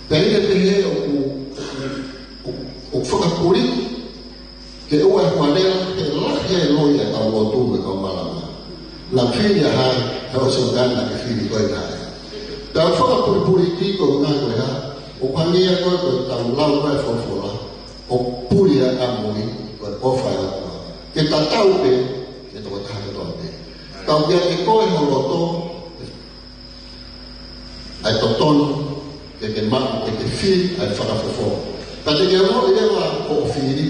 Pea ʻi he pehē ʻoku, ʻoku, ʻoku fakapuliki ke ʻoua ʻe hualela, he lahi e loi ʻa e kau lotu mo e kau malanga. Naʻa ku fili ʻa hai, he ʻosi ʻo taimi naʻa ke fili koe ʻi hai. Pea ʻoku fakapulipuliki ko e ʻuhinga ko e hā, ʻoku hangē ia ko e, ko e tau lau mai e folofola, ʻoku puli ʻa e ʻamui, ko e ʻofa ʻa e ʻOtua. Ke tatau pē, ke tokotaha kotoa pē. Kau kiate koe ho loto, ʻa e totonu, ke ke maʻu, ke ke fili ʻa e fakafofonga. Ka te ke ongoʻi leva hoʻo fili,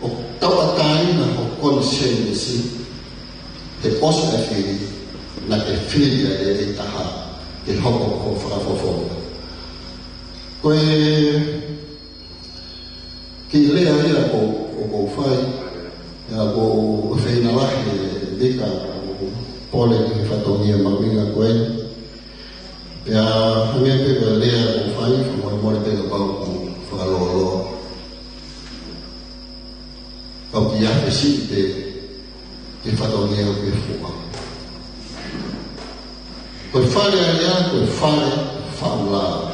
ʻoku tauʻatāina ho konisēnisi, he ʻosi ʻa e fili, naʻa ke fili ʻa e lelei taha, ke hoko ko e fakafofonga. Ko e kiʻi lea ia ʻoku, ʻoku ou fai, ʻa ia ʻoku ou feinga lahi e Vika ʻoku pole ki he fatongia mahuʻinga ko eni. Pea hangē pē ko e lea ʻoku ou fai, fakamolemole pē kapau ʻoku fakalōloa. Kau kiʻi afe siʻi pē ki he fatongia ʻoku ke fua. Ko e Fale Alea, ko e fale faʻu lao.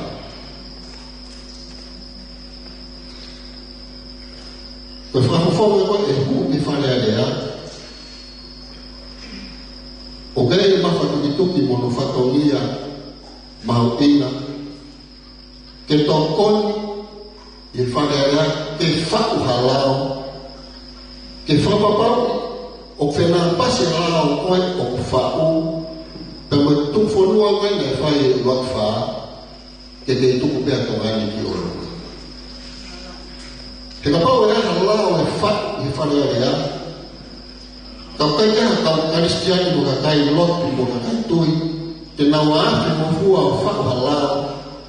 Ko e fakafofonga ko ē ʻe hū ki Fale Alea, ʻoku ʻi ai e mafatukituki mo hono fatongia mahuʻinga, ke tokoni ʻi Fale Alea ke faʻu ha lao, ke fakapapauʻi ʻoku fenāpasi e lao ko ē ʻoku faʻu, pea mo e tuʻufonua ko ē naʻe fai ʻe ʻUluaki Fā, ke kei tuku pē ʻa Tonga ni ki ʻolunga. He kapau ʻe ʻi ai ha lao ʻe faʻu ʻi Fale Alea, ka ʻoku ʻikai ke ʻi ai ha kau Kalisitiane mo e kakai lotu mo e kakai tui, te nau afe mo fua ʻo faʻu ha lao,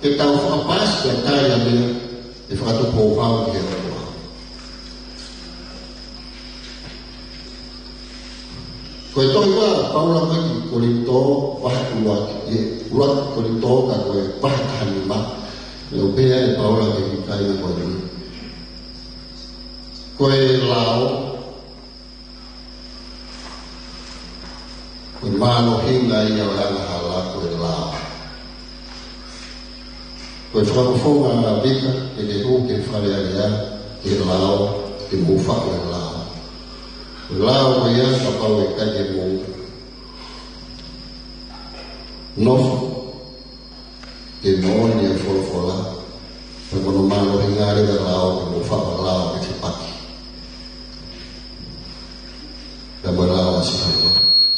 ke tau fakapaasi ʻa e kai ʻa e meʻa, ʻe fakatupu houhau ki he ʻOtua. Ko e tohi ʻa Paula mai ki Kolinitō, vahe ʻuluaki, ʻuluaki Kolinitō, ka ko e vahe taha nima, ʻoku pehē ʻe Paula ki he kakai ko eni. Ko e lao, ko e mālohinga ia ʻo e angahala ko e lao. Ko e fakafofonga ʻa Vika, ke ke hū ki Fale Alea, ke lao, ke mou faʻu e lao. Ko e lao ko ia kapau ʻe ʻikai ke mou nofo ke moʻoni e folofola. Pea ko hono mālohinga leva e lao, ke mou faʻu e lao ke fepaki pea mo e lao ʻa Sihova.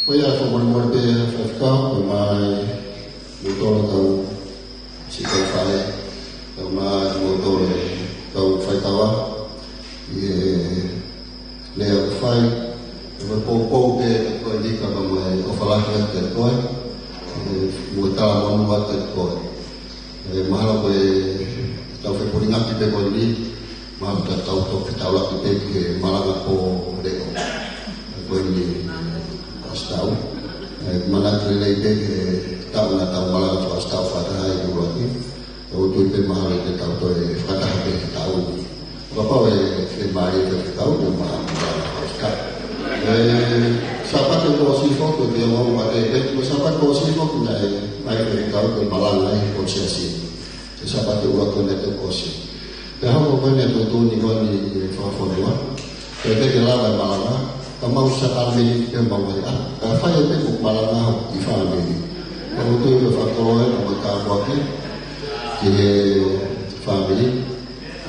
Ko ia, fakamolemole pē Faifekau, kae ʻumaʻā kimoutolu kau siʻi kau fai, kae ʻumaʻā kimoutolu kau faikava, ʻi he lea ʻoku fai, ʻoku poupou pē kiate koe Vika pea mo e ʻofa lahi atu kiate koe, ē, mo e talamonū atu kiate koe. Ē, mahalo ko e Te ko eni, mau ta tau toki tau laki pē ki he malanga pō leʻo. Ko eni, ʻosi tau. ʻE, manatu lelei pē ki he taʻu naʻa tau malanga fakaʻosi tau fakataha ai ʻi ʻUluaki. ʻOku ou tui pē mahalo te tau toe fakataha pē he taʻu ni. Kapau ʻe fiemālie ke tau ʻi he malanga fakaʻosi tau. ʻE, Sāpate kuo ʻosi foki, te mau mate, ʻe, ko Sāpate kuo ʻosi foki naʻe, mai ke tau ke malanga ai ko Siasi. ʻI he Sāpate ʻuluaki naʻe toki ʻosi. Pea hoko ko eni ʻa e tuʻutuʻuni ko eni ʻi he fakafonua. Pea te ke lava e malanga, ka mau sākalamēniti pē mau ai ā. Ka fai pē ko e malanga ʻi fāmili. Ka ʻoku ou tui pē fakakoloa ʻa e tāpuaki ki he fāmili.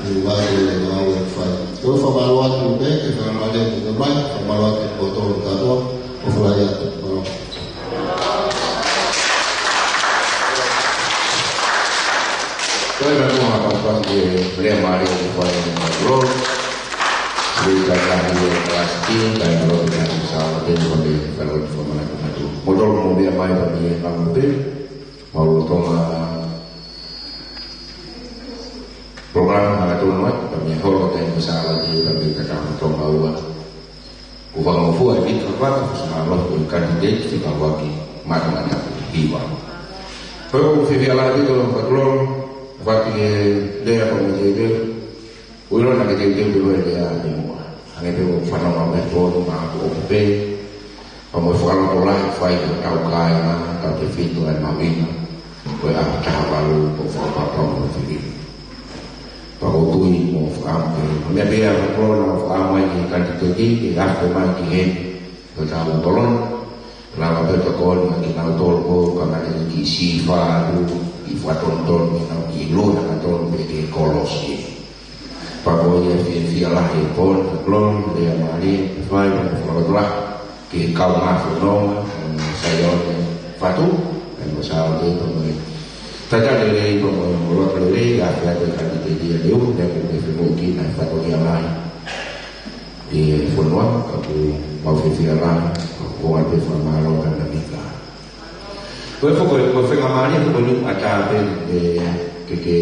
ʻI he ngāue ʻoku fai. Ko e fakamālō atu pē, ke fakamālō atu mai, fakamālō atu kimoutolu kātoa, ʻofa lahi atu, mālō. Ko e meʻa ko ē ʻoku ou fakapapau ke lea mālie ʻoku fai ʻe he mātuʻa. Sui kai lahi ʻo e kalasi, kai ngalo te kai sa la te mo le kai lo te fakamanatu atu. Mo tolu mo meʻa mai pa mie ngalo te. Mau tonga Polokalama hangatonu atu, ka mei holo te mo sāla te, ka mei ka tau tonga ua. Ko wanga fua e vika waka, ko sāla ko e kandidate, fika waki, mata mata, hiva. Ko e ko fifia la te tolo ka tolo, waki e lea ko mo te te, uilo na ke te te uilo e lea te mo. Ange te ko fanonga me ko, ma ko o pe, Ka mo e fakalotolahi fai ko tau kāinga, tau tefito ʻa e mahuʻinga, ko e ʻaho taha valu ko fakapapau mo fili. Pea ʻoku ou tui mo fakaʻamu ke, mo meʻa pē ʻa e kolo na fakaʻamu ai ki he kandidate ke afe mai ki heni, ko tau kolona, lava pē tokoni ʻa kinautolu ko ka mate ki sifa atu, ʻi fakatonutonu, ki nau ki luna ka tonu pē ke kolosi. Pea ko ia fiefia lahi e pō ni, ka kolona, lea mālie, fai, mo fakalotolahi. Ke kau ngā fononga, mo Saione Fatu, mo Sāla te mo e. Tata lelei, mo, mo loto lelei, ʻa fea te kandidate ia leu, te ke te fengo ki na fatu ia mai. ʻI he fonua, ka ʻoku mau fiefia lahi, ka ʻoku ou ʻoatu e fakamālō ka na mika. Ko e foko, ko e fenga mālie, ko e nuku ʻatā pē, ʻe, ke, ke,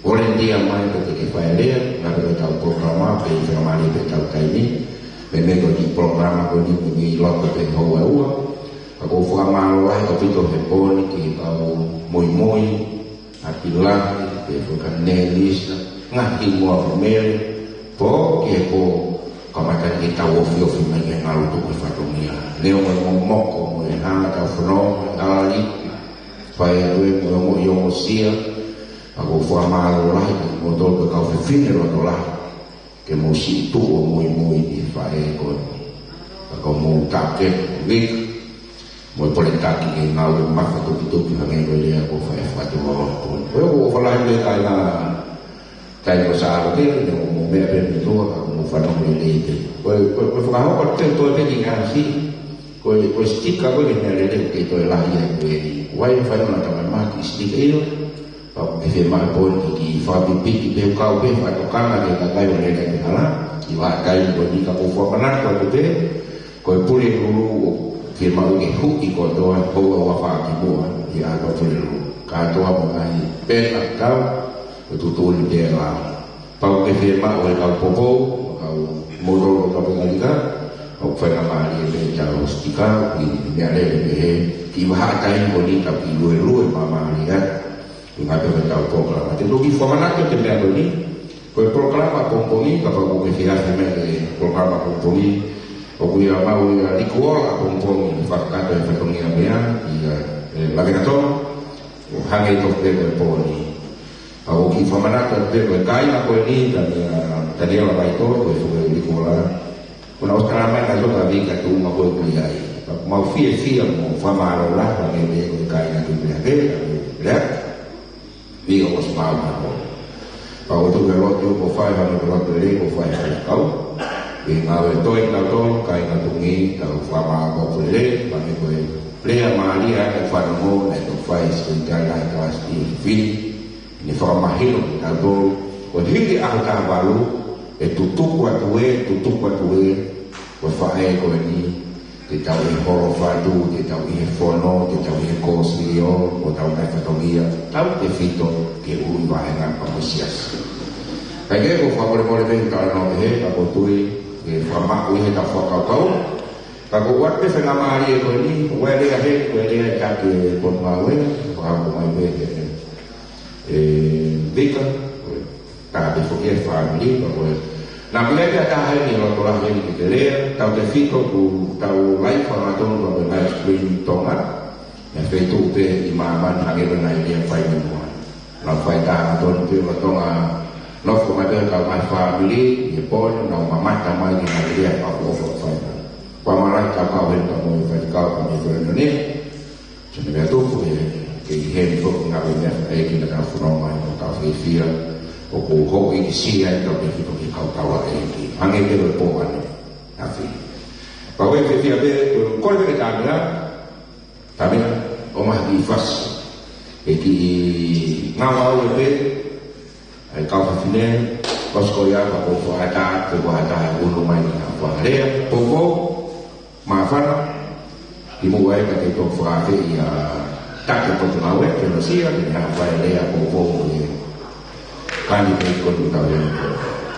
volunteer mai, ke, ke, ke fai lea, ngā pē tau polokalama, pē fenga mālie pē tau taimi, me me ko ki polokalama ko ni, ko ni loto pē hou e ua. Ka ʻoku ou fakamālō ai, ʻaupito he pō ni, ki he kau muimui, ʻa Pilahi, pe ko ka Nelisa, ngaahi moa ko Mele, pō ki he pō, ka mata ke tau ofiofi mai ke ngalo tuku e fatongia. Leo mo e momoko, mo e hanga tau fono, mo e halali, fai atu e mo e mo i ongosia, ʻa ko fakamālō lahi, ki mo tō ko kau fefine loto lahi, ke mo si tuʻu ʻo muimui ʻi he faʻē ko eni. Ka ko mo take, vik, Mo e pole taki ke ngāue mafatukituki hangē ko e lea ko fai fakatulolo ko. Ko e ko falahi le kai na kai ko sa ko te ne mo meʻa pē ni tua ka mo fanongo lelei pē. Ko e, ko e, ko e fakahoko te toe pē ki ngasi. Ko e, ko e sitika ko e meʻa lelei ke toe lahi ai ko e. Wai fanongo na tamai maki sitika io. Pea ʻoku ke fiemaʻu e pō ni ke ke fakapipiki pē kau pē fakatokanga ke kakai ʻo lele ke hala. ʻI he vahaʻa taimi ko eni ka ʻoku ou fakamanatu atu pē, ko e Pulelulu ʻoku fiemaʻu ke huʻi kotoa, houa ua fā ki muʻa, ʻi he ʻaho Pulelulu. Kātoa mo e ngaahi pena tau, ʻo tuʻutuʻuni pē ʻa e lao. Pea ʻoku ke fiemaʻu e kau poupou, kau moutolu ʻo kau pengalika, ʻoku faingamālie pē ʻetau sitika, ʻi he meʻa lele pē he, ʻi he vahaʻa taimi ko eni tau kiʻi luelue māmālie atu. ʻI he ngaahi pē ʻetau polokalama. Te u toki fakamanatu atu e meʻa ko eni. Ko e polokalama ʻapongipongi, kapau ʻoku ke fie afe mai ki he polokalama ʻapongipongi. ʻOku ʻi ai maʻu ia Likuola ʻapongipongi, fakakakato e fatongia meʻa, ʻi he, ʻe, Lakenatonga, ʻo hangē tofu pē ko e pō ni. Pea ʻoku ou kiʻi fakamanatu atu pē ko e kāinga ko eni, Tania, Taniela Vaito, ko e foʻi Likuola. Ko na ʻOsitala mai ka toka vi ka tuʻunga ko e kui ai. Pea ʻoku mau fiefia mo fakamālō lahi, pea mei he ko e kāinga tuʻu pē hake, ka ko e lea. Viʻo ʻosi mau na ko. Pea ʻoku ou tui ko e lotu ʻoku fai, hano ko e lotu lelei ʻoku fai ʻe he kau. ʻI he ngāue toe kinautolu, kāinga Tongi, tau fakamālō ko e lelei, pea mei he ko e lea mālie ʻa e fanongo, naʻe toki fai, Sipeni Tailai Kalasi ʻi he fili. Ne fakamahino kitautolu, ko e hili ʻaho taha valu, ʻe tutuku atu ē, tutuku atu ē, ko e faʻē ko eni, te tau ʻi he holo fatu, te tau ʻi he fono, te tau ʻi he kōsilio, ʻo tau ngaahi fatongia, tau tefito, ke ui vahenga pea mo e siasi. Kae kehe, ʻoku ou fakamolemole pē he talanoa kehe, ka ʻoku ou tui ʻe fakamaʻu ʻi heʻetau fakakaukau. Ka ʻoku ou ʻoatu pē faingamālie ko eni, ʻoku ou lea heni, ʻoku ou lea ʻi he taha ʻo e potungāue, fakahoko mai pē ʻe he, ʻe Vika, ko e taha pē foki ʻi he fāmili, ka ko e. Naʻa ku lea pē ʻa e taha heni, loto lahi heni ke te lea, tautefito kuo tau live hangatonu ʻa e live stream Tonga, ʻi ha feituʻu pē ʻi māmani hangē ko e ngaahi lea fai mai muʻa. Naʻa ku fai tā hangatonu pē ʻo Tonga, nofo mai pē ʻetau ngaahi fāmili ʻi he pō ni, naʻa ku mamata mai ki he ngaahi lea fakaʻofoʻofa fai mai. Pea mālō e kau heni ka mo e faifekau ka mo e fale noni. Sione Meatupu, ʻe kei heni foki ngaahi meʻa ʻe kina ka fononga mai mo ka fiefia. ʻOku ou hoko ʻi he sia ʻi tautefito ki he kau tau ʻa e ʻEiki. Hangē pē ko e pō ʻanenai. Pea ʻoku ou fiefia pē, ko e kole pē ke tāmea. Tāmea, ʻomai ha kiʻi fasi. ʻE kiʻi ngāue ʻaupito pē, ʻa e kau fefine, ʻosi ko ia ka ʻoku ou fakaʻatā, ke ʻoua ʻe ʻai ke ʻunu mai ki ha fakalea, poupou, māfana, kimuʻa ai ka te u toki fakaafeʻi ʻa Taki Potungāue, ke ʻosi ia, ke ne hanga ʻo fai e lea poupou mo e kani pē ko eni ʻoku tau lea.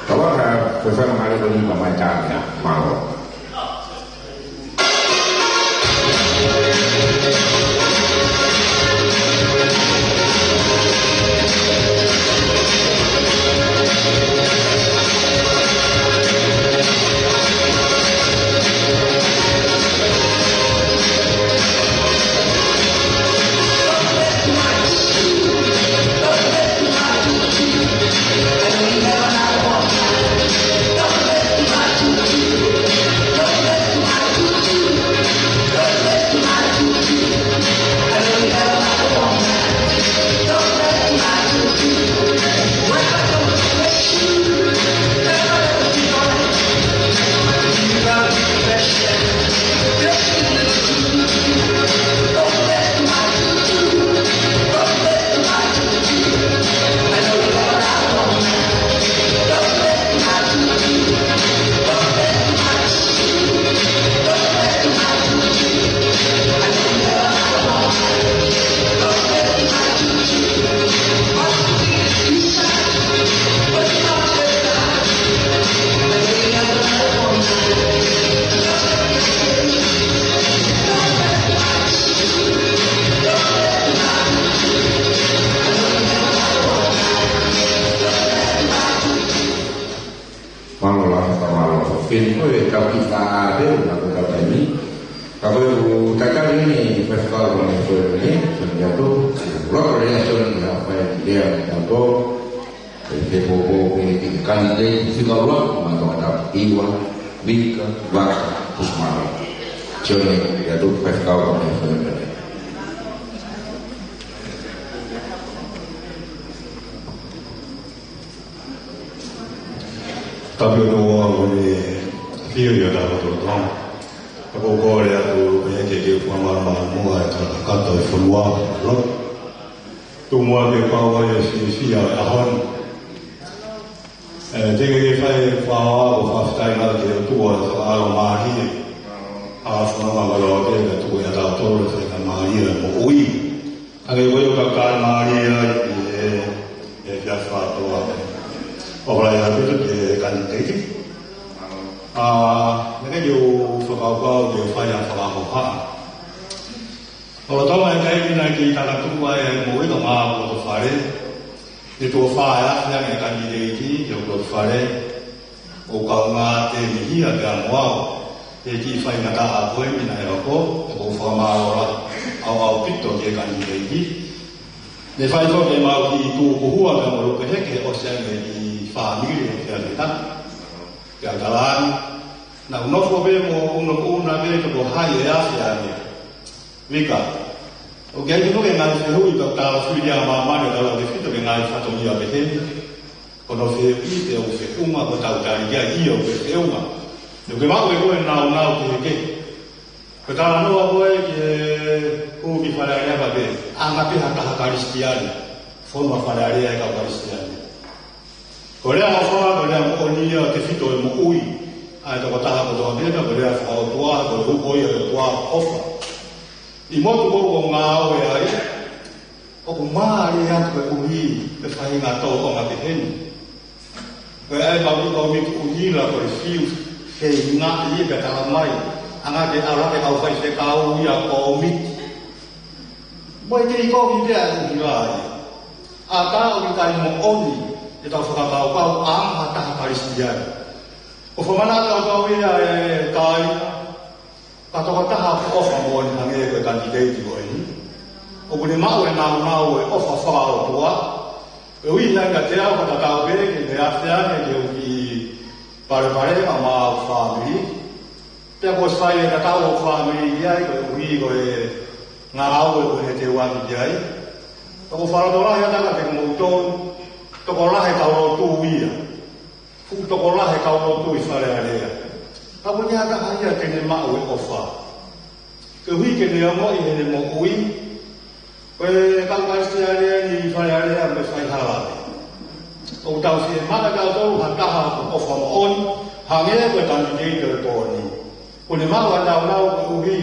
Tau aka, ko e faingamālie ko eni ka mai tāmea, mālō. Mālō lahi, ka mālō. Pea ko e tau kiʻi faʻa pē, na ko e tau taimi. Ka ko e ʻū talitali ni, faifekau ko eni ko eni, Sione Meatupu, loto lelei ʻa Sione ki ha fai lea mo tautolu, ʻe ke poupou pē ki he kanititeiti fika ua, ma tau ata Iwa, Vika, Vaka, Kusimano. Sione Meatupu, faifekau ko eni ko eni. Tapu atu ʻa e ʻOtua ʻi he ʻafio ʻi hotau lotolotonga. Ka ʻoku ou kole atu ʻEiki ke ke fakamālō muʻa ʻa e kakato ʻo e fonua. Tuku muʻa ke pau ai ʻa e fiefia ʻo e ʻaho ni. ʻE, te ke fai fakaʻapaʻapa, fakafetaʻi ki he ʻOtua ʻa e fakaʻalomālie. ʻA e fononga mālōlō ke tuku ʻe tautolu ʻa e faingamālie ʻo e moʻui. Hangē ko ia ʻoku tau tānaki ai ʻi he, ʻi he efiafi kotoa. ʻOku ou ʻofa lahi atu ki he kanititeiti. ʻA, naʻe ʻikai ke u fakakaukau ke fai ha fakahohaʻa. ʻO lolotonga e taimi naʻe kei takatuku ai ʻa e moʻui ʻa e kau loto fale. Ne tuʻo fā ʻa e ʻaho ʻa e kanititeiti, ʻi he loto fale. ʻOku kaungā tēmihia pea mo au, ʻi he kiʻi faingataʻa ko eni naʻe hoko, ʻoku ou fakamālō lahi ʻaupito ki he kanititeiti. Ne fai foki ʻemau kiʻi tukuhua pea mo Luke Heke, ʻosi ange ʻi he fāmili ʻo Fianita. Pea talaange, naʻa ku nofo pē mo ʻunoʻuna pē toko hai ʻe afe ange. Vika, ʻoku ʻikai ke nofo ke ngaahi fehuʻi ka tala fili ʻa māmani ʻo tautefito ki he ngaahi fatongia pehē ni. Ko hono fehuʻi pē ʻoku feʻunga ko ʻetau tali ki ai, ʻio ʻoku feʻunga. ʻOku ke maʻu ʻe koe e nāunau kehekehe. Ko e talanoa ko ē ki he hū ki Fale Alea pea pehē, ʻa, ʻe ʻi ai pē ha taha Kalisitiane, fonu ʻa Fale Alea ʻi he kau Kalisitiane. Ko e lea ʻofa, ko e lea moʻoni ia ʻo e tefito ʻo e moʻui ʻa e tokotaha kotoa pē, ko e lea fakaʻotua, ko e hū ko ia ʻo e ʻOtua ʻofa. ʻI he motu ʻoku ou ngāue ai, ʻoku mālie atu koeʻuhi ko e faʻahinga tōʻonga pehē ni. Ko e ʻai mau ʻi kōmiti ʻuhila ko e fiu feinga ia pea tala mai. Anga ke ala ke kau faifekau ia kōmiti. Mo e kei kovi pea ʻuhila ia. ʻA ka ʻoku ʻikai moʻoni ʻetau fakakaukau ʻa ha taha Kalisitiane. Ko e fakamanatu ʻa kau ia e kai. Ka tokotaha ʻoku ʻofa moʻoni hangē ko e kanititeiti ko eni. ʻOku ne maʻu e nāunau e ʻofa fakaʻotua. Koeʻuhi naʻe ʻikai ke te au ka tatau pē ke ne afe ange ke u kiʻi palepale ka maʻu fāmili. Pea kuo ʻosi fai e tatau ʻo fāmili ki ai koeʻuhi ko e ngāue ko ē te u ʻalu ki ai. Ka ʻoku ou fakalotolahi atu kiate kimoutolu, tokolahi kau lotu ia. Fuʻu tokolahi kau lotu ʻi Fale Alea. Ka ʻoku ʻikai ha taha ia ke ne maʻu e ʻofa. Koeʻuhi ke ne ongoʻi heʻene moʻui. Ko e kau Kalisitiane ʻi Fale Alea mo e faihala. ʻOku tau fiemaʻu kitautolu ha taha ʻoku ʻofa moʻoni, hangē ko e kanititeiti ʻo e pō ni. Kuo ne maʻu ʻa e nāunau koeʻuhi,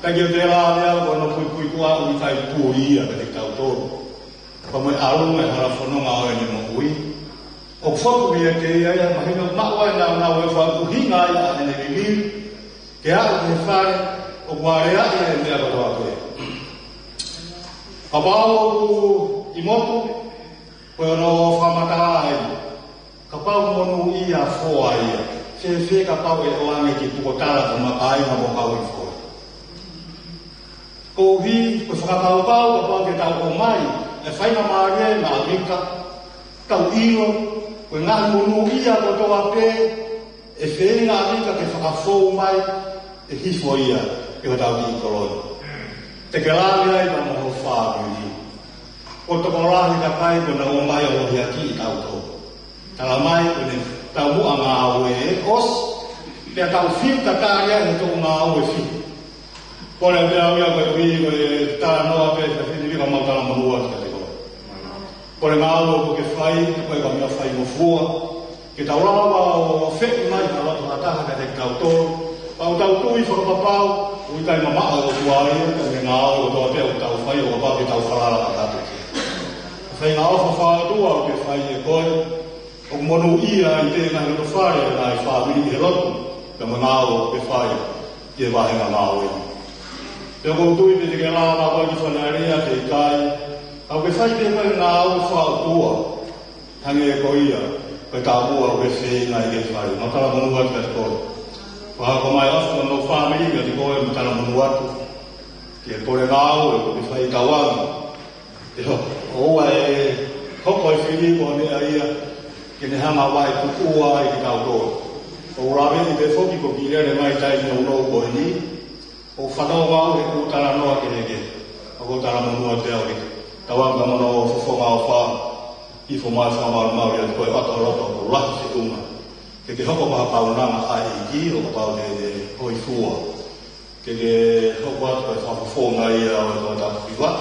ka ke te lave au ko hono puipuituʻa ʻoku ʻikai puli ia kiate kitautolu. Pea mo e ʻalu mo e hala fononga ʻo ʻene moʻui. ʻOku fotu meiate ia ia mahino maʻu ai e nāunau ʻe fakaʻuhinga ai ʻa ʻene liliu. Ke aʻu ki he fale ʻoku aleaʻi e meʻa kotoa pē. Kapau ʻoku ʻi motu, ko hono fakamatala ai. Kapau monūʻia foa ia. Fēfē kapau ʻe ʻoange ki Pukotala ko Mapainga mo kau ʻi foa. Koeʻuhi, ko e fakakaukau kapau ke tau ʻomai e faingamālie mei ʻAmelika, tau ʻilo, ko e ngaahi monūʻia kotoa pē, ʻe feinga ʻAmelika ke fakafou mai, ʻe hifo ia, ʻi hotau kiʻi koloni. Te ke lave ai pea mo ho fāmili. Ko e tokolahi kakai ko ʻenau ō mai ʻo lohiakiʻi kitautolu. Tala mai ko ʻene taumuʻa ngāue ʻosi, pea tau fiu tatali ai he toʻu ngāue fiu. Kole pē au ia koeʻuhi ko e talanoa pē sa fini vika mau talamonū atu kiate koe. Kole ngāue ʻoku ke fai, ko e ka meʻa faingofua. Ke tau lava ʻo feʻi mai ha loto ha taha kiate kitautolu. Pea ʻoku tau tui fakapapau, ʻoku ʻikai mamaʻo e ʻOtua ia, ka ko e ngāue kotoa pē ʻoku tau fai, ʻo kapau ke tau falala kakato ki ai. Faʻahinga ʻofa fakaʻotua ʻoku ke fai ʻe koe, ʻoku monūʻia ai pē ngaahi loto fale, ngaahi fāmili ʻi he lotu, pea mo e ngāue ʻoku ke fai, ʻi he vahenga ngāue ni. Pea ʻoku ou tui pē te ke lava koe ki Fale Alea, te ʻikai, ka ʻoku ke fai pē koe ngāue fakaʻotua. Hangē ko ia, ko e taumuʻa ʻoku ke feinga ai ke fai. Mau talamonū atu kiate koe. Fakahoko mai ʻa hono fāmili kiate koe, mau talamonū atu. Ke kole ngāue ʻoku ke fai tauange. ʻIo, ʻoua ʻe hoko e fili ko e meʻa ia, ke ne hanga ʻo vaetuʻua ai kitautolu. ʻOku ou laveʻi pē foki ko e kiʻi lele mai taimi nounou ko eni. ʻOku fanongo au he ʻū talanoa kehekehe. ʻOku ou talamonū atu pē au ki he tauange mo hono fofonga ʻofa. Hifo mai fakamalumalu ʻiate koe ʻa e loto ʻoku lahi feʻunga. Ke ke hoko ko ha kaunanga ʻa e ʻEiki ʻo kapau te ne hōifua. Ke ke hoko atu ko e fakafofonga ia ʻo e Tongatapu Hiva.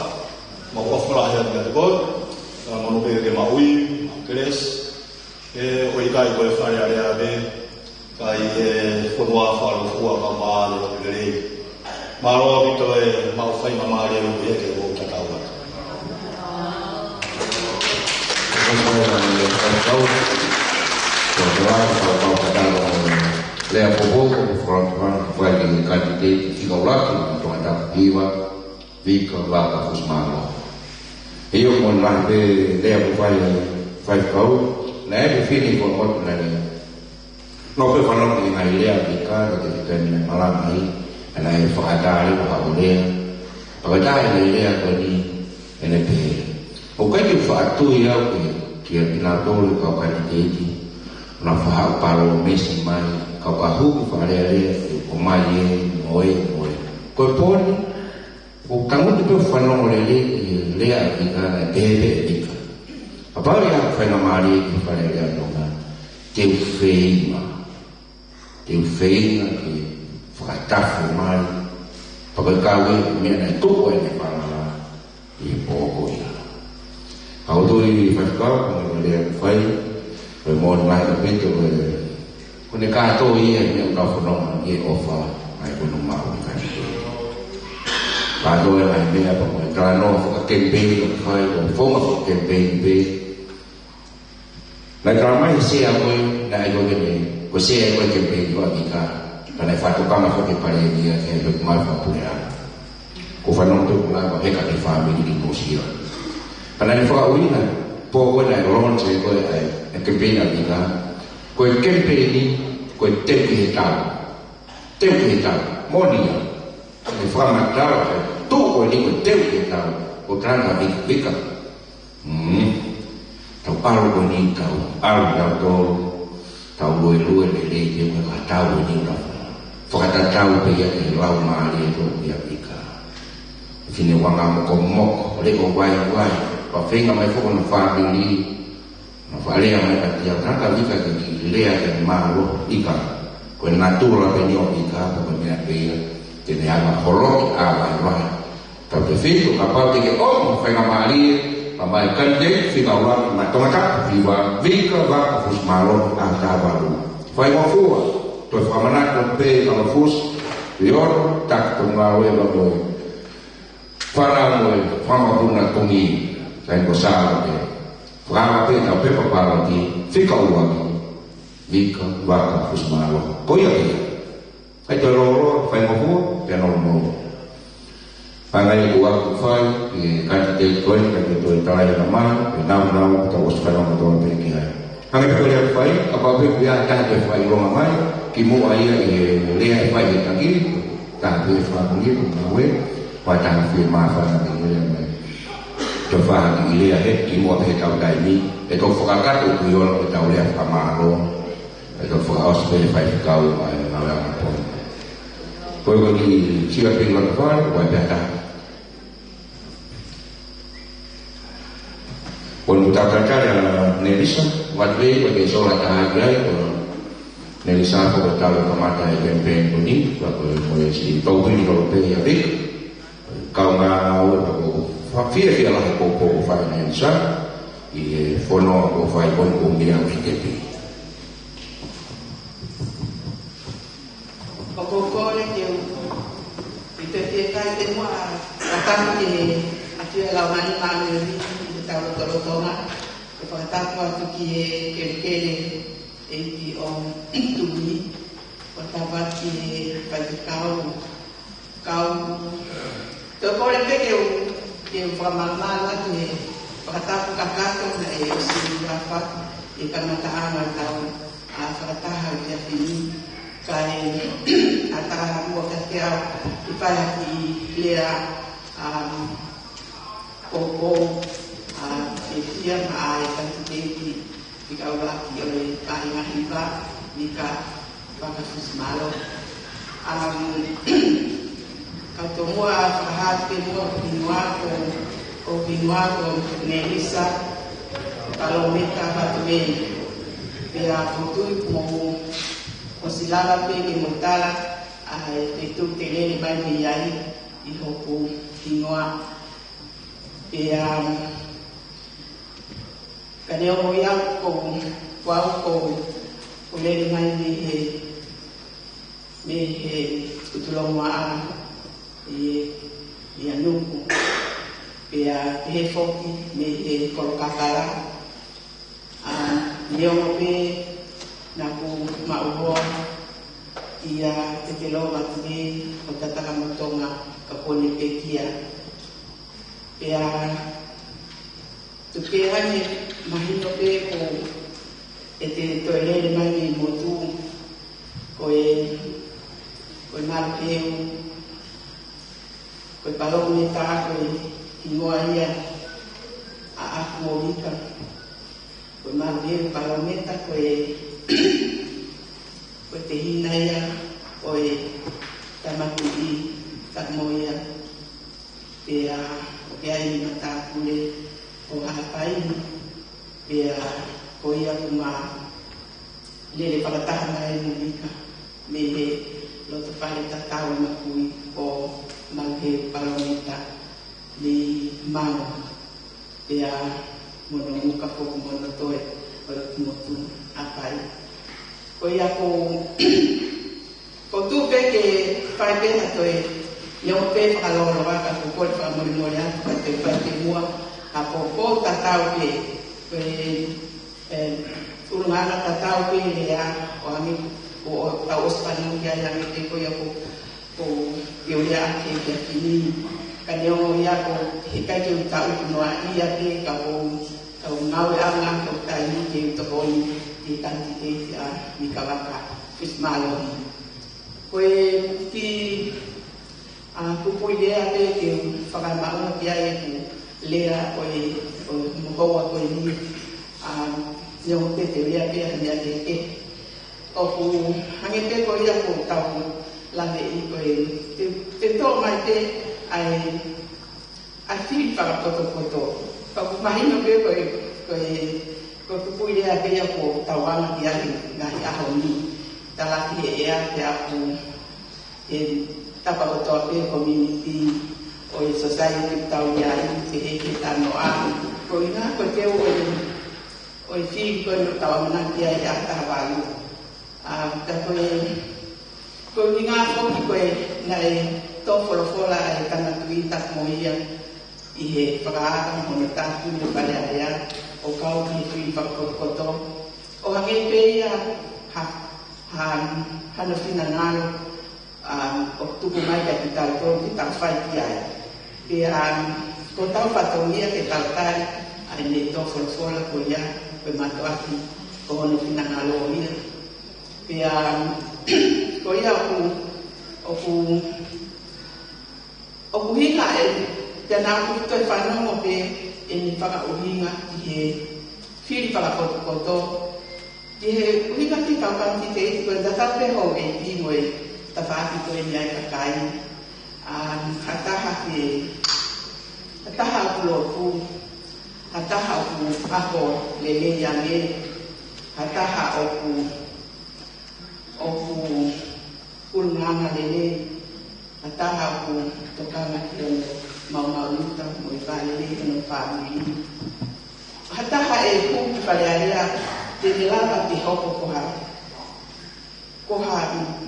Mau ʻofa lahi atu kiate koe. Talamonū pē ke maʻu ʻi, maʻu kelesi. ʻE, ʻoku ʻikai ko e Fale Alea pē, ka ʻi he fonua fakalūkufua ka mālō lelei. Mālō ʻaupito e maʻu faingamālie ʻoku ʻi heni ke mou tatau atu. Lea poupou ko e fakamatala ko e kanititeiti fika ʻuluaki ʻo e Tongatapu Hiva, Vika Vaka Fusimālō. ʻIo, mo e lahi pē lea kuo fai, faifekau, naʻe fefine ko e motu naʻe. Naʻá ku fanongo ki he ngaahi lea ʻa Vika, ko e kiʻi taimi naʻe malanga ai, naʻe fakaʻatā leva haʻo lea. Fakaʻatā e ngaahi lea ko eni, ʻene pehē. ʻOku ʻikai ke u faʻa tui au ki he, kia kinautolu e kau kanititeiti, naʻa nau faʻa palōmesi mai, ka u ka hū ki Fale Alea, ke ʻomai ē, mo ē, mo ē. Ko e pō ni, ʻoku ou tangutu pē ʻo fanongo lelei ki he lea ʻa Vika naʻe pehē pē ʻe Vika. Kapau ʻe ʻi ai ha faingamālie ki Fale Alea Tonga, te u feinga. Te u feinga ke fakatafe mai. Pea ko e kau e meʻa naʻe tuʻu ai ʻene falala ʻi he pō ko ia. Ka ʻoku ou tui faifekau, ko e lea kuo fai, ko e moʻoni mai ʻaupito, ko e Ko ʻene kātoi ia ʻi heʻeku kau fononga ʻi he ʻofa ʻa e kunu maʻu ʻi Fale Alea. Kātoi e ngaahi meʻa pea mo e talanoa fakakemipeini ʻoku fai, ko e founga fakakemipeini pē. Naʻe talamai ʻe he sea ko ē, naʻe ʻai ko ē ke ne, ko e sea ko ē e kemipeini ʻa Vika, ka naʻe fakatokanga foki ʻe he Palēmia ki he lotu mai fakapuleʻanga. Ko e fanongo atu ko e lava he ka ke fāmili ki Nuʻu Sila. Ka naʻe fakaʻuhinga, pō ko ē naʻe launch ai ko ē ʻa e kemipeini ʻa Vika, ko e kemipeini, ko e teu ki he tau. Teu ki he tau, moʻoni ia. Ke fakamatala, tuʻu ko eni ko e teu ki he tau, ko e talanga Vika, Vika. Hmm. Tau ʻalu ko eni tau, ʻalu tau tō, tau luelue lelei te ua ka tau eni tau. Fakatatau pē ia ki he laumālie ʻo e toʻu ʻa Vika. Fine ua ngā mokomoko, leʻo vaivai, pa feinga mai foki hono fāmili, naʻe faʻa lea mai kiate au, talanga Vika ke ke lea ke mālō Vika. Ko e natula pē eni ʻo Vika, ko e meʻa pē ia, te ne hanga ʻo holoki ʻa e vaivai. Tautautefito, kapau te ke ʻomi faingamālie, pea mo e candidate fika ua, mo e tangata, Vika, Vika Vaka Fusimālohi ʻAho Taha Valu. Faingofua, toe fakamanatu pē Vaka Fusi, Leono, taki tonu ngāue ʻa e fānau mo e fanga puna tumi, sai ko sala pē. Fakaava pē ʻetau pepa paloti, fika ua, Vika Vaka Fusimālohi. Ko ia pē ia. ʻAi toe lōloa, faingofua, pea nau mau. Pangai ʻoku ou fai, ʻi he candidate ko eni, ka ke toe tala ia mai, ʻe nau nau, ka ʻosi fanongo tonu pē ki ai. Hangē pē ko e lea ʻoku fai, kapau pē ʻoku ʻi ai ha taha te fai ʻilonga mai, kimuʻa ia ʻi he lea ʻe fai he taki, taha pē fakamulia, ko ngāue, pea taha fie māfana ke lea mai. Toe fai ha kiʻi lea he, kimuʻa pē he tau taimi, ʻe tau fakakakato ʻoku ʻi ai ʻetau lea fakamālō. ʻE tau fakaʻosi pē he faifekau ʻa e ngāue ʻa Maponi. Ko e kiʻi sila pē ʻi loto fale, ʻoku ʻi ai pē ha taha. Ko e mutakatale ʻa Nelisa, ʻoatu pē ko e ke sola taha ki ai, ko Nelisa ko e tau kamata e kemipeini ko eni, ko e, ko e siʻi tau pini kolo pē ia pē. Kau ngāue pea ʻoku ou fiefia lahi ko e poupou ʻoku fai ʻe Nelisa, ʻi he fono ʻoku fai ko eni ko e meʻa ʻoku ʻi he tepi. ʻOku ou kole ke u, ke u toe fie kai pē muʻa, fakatapu ki he ʻafio ʻa e Laumālie Māʻoniʻoni ʻi he tau lotolotonga, ke fakatapu atu ki he kelekele ʻa e ʻEiki ʻo Tumi, fakatapu atu ki he faifekau, kau, toe kole pē ke u, ke u fakamalumalu atu he fakatapu kakato naʻe ʻosi ʻalu atu he kamataʻanga ʻetau, ʻa, fakataha ʻi he efiafi ni. Kae, ʻatā muʻa kiate au, ke fai ha kiʻi lea, ʻa, poupou, ʻa, ke fia maʻa e kanititeiti fika ʻuluaki ʻo e Paenga Hiva, Vika Vaka Fusimālohi. ʻA, kau tomuʻa fakahā atu pē muʻa ʻeku hingoa ko, ʻeku hingoa ko Nelisa Palōmeta Vatuei. Pea ʻoku ou tui kuo mou ʻosi lava pē ke mou tala ʻa e feituʻu te u lele mai mei ai ʻi hoku hingoa. Pea, um, ka neongo ia ko, ko au ko, ko e lele mai mei he, mei he Utulongoaʻa ʻi, ʻi ʻAnuku. Pea pehē foki mei he Kolokakala. ʻA, neongo pē naʻa ku maʻu hoa ʻia Tekelova Tuvei ʻo Tatakamotonga ka kuo ne pekia. Pea tuku kehe ange mahino pē ko ʻete toe lele mai mei motu ko e, ko e malu heu, ko e palōmeta ko e hingoa ia ʻaʻaku mo Vika. Ko e malu heu palōmeta ko e, ko e tehina ia ʻo e tama tuʻi Tamoia. Pea ʻoku ʻi ai e matāpule ʻo Haʻapai ni. Pea ko ia kuo ma lele fakataha mai mo Vika mei he loto fale tatau ʻo Makui ʻo malu heu palōmeta mei Maunga. Pea mo hono muka foki mo hono toe ʻo e motu Haʻapai. Ko ia ko, ko tu pē ke fai pē ha toe, neongo pē fakalōloa ka ko e kole fakamolemole atu ka toe fai pē muʻa ha poupou tatau pē. Ko e ʻulungaanga tatau pē lea ʻo hangē ko ʻetau ʻosi fanongo ki ai, hangē pē ko ia ko, ko e lea ʻa e kiʻi kiʻi kiʻi. Ka neongo ia ko e ʻikai ke u taʻutu noa ia pē ka ko ʻetau ngāueʻanga ko e taimi ke u tokoni ki he kanititeiti ʻa Mika Vaka Fitzmaurice. Ko e kiʻi ʻa, kupuʻi lea pē ke u fakamaʻunga ki ai ʻeku lea ʻo e, ʻo e mohoua ko eni, ʻa, neongo pē te u lea pē ha meʻa kehekehe. ʻOku hangē pē ko ia ko ʻetau lave ʻi ko e, te, te toʻo mai pē ʻa e, ʻa e fili fakapotopoto. Ka ʻoku mahino pē ko e, ko e, ko e kupuʻi lea pē ia ko ʻetau anga ki ai he ngaahi ʻaho ni. Talaki he ʻea pē ʻa ʻeku he tapa kotoa pē community ʻo e society ʻoku tau ʻi ai, pehē ki he talanoa. Ko e ʻuhinga ko e teu ʻo e, ʻo e fili ko ē ʻoku tau ʻamanaki ai ʻa e taha valu. ʻA, ka ko e, ko e ʻuhinga foki ko e naʻe tō folofola ʻa e tangata Tuita mo ia ʻi he fakaʻamu mo hono tatu mo Fale Alea ʻo kau ki he fili fakapotopoto. ʻO hangē pē ia ha, ha, hano finangalo, ʻa, ʻoku tuku mai kiate kitautolu ke tau fai ki ai. Pea, ʻa, ko ʻetau fatongia ke tau tali ʻa e naʻe tō folofola ko ia, ko e mātuʻaki ko hono finangalo ia. Pea, ʻa, ko ia ʻoku, ʻoku ʻOku ʻuhinga ē, pea naʻa ku toe fanongo pē ʻene fakaʻuhinga ki he fili fakapotopoto. Ki he ʻuhinga ki he kau kanititeiti ko e tatau pē houʻeiki mo e tafaʻaki ko eni ʻa e kakai. ʻA, ha taha ke, ha taha ʻoku lotu, ha taha ʻoku ako lelei ange, ha taha ʻoku, ʻoku ʻulungaanga lelei, ha taha ʻoku tokanga ki hono maumauʻita mo e vā lelei hono fāmili. Ha taha ʻe hū ki Fale Alea te ne lava ke hoko ko ha, ko ha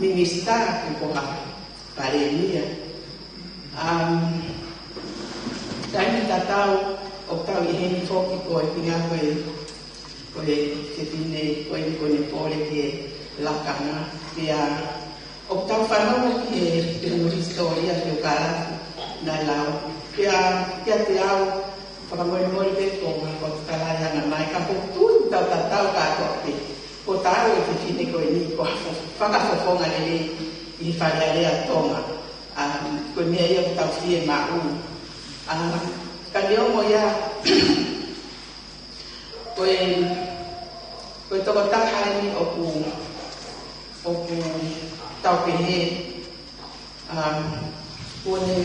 minisitā pe ko ha palēmia. Um, taimi tatau ʻoku tau ʻi heni foki ko e ʻuhinga ko e ko e fefine ko eni ko ʻene pole ki he lakanga. Pea ʻoku tau fanongo ki he, ki hono hisitōlia ki he kalapu naʻe lau. Pea kiate au, fakamolemole pē ko e ngaahi ko e kalai ana mai, ka ʻoku ou tui ʻoku tau tatau kātoa pē. Ko e tau e fefine ko eni ko ha fo-, fakafofonga lelei ʻi he Fale Alea Tonga. ʻA, ko e meʻa ia ʻoku tau fiemaʻu. ʻA, ka neongo ia, Ko e, ko e tokotaha eni ʻoku, ʻoku tau pehē, um, ko ʻene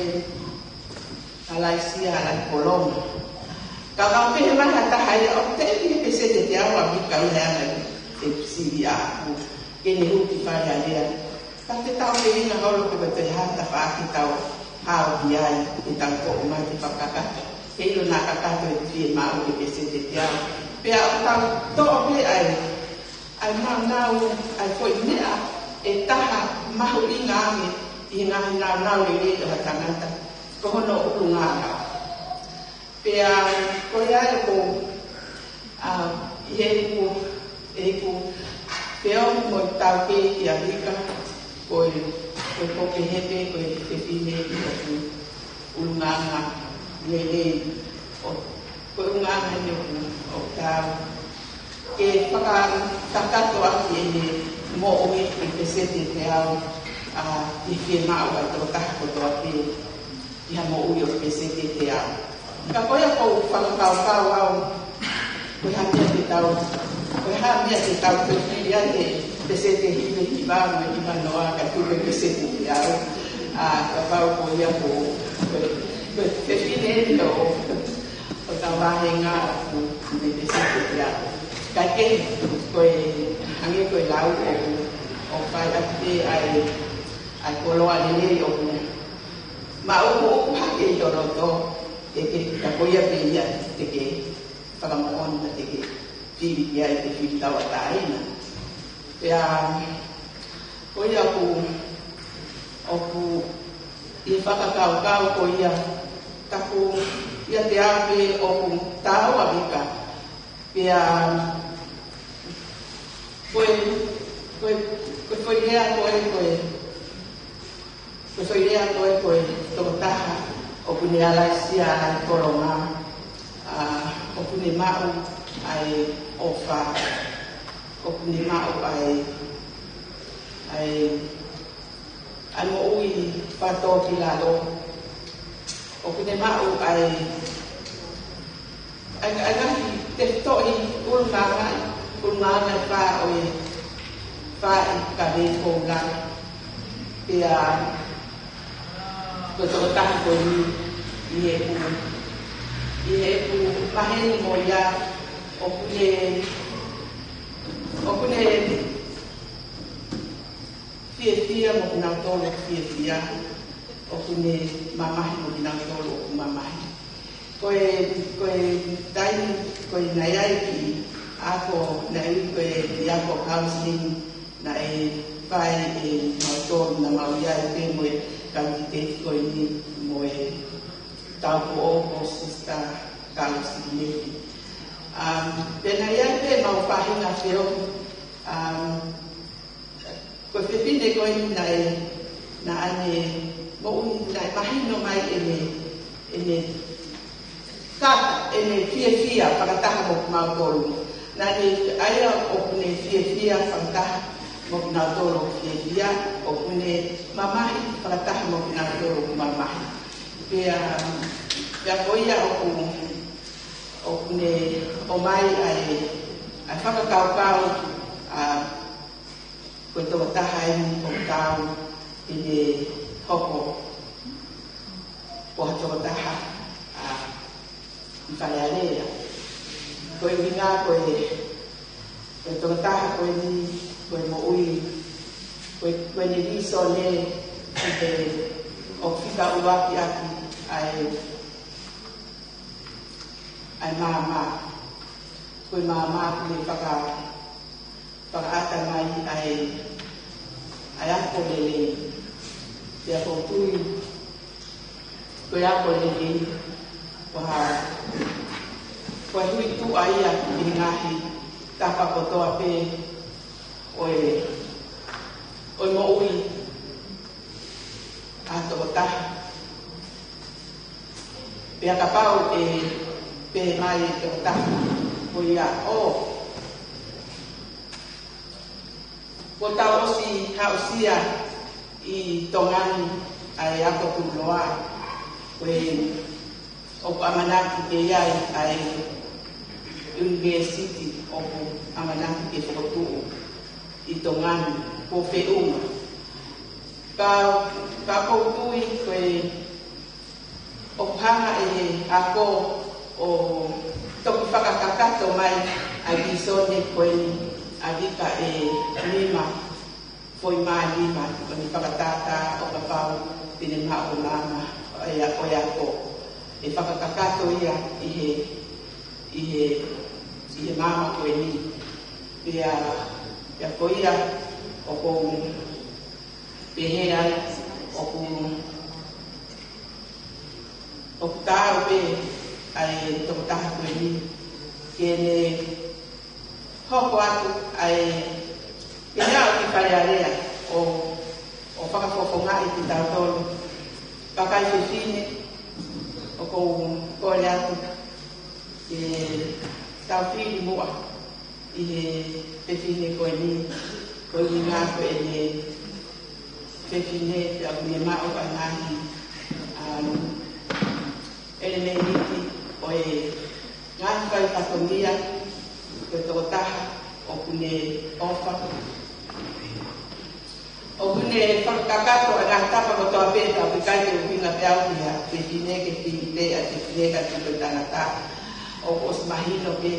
ʻalaisia, ʻalai kolonga. Ka ka pehē mai ha taha ia ʻoku teʻeki ke peseti ʻe teau ʻa Mika ia ʻa e, ʻe sili ʻaku ke ne hū ki Fale Alea. Ka te tau feinga holo ke ʻoua toe ha tafaʻaki tau hao ki ai, ke tau toʻo mai ke fakakakato. He ʻilo naʻa kakato e fiemaʻu ke peseti ʻe teau. Pea ʻoku tau toʻo pē ʻa e, ʻa e nāunau, ʻa e foʻi meʻa ʻe taha mahuʻinga ange ʻi he ngaahi nāunau lelei ʻo ha tangata, ko hono ʻulungaanga. Pea ko ia ʻoku, ʻa, ʻi heʻeku, ʻeku feohi mo e taukei kia Mika, ko e, ko e, ko e pehē pē ko e fefine ʻoku ʻulungaanga lelei, ʻo, ko e ʻulungaanga eni ʻoku, ʻoku tau ke fakakakato ʻaki ʻene moʻui ke peseti ʻe teau, ʻa, ʻi he fiemaʻu ʻa e tokotaha kotoa pē ki ha moʻui ʻo peseti ʻe teau. Ka ko ia ʻoku ou fakakaukau au, ko e hā e meʻa te tau, ko e hā e meʻa te tau toe fili ai he peseti ʻe hiva hiva mo e hiva noa ka tuku e peseti ʻe teau. ʻA, kapau ko ia ko, ko, ko e fefine eni ʻo, ʻo ʻetau vāhenga ʻoku ne peseti ʻe teau. Ka ke, ko e, hangē ko e lau ʻoku, ʻoku fai atu pē ʻa e, ʻa e koloa lelei ʻoku maʻu ʻoku hake ʻi ho loto, te ke, ka ko ia pē ia te ke fakamoʻoni ka te ke fili ki ai, te fili tauʻatāina. Pea, ko ia ʻoku, ʻoku ʻi he fakakaukau ko ia, taku ia te ape ʻoku tau ʻa Mika. Pea, ko e, ko e foʻi lea ko ē ko e tokotaha ʻoku ne alaiasia ʻa e kolonga, ʻa, ʻoku ne maʻu ʻa e ʻofa, ʻoku ne maʻu ʻa e, ʻa e, ʻa e moʻui fakatōkilalo, ʻoku ne maʻu ʻa e, ʻa e, ʻa e ngaahi tefitoʻi ʻulungaanga, ʻulungaanga ʻe fā ʻo e fā ʻi ka vei koula. Pea ko e tokotaha ko eni ʻi heʻeku, ʻi heʻeku maheni mo ia ʻoku ne, ʻoku ne fiefia mo kinautolu ʻoku fiefia, ʻoku ne mamahi mo kinautolu ʻoku mamahi. Ko e, ko e taimi, ko e naʻe ʻi ai e kiʻi ako, naʻe ui ko e ako counseling, naʻe fai ʻe mautolu naʻa mau ʻi ai pē mo e kanititeiti ko eni mo e taupoʻou ko Sister Carlos Simefi. Um, pea naʻe ʻi ai pē mau faʻahinga feohi, um, ko e fefine ko eni naʻe, naʻa ne moʻui, naʻe mahino mai ʻene, ʻene kata, ʻene fiefia fakataha mo kimautolu. Naʻa ne, ʻa ia ʻoku ne fiefia fakataha mo kinautolu ʻoku fiefia, ʻoku ne mamahi fakataha mo kinautolu ʻoku mamahi. Pea, pea ko ia ʻoku, ʻoku ne ʻomai ʻa e, ʻa e fakakaukau, ʻa, ko e tokotaha eni ʻoku tau ʻi he hoko ko ha tokotaha, ʻa, ʻi Fale Alea. Ko e ʻuhinga ko e, ko e tokotaha ko eni, ko e moʻui, ko e, ko ʻene visone, ʻi he ʻoku fika ʻuluaki ʻaki ʻa e, ʻa e maama. Ko e maama ʻoku ne faka-, fakaʻata mai ʻa e, ʻa e ako lelei. Pea ʻoku ou tui, ko e ako lelei, ko ha, ko e huituʻa ia ʻi he ngaahi tapa kotoa pē ʻo e, ʻo e moʻui ʻa e tokotaha. Pea kapau ʻe pehē mai e tokotaha ko ia ʻo, kuo tau ʻosi aʻusia ʻi Tonga ni ʻa e ako tuʻuloa, ko e ʻoku ʻamanaki ke ʻi ai ʻa e ʻunivēsiti ʻoku ʻamanaki ke fokotuʻu ʻi Tonga ni, kuo feʻunga. Ka, ka ʻoku ou tui ko e ʻoku hanga ʻe he ako ʻo toki fakakakato mai ʻa e visone ko eni ʻa e vika ʻe nima, foʻi mā nima, ʻo ne fakatātā ʻo kapau te ne maʻu ʻa e maama ʻo e, ʻo e ako. ʻE fakakakato ia ʻi he, ʻi he, ʻi he maama ko eni. Pea, pea ko ia ʻoku ou pehē ai ʻoku, ʻoku taau pē ʻa e tokotaha ko eni ke ne hoko atu ʻa e, ke ne aʻu ki Fale Alea ʻo, ʻo fakafofongaʻi kitautolu kakai fefine. ʻOku ou kole atu ke tau fili muʻa ʻi he fefine ko eni, ko e ʻuhinga ko ʻene fefine pea ʻoku ne maʻu ʻa e ngaahi, um, ʻelemēniti ʻo e ngaahi faifatongia, ko e tokotaha ʻoku ne ʻofa. ʻOku ne fakakakato ʻa e ngaahi tapa kotoa pē, ka ʻoku ʻikai ke ʻuhinga pē au ki ha fefine ke fili pē ʻa e fefine ka tuku e tangata. ʻOku ʻosi mahino pē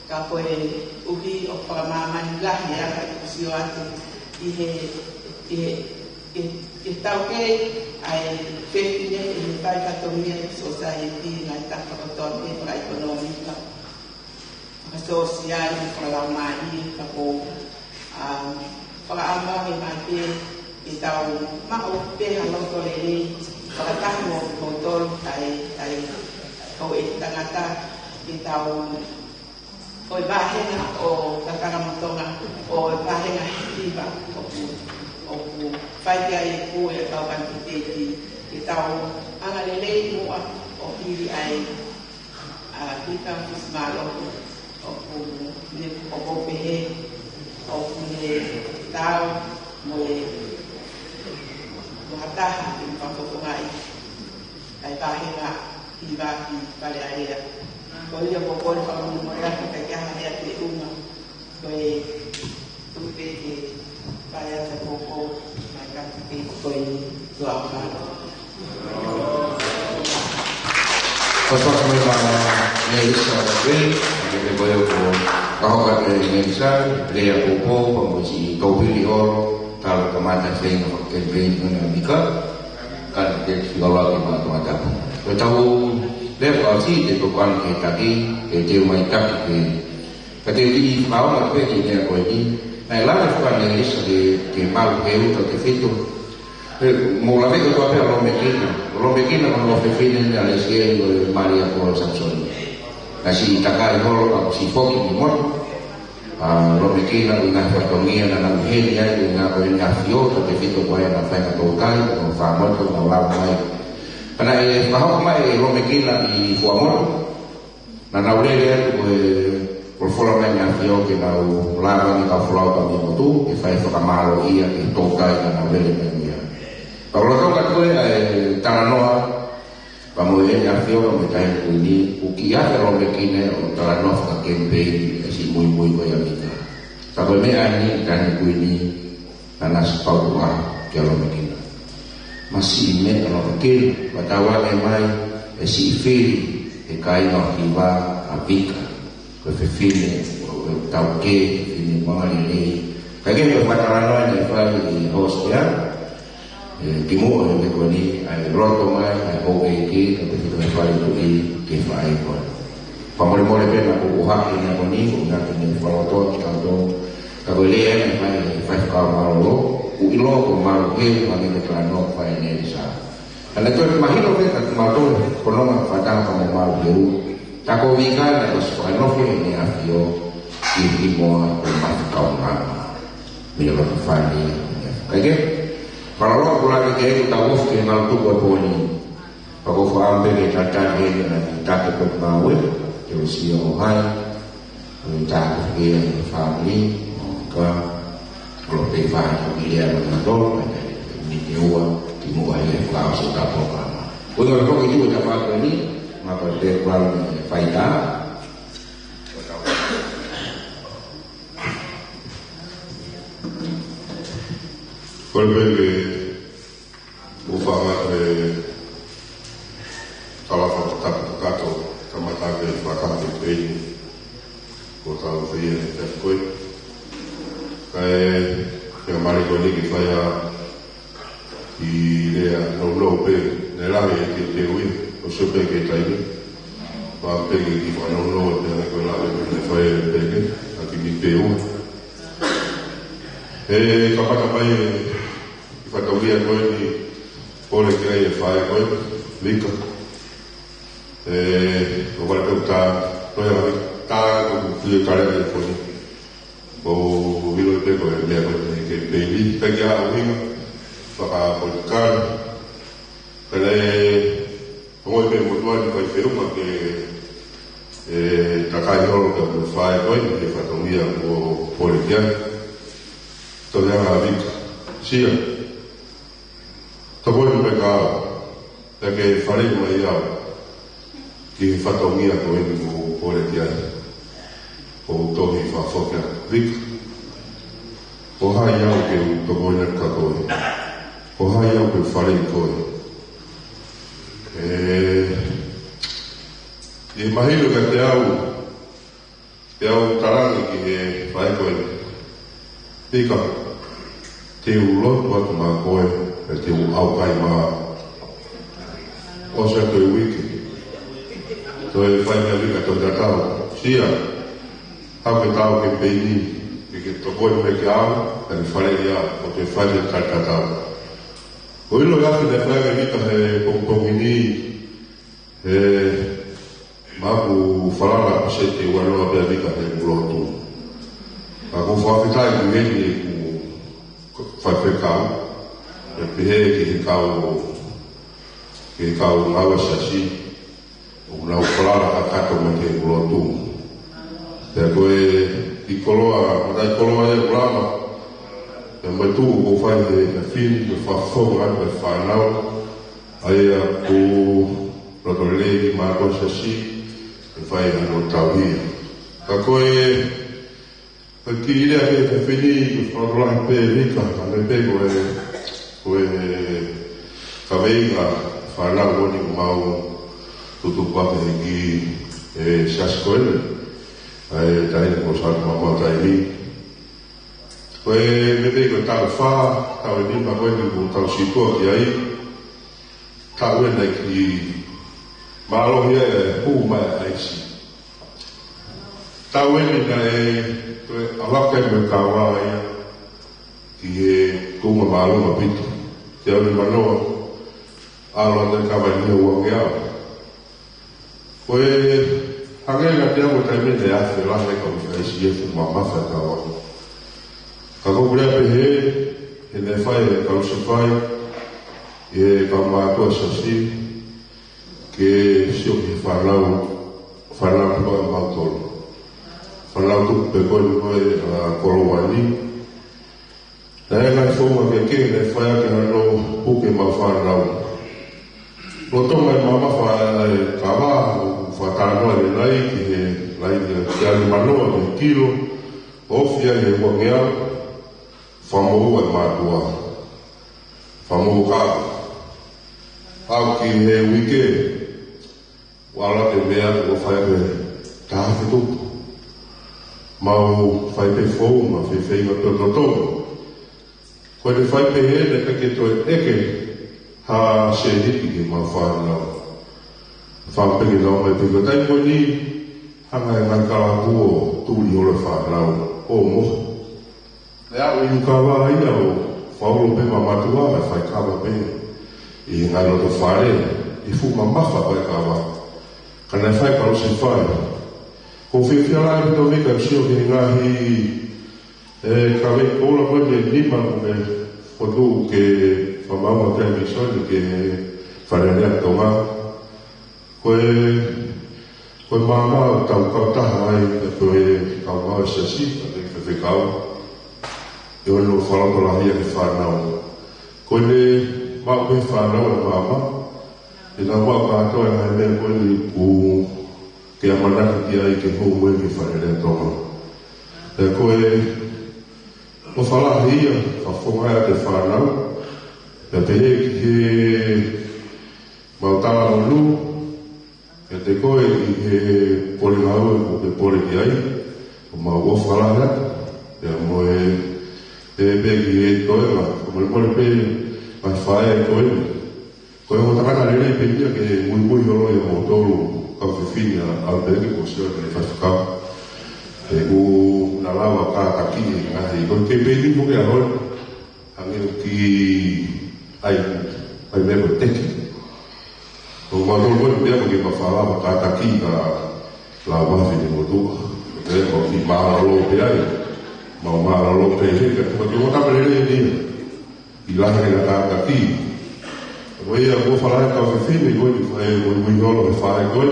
ka koeʻuhi ʻoku fakamāmani lahi ʻa e ʻoku sio atu ʻi he, ʻi he, ke, ke taukei ʻa e fefine ʻi he faifatongia ʻi he sōsaieti, ngaahi tapa kotoa pē fakaʻekonōmika, fakasōsiale, fakalaumālie, ka ʻoku ou, um, fakaʻamu ange mai pē ke tau maʻu pē ha loto lelei fakataha mo, mo kimoutolu ʻa e, ʻa e houʻeiki tangata, ke tau, ʻo e vāhenga ʻo Kakanga mo Tonga, ʻo e vāhenga hiva ʻoku, ʻoku Fai ki ai e pū e kau kanititeiti ke tau anga lelei muʻa ʻo hili ai ʻa Vika Fusimālotu ʻoku ne ʻoku pehē ʻoku ne tau mo e mo ha taha ke ne fakafofongaʻi ʻa e vāhenga hiva ki Fale Alea. Ko ia ʻoku ou kole fakamolemole atu ka ʻikai ke ʻi ai ha lea ke ʻuma. Ko e tupe ke fai atu e koukou mai ka ke ko e tuʻa ʻo mālō. Ko e fakamolemole ʻa Melissa Wade, ʻa e ko e ko ka hoko atu e Melissa, lea koukou, pea mo e siʻi tōpili ʻo tala kamata feinga fakakemipeini ʻa Vika, ka ke fika ʻola ke mātuʻa tapu. Ko e tau lea fakaʻosi te tokanga ke taki, ke teu mai taki ke Ka te u kiʻi fakaongo pē ki he meʻa ko eni. Naʻe lave fakaʻaneisa ke, ke malu he uta ke fito. He, mo lave kotoa pē ʻa Lomekina. Lomekina ko hono ʻofefine ni ʻa Lesieli ko Malia ko Samsoni. Naʻe siʻi takai holo ka siʻi foki ni motu. ʻA Lomekina ʻi he ngaahi fatongia naʻa nau ʻi heni ai, ʻi he ngaahi ko eni ʻa e fio, ka te fito ko ē naʻe fai ʻa e toutai, ko e fakamotu, naʻa nau lava mai. Ka naʻe fakahoko mai ʻe Lomekina ʻi Fuaʻamotu. Naʻa nau lele atu ko e folofola mai ʻa e ʻAfio ke nau lava ni ka folau ka mei motu, ke fai fakamālō ia ki he toutai naʻa nau lele mai ia. Ka ʻoku lolotonga ko ē ʻa e talanoa, ka mo e ʻEne ʻAfio, ka mo e Taʻahine Kuini, ʻoku kiʻi ʻave ʻa Lomekina ʻo talanoa fakakemipeini e siʻi muimui ko ia ʻa Vika. Ka ko e meʻa ni, Taʻahine Kuini, naʻa na sipautu ʻa kia Lomekina. Masiʻi meʻa Lomekina, ʻoku tau ʻoange mai e siʻi fili ʻe he kāinga ʻo Hiva ʻa Vika. Ko e fefine, ʻo, ʻo taukē, fefine maʻa lelei. Ka ke ko e fakatalanoa naʻe fai ʻi Hosea, ē, kimuʻa he meʻa ko eni, ʻa e loto mai ʻa e houʻeiki, ka te fika fai tuʻi ke fai ko ē. Fakamolemole pē naʻa ku ʻohake ʻi he meʻa ko eni, ko e ngaahi meʻa fakaloto ki kitautolu. Ka ko e lea eni ʻa e faifekau mālōlō, ʻoku ʻiloa ko e mālō he ʻoange ke talanoa fai ʻe Nelisa. Ka naʻe toe mahino pē ka te mau toe fononga fakataha mo Malu Heu. Ka ko Vika naʻe ʻosi fakanofo ʻe he ʻAfio ki he hingoa ko Mafi Kaungana. Mei loto fale, ka ke. Mālō ʻoku lave ke ʻoku tau ofi ke mau tuku e pō ni. Pea ko e fakaʻamu pē ke tataki ʻe he ngaahi take ko ē maue, ke ʻosi ʻo hai, ʻo e take ke ʻi he fāmili, ʻo ka, ʻo loto pē fai atu ki he ʻa e mato, ʻa e miniti ʻe ua, kimuʻa he fakaʻosi ʻo e polokalama. Ko e ngaahi foki tuʻu ʻa e tafaʻaki ni, ma ko e te kuau ni faitā. Ko e pē ke ʻoku fakaʻatā e tala fakatapu kakato, kamata ke fakatapu pē eni, ko tau fie e te koe. Kae, ke mali ko ni ke fai ʻa e lea, nounou pē, ne lahi e te te ui, ʻo sio pē ki he taimi. Pea pē ke kiʻi fakanounou, pea ko e lave, ne fai pē ke, ʻa ki ni pē ua. ʻE, kamata mai e, ʻi fatongia ko eni, pole ki ai e faʻē ko ē, Vika. ʻE, ʻo vale pē ʻoku tā, ko e ʻavi, tā, ko e tui e kale e poni. ʻO ʻilo pē ko e meʻa ko ē ke pēni, pē ki ha ʻuhinga, fakapolitikale. Pele, ʻo e pē mo tuai ni ko e feʻunga ke, ʻe, takai holo ka ko e faʻē ko ē, ʻi he fatongia ko e pole ki ai. Tole ʻa Vika. Sia. Tokoni mai ka au, pea ke fale mai au, ki he fatongia ko eni ʻoku ou pole ki ai, ʻoku ou tohi fakafoki atu. Vika, ko hai au ke u tokoni atu kia koe? Ko hai au ke u fale koe? ʻE, ʻe mahino kiate au, pea u talaange ki he faʻē ko ē, Vika, te u lotu atu maʻa koe, pea te u ʻaukai maʻau. ʻOsi atu e uike. Toe fai mai ʻa Vika, toe tatau. Sia, haʻu ke tau ke pēni, ke ke tokoni mai kia au, pea ke fale ia, ʻo toe fai mai ʻa e tatau. ʻO ʻilo ʻa e afi naʻe fai ʻe Vika he pongipongi ni, ʻe, maʻaku falala ʻosi te u ʻalu pē ʻa Vika he ʻoku lotu. Ka ʻoku ou fakafetaʻi ki heni ʻeku faifekau. Pea pehē ki he kau, ki he kau ngāue siasi, ʻoku nau falala kakato mai ki he lotu. Pea ko e kiʻi koloa, matai koloa ia ʻoku lava. Pea mai tuʻu ʻoku fai he kafini, ke fakafofonga atu e fānau. ʻA ia ʻoku loto lelei ki mātuʻa siasi, ke fai hano tauhi. Ka ko e, ko e kiʻi lea ki he kafini, ko e fakalotolahi pē Vika, ʻa me pē ko e, ko e kaveinga fānau ʻoku mau tutuku ake he kiʻi, e, siasi ko eni. ʻA e taʻahine ko Sātu Maumau Taimi. Ko e meimei ko e taʻu fā, taʻu ʻe nima ko eni ʻoku tau sītuʻa ki ai. Taʻu eni naʻe kiʻi mālohi ai e hū mai ʻaisi. Taʻu eni naʻe toe ʻalu hake mo e kava ia ki he tuʻunga mālunga ʻaupito. Teau nimanoa, ʻalu atu e kava ʻi he uangeau. Ko e hangē naʻa te ʻalu taimi ni ʻa e fela he kau fai si e fuʻu mamafa e kava. Ka ko e lea pehē, he naʻe fai e kau si fai, e kau mātuʻa siasi, ke sio ki he fānau, fānau tuku ʻa mautolu. Fānau tuku pē ko eni ko e, ʻa, koloa ni. Naʻe ngaahi founga kehekehe naʻe fai ʻaki hano puke ʻemau fānau. Lolotonga e mamafa e kava, ʻoku fakatalanoa ʻe he laine, ki he laine, teau nimanoa ki he kilo, ofi ai he uangeau, fakamoʻua e mātuʻa. Fakamoʻua kava. Aʻu ki he uike, ʻoku ʻalu atu e meʻa ʻoku fai pē taha fetupu. Mau fai pē founga, fefeinga pē ʻo totongi. Ko ʻene fai pē he naʻe ʻikai ke toe ʻeke ha sēniti ki heʻemau fānau. Fai pē ke nau mai pē ko e taimi ko eni, hanga ʻe he ngaahi kalapu ʻo tuli holo e fānau ʻo mohe. Naʻe aʻu ʻi he kava ia ʻo faulo pē mamatua, ʻe fai kava pē ʻi he ngaahi loto fale, ʻi he fuʻu mamafa ko e kava. Ka naʻe fai kau si fai. Ko e fiefia lahi ʻaupito mei ka sio ki he ngaahi, e, kavei koula ko eni ʻe nima ʻoku ne fotu ke fakamaʻunga ki ai e misiona ki he Fale Alea Tonga. Ko e, ko e maama ʻoku tau kautaha ai, ko e kau ngāue siasi, ʻa e faifekau. ʻE ono fakalotolahi ʻa e fānau. Ko ʻene maʻu pē fānau e maama, ʻe nau maʻu kātoa e ngaahi meʻa ko eni ʻoku ke ʻamanaki ki ai ke hū mai ki Fale Alea Tonga. Pea ko e, ʻofa lahi ia, fakafofonga atu e fānau, pea pehē ki he mau tala monū, kiate koe ʻi he pole ngāue ʻoku ke pole ki ai, ʻoku mau ʻofa lahi atu, pea mo e, pea pē ki he toenga, ʻoku mole mole pē, mai fae ko eni. Ko e ongo tangata lelei pē ia ke muimui holo ia moutolu, kau fefine ʻa, ʻa Peke ko Sio ne faifekau. ʻOku na lava kātaki e ngaahi, ko e kei pē ni mo ke ahon, hangē ʻoku ʻai, ʻai meʻa ko e teki. Ko mautolu ko e meʻa ko ke mafala mo kātaki ka lau mafi ni motuʻa. Ko e ko ki mālōlō pē ai. Mau mālōlō pē he ka ko e ongo tangata lelei ni. ʻI lahi ke na kātaki. Ko ia ʻoku ʻofa lahi kau fefine ko e fai muimui holo e fae ko e.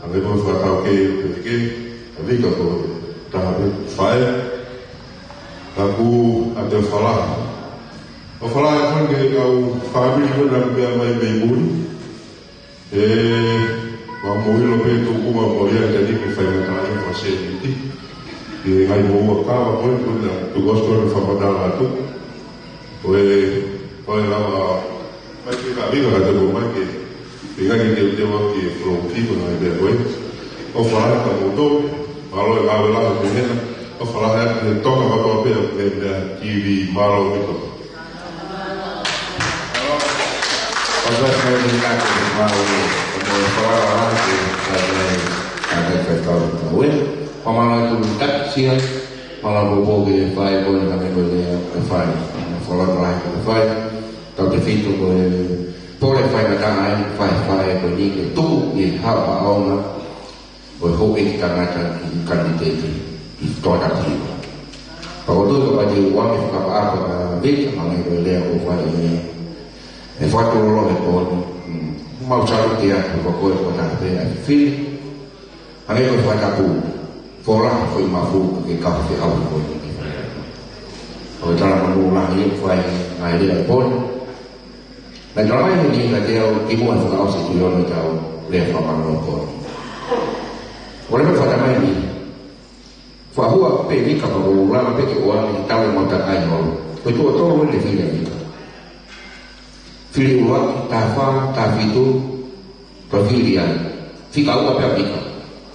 Hangē ko e fakataukei pē ke, ʻa Vika ko e taha pē fae. Ka ʻoku ʻoatu e ʻofa lahi. ʻOfa lahi ko e kau fāmili ko ē naʻa mou meʻa mai mei muli. ʻE, mau ʻilo pē tuʻunga mo ia te ni ke fai mai tāna e fakaseveniti. ʻI he ngaahi moʻua kava ko ē, ko ena, tuku ʻosi ko ena fakamatala atu. Ko e, ko e lava, mai ke ka vika ka te ko mai ke, ke ngaahi ke te wa ke flow ki ko ngaahi meʻa ko ē. ʻOfa lahi ka moutolu, mālō e ngāue lahi ko ena, ʻofa lahi atu ki he Tonga katoa pē, ʻa e meʻa T V mālō ʻaupito. Pasa mai ni ka ke mau, mau falala ke, ka ke, ka ke, ka ke, ka ke, ka ke, ka ke, ka ke, ka ke, ka ke, ka ke, ka ke, ka ke, ka ke, ka ke, ka ke, tau te fitu ko e, pole fai na ka ai, fai, fai ko ni ke tuku ʻi he haʻa ʻaonga, ko e houʻeiki tangata ki he kaniteti, ʻi Toatapihima. Pea ʻoku ou tui kapau te u ʻoange fakaʻapaʻapa kia Vika, hangē ko e lea ʻoku fai ʻe he fakatotolo he pō ni. Mm. Mau salute atu kia koe ko e taha pē ʻa e fili. Hangē ko e fakatapu, fola foʻi mafu ke ka feʻauhi koe. Ko e talamonū lahi ʻoku fai ʻa e lea he pō ni. Naʻe talamai ʻe Vika kiate au kimuʻa he fakaʻosi ʻi hono tau lea fakamālō ko ē. ʻOku ou lea mai fakatamai ni. Fakahua pē Vika pea ʻoku ou lava pē ke ʻoange ʻi he tau ʻe mau takai holo. Ko e tuʻo tolu ʻeni e fili ʻa Vika. Fili ʻuluaki, taha fā, taha fitu, pea fili ai. Fika ua pē ʻa Vika.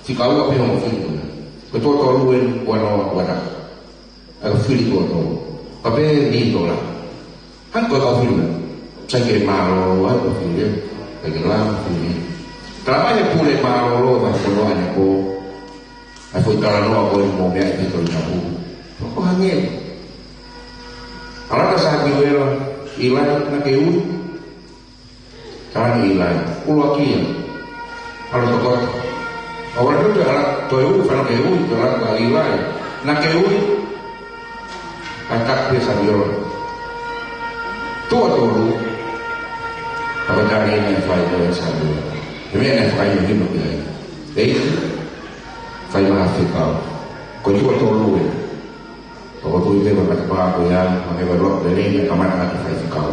Fika ua pē hono fili ko ia. Ko e tuʻo tolu ʻeni, ua noa, ua taha. ʻA e fili tuʻo tolu. Pea pehē ni tola. Hangē ko e kau fili. Sai ke mālōlō ai ko e fili. Sai ke lava fili. Talamai ʻe he pule mālōlō ʻa e fonua ʻanepō. ʻA e foʻi talanoa ko ē mo e meʻa ʻi he Tohi Tapu. Ko e hā ange. ʻAlu atu ʻa Sāmiuela, ʻĪlai, naʻa ke ui. Tala ange ʻe ʻĪlai. ʻUluaki ia. ʻAlu tokoto. ʻOua toe ʻalu, toe ui, fana ke ui, toe ʻalu ʻa ʻĪlai. Naʻa ke ui. Ka taki pē Sāmiuela. Tuʻo tolu. Pea ko e tali ʻeni naʻe fai ko ē ʻe Sāmiuela. He meʻa naʻe fakaʻilo hino ki ai. ʻEiki, fai mai ha fekau. Ko e tuʻo tolu ē. Pea ʻoku ou tui pē ko e matapā ko ia, hangē ko e lotu lelei naʻe kamata ʻaki e faifekau.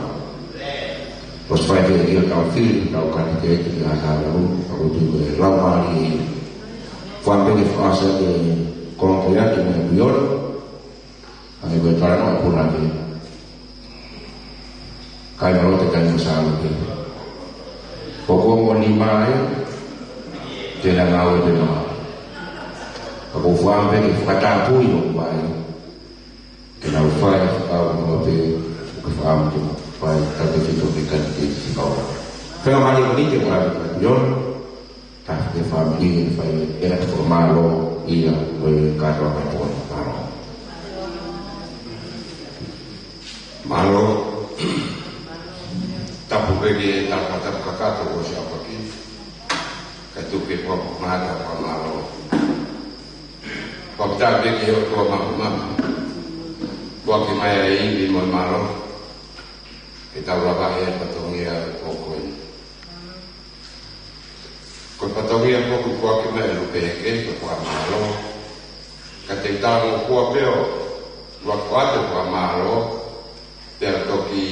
ʻOsi fai pē ʻe ia ʻetau fili, ʻetau kanitēti ki he Haʻa Sāleu, pea ʻoku ou tui ko e laumālie. Fua pē ke fakaʻosi ʻaki e konga ko ia ki he meʻa ʻoku ʻi ai. Hangē ko e talanoa ʻa Punake. Kai Malote, kai Masalo pē. Ko ko mo ni mai, te na ngāue pē mai. Ka ko fua pē ke fakatapui ʻo pai. Ke nau fai, fakau mo pē, ke fakau mo pē, fai, ka te fito ke kai te fito. Pea mali ko ni te mo ave ka pion. Taha ke fāmili, fai, ʻena te fakamālō, ia, ko e kātoa kātoa, mālō. Mālō. Tapu pē ki he tapa tapu kakato ko si apaki. Ka tuku ke pua pua mata pua mālō. Pua pita pē ki he ʻOtua mamaku. Pua ke mai ai ivi mo mālō. Ke tau lava he fatongia ko koe. Ko e fatongia foki kuo ʻosi mai ʻa Lupeheke, ko e fakamālō. Ka te u talangofua pē ʻo, ʻoku ʻoatu e fakamālō, pea toki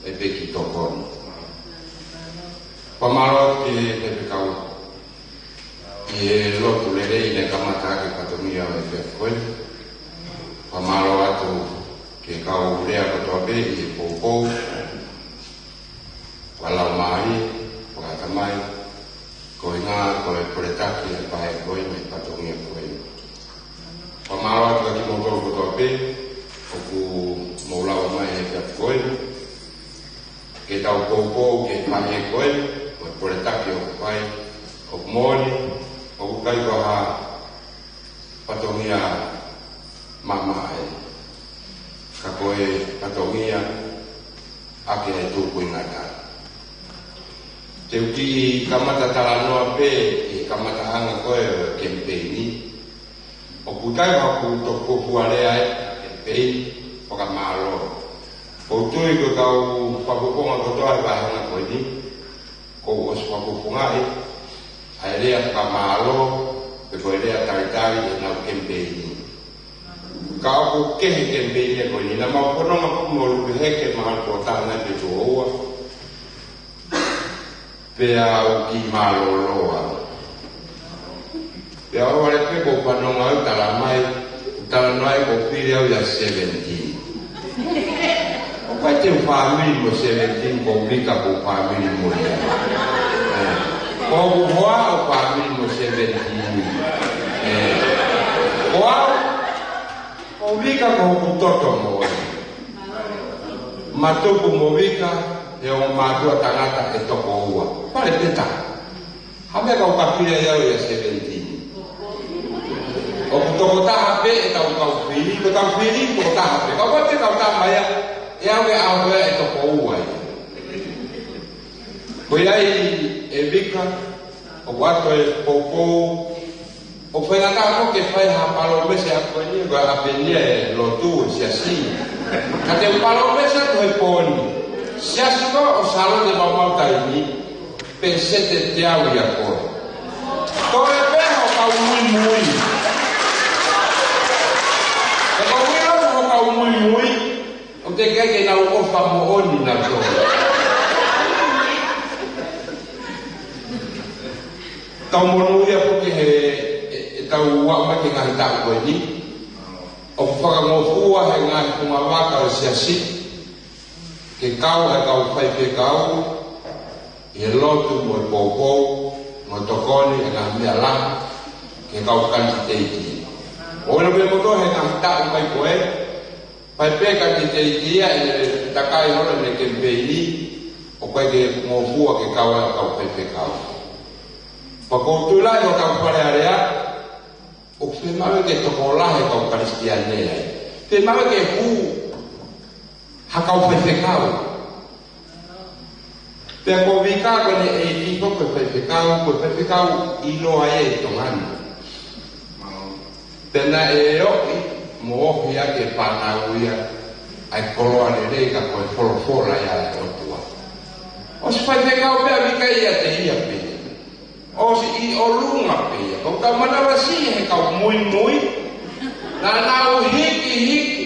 ʻai pē ki tokoni. Fakamālō atu ki he faifekau. ʻI he lotu lelei naʻe kamata ʻaki e fatongia ʻo e efiafi ko eni. Fakamālō atu ki he kau lea kotoa pē ʻi he poupou. Ko e laumālie, ko e ʻatamai, ko e ngaahi, ko e poletaki ʻa e faʻē ko ē mei he fatongia ko ē. Fakamālō atu kiate kimoutolu kotoa pē, ʻoku mou lava mai he efiafi ko ē. Ke tau poupou ki he faʻē ko ē, ko e poletaki ʻoku fai, ʻoku moʻoni, ʻoku ʻikai ko ha fatongia mamaʻe. Ka ko e fatongia ʻaki ʻa e tupuʻanga. Te u kiʻi kamata talanoa pē, ʻi he kamataʻanga ko ē ʻo e kemipeini. ʻOku ʻikai ko haʻaku toko fualea e kemipeini, fakamālō. ʻOku ou tui ko e kau fakafofonga kotoa he vāhenga ko eni, kuo ʻosi fakafofongaʻi ʻa e lea fakamālō, pe ko e lea talitali ʻenau kemipeini. Ka ʻoku kehe kemipeini ko eni, naʻa mau fononga pē mo Lupeheke mahalo ko e taha nai pe tuʻo ua. Pea u kiʻi mālōlō au. Pea ʻoua leva pē kuo u fanongo au talamai, talanoa ai kuo u fili au ia seventeen. ʻOku ʻikai te u fāmili mo seventeen, ko Vika ko e fāmili mo ia. ʻE. Ko hoku hoa ʻoku fāmili mo seventeen. ʻE. Ko au, ko Vika ko hoku toto mo ia. Ma tupu mo Vika, ʻe ongo mātuʻa tangata ʻe toko ua. Pale pē taha. Hā e meʻa ka u ka fili ai au ia seventeen. ʻOku tokotaha pē ʻetau kau fili, ko e kau fili, tokotaha pē. Ka ʻoua te kau tama ia, ʻe au ʻe au ia ʻe toko ua ia. Ko ia ai ʻe Vika, ʻoku ʻoatu e poupou, ʻOku faingataʻa ke fai ha palōmesi ʻa ko eni, ko e ʻapenia e lotu ʻo e siasi. Ka te u palōmesi atu he pō ni. Siasi ko ē ʻo Sālote Maumau Taimi, peseti ʻe teau ia ko ē. Toe pē hoʻo kau muimui. He ko e ʻuhinga hoʻo kau muimui, ʻoku teʻeki ai ke nau ʻofa moʻoni nautolu. Tau monūʻia foki he, ʻe, ʻetau aʻu mai ki he ngaahi taʻu ko eni. ʻOku fakangofua he ngaahi fungavaka ʻo e siasi ke kau ʻa e kau faifekau ʻi he lotu mo e poupou, mo e tokoni ʻa e ngaahi meʻa lahi ki he kau kanititeiti. ʻOku ʻi ai pē motuʻa he ngaahi taʻu mai ko ē, fai pē kanititeiti ia ʻene takai holo ʻene kemipeini, ʻoku ʻikai ke ngofua ke kau ʻa e kau faifekau. Pea ʻoku ou tui lahi ʻoku tau Fale Alea, ʻoku fiemaʻu ke tokolahi e kau Kalisitiane ai. Fiemaʻu ke hū ha kau faifekau. Pea ko Vika ko ʻene ʻeiki ko e faifekau, ko e faifekau ʻiloa ia ʻi Tonga ni. Pea naʻe ʻosi moʻui ʻa e fānau ia, ʻa e koloa lelei ka ko e folofola ia ʻa e ʻOtua. ʻOsi faifekau pē ʻa Vika ia te ia pē. ʻOsi ʻi ʻolunga pē ia. ʻOku tau manavasiʻi he kau muimui. Naʻa nau hikihiki.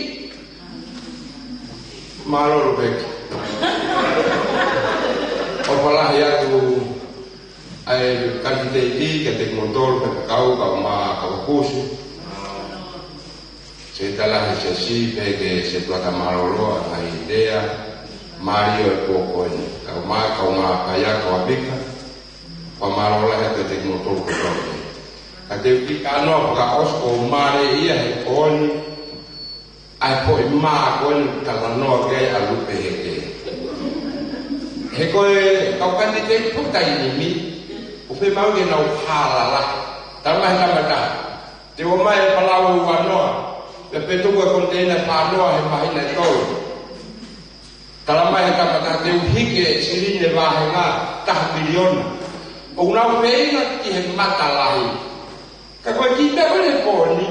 Mālō Lupeki. ʻOfa lahi atu ʻa e kanititeiti kiate kimoutolu, faifekau, kau mā, kau kusi. Setuata lahi ʻo e siasi, pehē ki he setuata mālōlō, ʻa e ngaahi lea mālie ʻo e pō ko eni. Kau mā, kau mā paia, kau ʻa Vika. Fakamālō lahi atu kiate kimoutolu kotoa pē. Ka te u kiʻi talanoa fakaʻosi ko e mālie ia he pō ni. ʻA e foʻi mā ko eni talanoa ki ai ʻa Lupe Heke. He ko e kau kanititeiti ʻoku taimi ni, ʻoku fiemaʻu ke nau halala. Talamai he tangata, te u ʻomai e palau ʻe uanoa, pea pē tuku e koniteina ʻe fānoa he māhina ʻe tolu. Talamai he tangata te u hiki e silini ʻe vāhenga taha miliona. ʻOku nau feinga ki he matalahi. Ka ko e kiʻi pē ko eni he pō ni,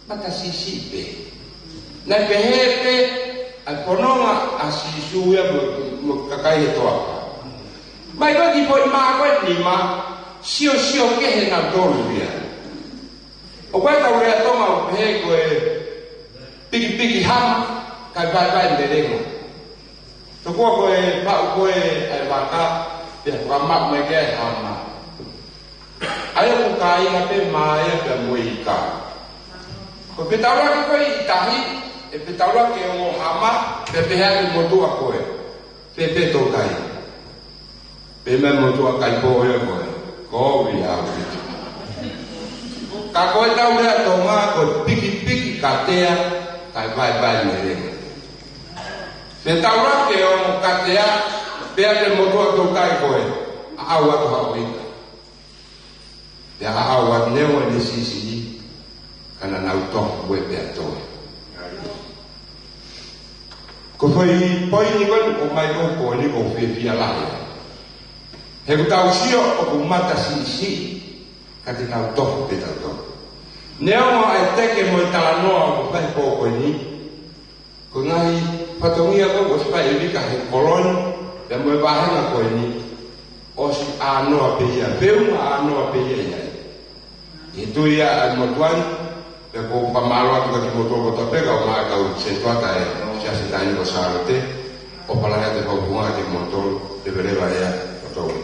matasiʻisiʻi pē. Naʻe pehē pē ʻa e fononga ʻa Sīsū ia mo, mo e kakai he toafa. Mai ko e kiʻi foʻi mā ko eni mā, siosio kehe nautolu ia. ʻOku ʻi ai ʻetau lea Tonga ʻoku pehē ko e pikipiki hama, kae vaevae melenga. Tokua ko e paʻu ko ē ʻa e vaka, pea fakamaʻu mai ki ai e hama. ʻA ia ʻoku kāinga pē mā ia pea mo e ika. Ko e fetaulaki ko ē ʻi tahi, ʻe fetaulaki e ongo hama, pea pehē ki he motuʻa ko ē. Pea pehē toutai. Pehē mai e motuʻa, kaipō ia ko ē. Ko ia au. Ka ko ʻetau lea Tonga ko e pikipiki katea, kae vaevae melenga. Fetaulaki e ongo katea, pehē ki he motuʻa, toutai ko ē. ʻAʻau atu haʻo ika. Pea ʻaʻau atu, neongo ʻene siʻisiʻi, ka naʻa nau tofu ē pea toe. Ko e foʻi poini ko eni ʻoku ʻomai ko ē he pō ni ʻoku ou fiefia lahi ai. He ʻoku tau sio ʻoku matasiʻisiʻi, ka te tau tofu pē tautolu. Neongo ʻa e teke mo e talanoa ʻoku fai he pō ko eni, ko e ngaahi fatongia ko ē ʻoku ʻosi fai ʻe Vika he kolo ni, pea mo e vāhenga ko eni, ʻosi ʻānoa pē ia, feʻunga ʻānoa pē ia ia. ʻI he tui ia ʻa e motuʻa ni, pea ʻoku ou fakamālō atu kiate kimoutolu kotoa pē, kau mā, kau setuata ʻo e siasi taimi ko Sālote, ʻofa lahi atu e fakafofonga kiate kimoutolu, leveleva ia, kotoa.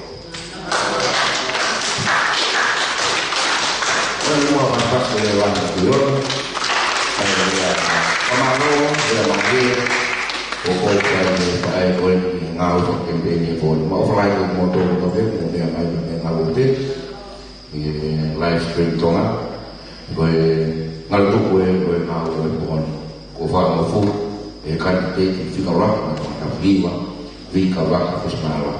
Ko e mua fakapasi e langa ki ora. Haleluia. Fakamālō, e langa ki. ʻOku ou kai ni faʻē ko eni ngāue fakakemipeini e pō ni. Mau ʻofa lahi atu kiate kimoutolu kotoa pē, mou meʻa mai pē mei he ngāue pē. ʻI he live stream Tonga. Ko e ngalu tuku ē, ko e ngāue ʻo e pō ni. Ko e fakamofu e kanititeiti fika ua, mo e tangata fika ua, Vika Vaka Fusimāloa.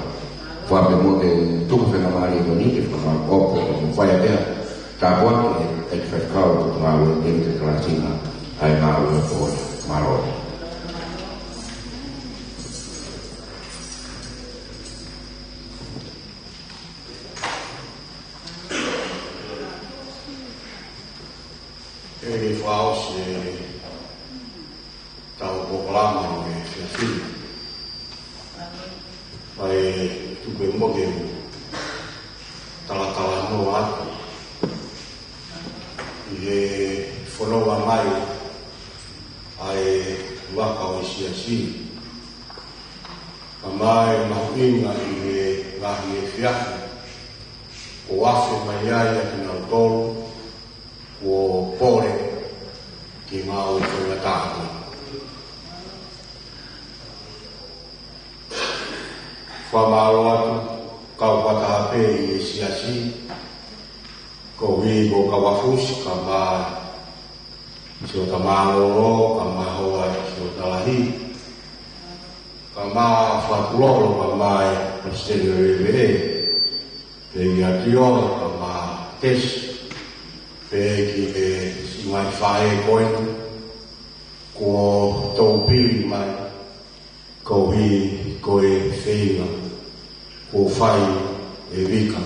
Fakamofu ke tuku faingamālie ko eni, ke fakamālō ʻoku mou fai ʻa e pea. Tāpuaki e, e faifekau ʻoku ngāue ʻi he kalasi ni, ʻa e ngāue ʻo e pō ni. Mālō. Pama e fiafina. ʻAi tuku e moke talatala no atu ʻi he fononga mai ʻa e vaka ʻo e siasi. Ka mai mahuʻinga ʻi he ngaahi efiafi kuo afe mai ai ʻa kinautolu kuo pole ki ngāue faigatā. Fakamālō atu kau fakataha pē ʻi he siasi, koeʻuhi ko Kauafusi, ka mai Siota Mālōlō, ka mai Hoa Siota Lahi, ka mai Fatulolo, ka mai Palesiteni Levele, pea ʻi ati o ka mai Tesi, pea ki he siʻi ngaahi faʻē ko eni kuo tau pili mai, koeʻuhi ko e feinga kuo fai ʻe Vika,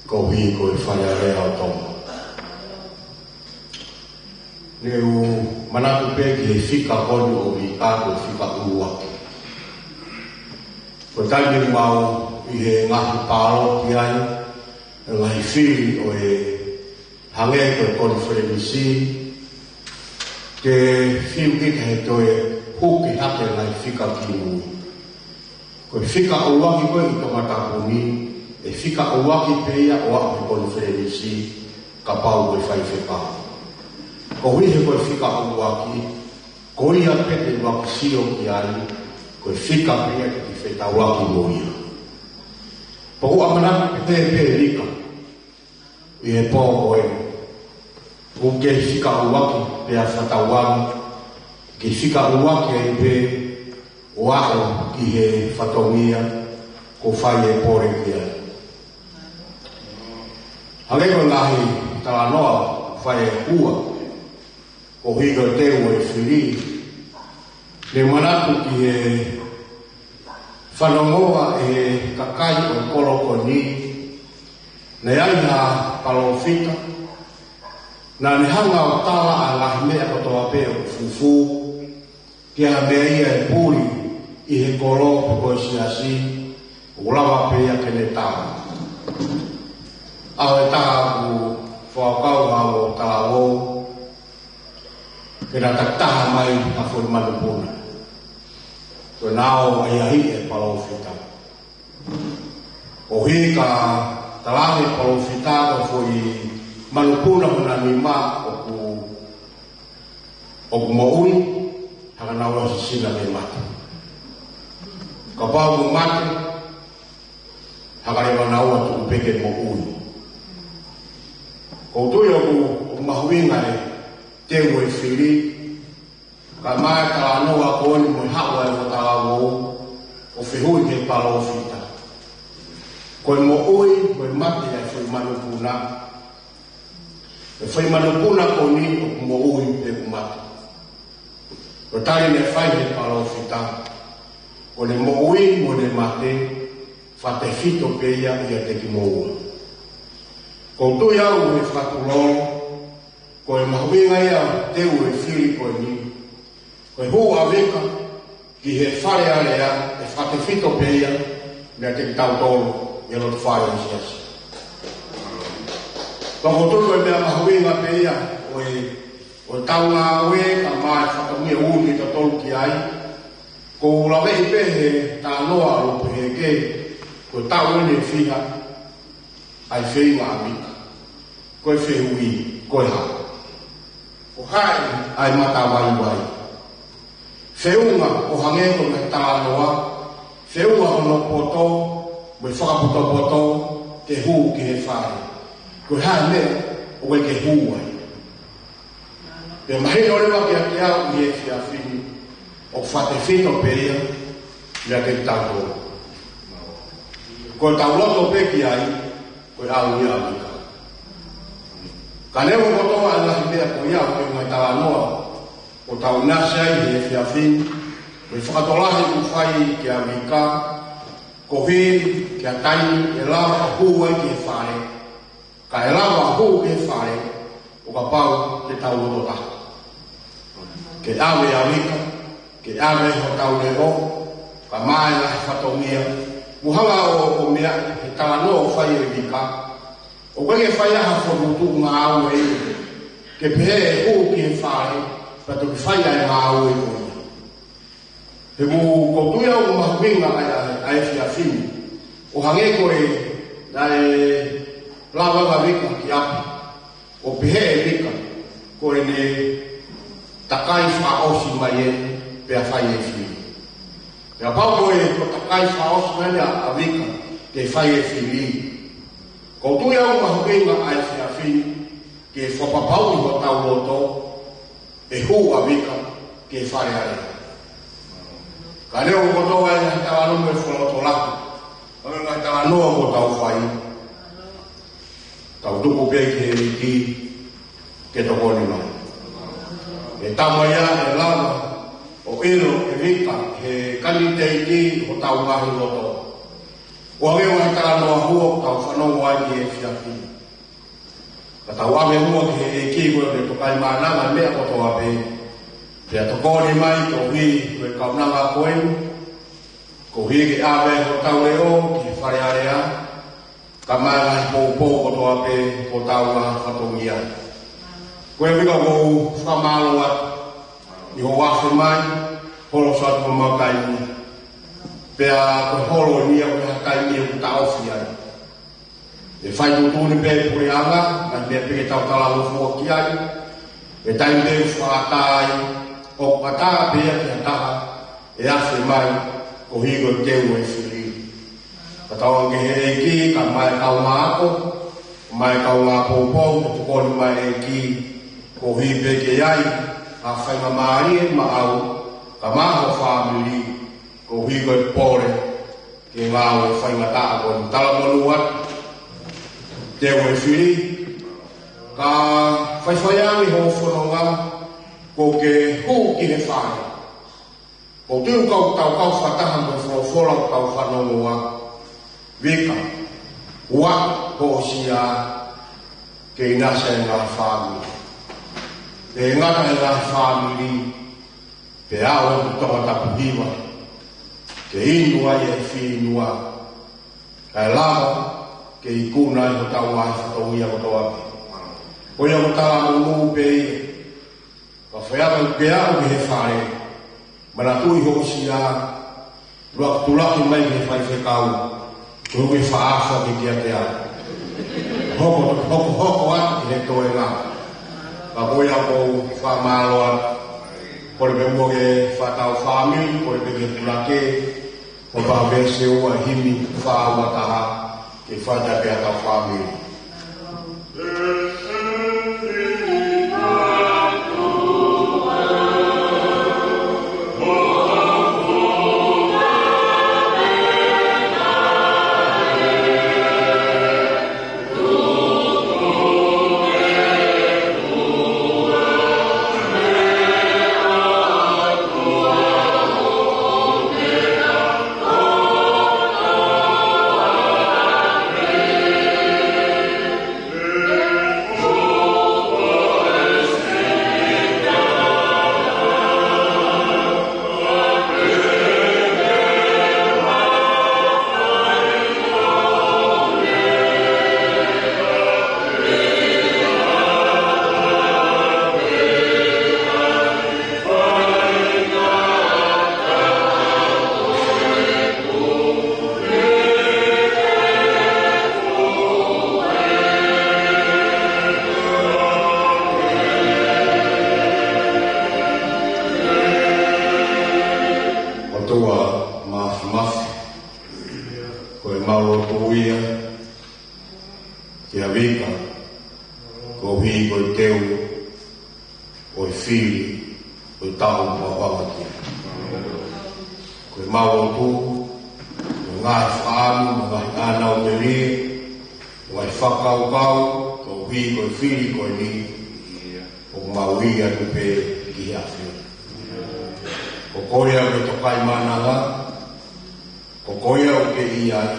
koeʻuhi ko e Fale Alea ʻo Tonga. Ne u manatu pē ki he fika ko eni ʻo Vika, ko e fika ʻuluaki. Ko e taimi ʻoku mau ʻi he ngaahi pāloki ai, ngaahi fili ʻo e hangē ko e konifelenisi, ke fiu kita he toe huki hake ngaahi fika ki mui. Ko e fika ʻuluaki ko ē ʻi Tongatapu ni, ʻe fika ʻuluaki pē ia ʻo aʻu he konifelenisi, kapau ko e faifekau. Koeʻuhi he ko e fika ʻuluaki, ko ia pē te ʻuluaki sio ki ai, ko e fika pē ia ke te fetaulaki mo ia. Pea ʻoku ou manatu pē pē Vika, ʻi he pō ko ē, ʻoku ke fika ʻuluaki pea fakatauange, ke fika ʻuluaki ai pē ʻo aʻu ki he fatongia kuo fai e pole ki ai. Hangē ko e ngaahi talanoa fai ʻe Hua, koeʻuhi ko e teu e fili, ne u manatu ki he fanongoa ʻe he kakai ʻo e kolo ko eni, naʻe ʻi ai ha palōfita, naʻa ne hanga ʻo tala ʻa e ngaahi meʻa kotoa pē ʻoku fufū, ki ha meʻa ia ʻe puli ʻi he kolo pe ko e siasi, ʻoku lava pē ia ke ne tala. ʻA e taha ʻoku fakakau ha ʻo talavou, ke na takitaha mai ha foʻi manupuna. Ko e nau ʻahiʻahiʻi e palōfita. ʻOku hiki ka talaange palōfita ko e foʻi manupuna hona nima ʻoku, ʻoku moʻui, haka nau ʻosi sina ke mate. Kapau ʻoku mate, haka leva nau ʻo tuku pē ke moʻui. ʻOku ou tui ʻoku, ʻoku mahuʻinga e teu e fili, ka mai talanoa ko eni mo e haʻu ʻa e talavou ʻo fehuʻi ki he palōfita. Ko e moʻui, ko e mate ʻa e foʻi manupuna. E foʻi manupuna ko eni ʻoku moʻui pe ʻoku mate. Ko e tali ne fai he palōfita, ko ʻene moʻui mo ʻene mate, fakatefito pē ia ʻiate kimoua. ʻOku ou tui au ʻe Fatulolo, ko e mahuʻinga ia teu e fili ko eni, ko e hū ʻa Vika ki he Fale Alea, ʻe fakatefito pē ia meiate kitautolu ʻi he loto fale ʻo e siasi. Pea ʻoku ou tui ko e meʻa mahuʻinga pē ia ʻo e, ʻo e tau ngāue, ka mai fatongia ʻoku kitautolu ki ai. ʻOku ou laveʻi pē he talanoa ʻo pehē ke, ko e taʻu eni ʻe fiha, ʻa e feinga ʻa Vika. Ko e fehuʻi, ko e hā? Ko hai ʻa e matavaivai? Feʻunga ʻo hangē ko e talanoa, feʻunga hono poto, mo e fakapotopoto, ke hū ki he fale. Ko e hā e meʻa ʻoku ʻikai ke hū ai? Pea mahino leva kiate au ʻi he efiafi ni, ʻoku fakatefito pē ia meiate kitautolu. Ko e tau loto pē ki ai, ko e ʻalu ia ʻa Vika. Ka neongo kotoa e ngaahi meʻa ko ia ʻoku ʻi he ngaahi talanoa ʻoku tau ʻinasi ai he efiafi ni, ko e fakatokolahi ʻoku fai kia Vika, koeʻuhi ki ha taimi ʻe lava ʻo hū ai ki he fale. Ka ʻe lava ʻo hū ki he fale, ʻo kapau te tau loto taha. Ke ʻave ʻa Vika, ke ʻave hotau leʻo, kae ʻumaʻā e ngaahi fatongia, mo hanga ʻo, ʻo meʻa he talanoa ʻoku fai ʻe Vika. ʻOku ʻikai ke fai ha fokotuʻu ngāue ia, ke pehē ʻe hū ki he fale, pea toki fai ʻa e ngāue ko ia. He ʻoku ou tui au ʻoku mahuʻinga ʻa e, ʻa e, ʻa e efiafi ni. ʻO hangē ko e, naʻe lava ʻa Vika ki ʻapi. ʻO pehē ʻe Vika, ko ʻene takai fakaʻosi mai ē, pea fai e fili. Pea kapau ko e, ko e takai fakaʻosi mai ʻa, ʻa Vika, ke fai e fili. ʻOku ou tui au ʻoku mahuʻinga ʻa e efiafi ni, ke fakapapauʻi hotau loto, ʻe hū ʻa Vika ki he Fale Alea. Ka leo kotoa e ngaahi talanoa mo e foloto lahi. Ka ko e ngaahi talanoa ʻoku tau fai, tau tuku pē ki he ʻEiki ke tokoni mai. ʻE tama ia ʻe lava ʻo ʻilo ʻe Vika he kaniteiti hotau ngaahi loto. ʻO hangē ko e ngaahi talanoa hua ʻoku tau fanongo ai he efiafi ni. Ka tau ʻave muʻa ki he ʻEiki ko e Tokaimaʻananga e meʻa kotoa pē. Pea tokoni mai koeʻuhi ko e kaunanga ko eni. Koeʻuhi ke ʻave hotau leʻo ki he Fale Alea. Kae ʻumaʻā e ngaahi poupou kotoa pē, ko hotau ngaahi fatongia. Ko ia Vika ʻoku ou fakamālō atu ʻi hoʻo afe mai, holo atu mo e taimi. Pea ko e holo ni ia ko e taimi ʻoku taʻofi ai. ʻE fai tuʻutuʻuni pē puleʻanga, ngaahi meʻa pē ke tau talangofua ki ai. ʻE taimi pē ʻoku fakaʻatā ai, ʻoku ʻatā pē ia ki ha taha, ʻe afe mai, koeʻuhi ko e teu e fili. Ka tau ʻoange ki he ʻEiki, kae ʻumaʻā e kaungā ako, ʻumaʻā e kaungā poupou, ʻo tokoni mai e ʻEiki, koeʻuhi pē ke ʻi ai ha faingamālie maʻau, kae ʻumaʻā ho fāmili, koeʻuhi ko e pole, ke ngāue faingataʻa ko eni. Talamonū atu, teu e fili, ka faifai ange hoʻo fononga, kuo ke hū ki he fale. ʻOku ou tui ʻoku tau kau fakataha mo e folofola ʻoku tau fanongo ai. Vika, ʻoua hoʻo sia ke ʻinasi e ngaahi fāmili. ʻE ngata he ngaahi fāmili, pea ʻoku tokanga Tupou Hiva ke inu ai e fieinua, kae lava ke ikuna ai hotau ngaahi fatongia kotoa pē. Ko ia ʻoku talamonū pē ia, ka fai atu ke aʻu ki he fale, manatuʻi hoʻo sia, lua tulaki mai ki he faifekau, ko e fakaʻaso ke kiate au. Hoko, hoko, hoko atu ki he toenga. Ka ko ia ʻoku ou fakamālō atu. Kole pē muʻa ke fakatau fāmili, kole pē ke tulake, ko e pā veesi ua himi fā ua taha, ke fai atu pē ʻetau fāmili. ʻOtua Māfimafi, ko ʻemau lotu ia kia Vika, koeʻuhi ko e teu ʻo e fili ʻo e taʻu ʻoku ʻalu ki ai. Ko ʻemau lotu, ko e ngaahi fāmili, mo e ngaahi ʻānaua melie, mo e ngaahi fakakaukau, koeʻuhi ko e fili ko eni, ʻoku mau ui atu pē ki he ʻAfiona. Ko koe ʻa e Tokaimaʻananga, ko koe ʻoku ke ʻi ai,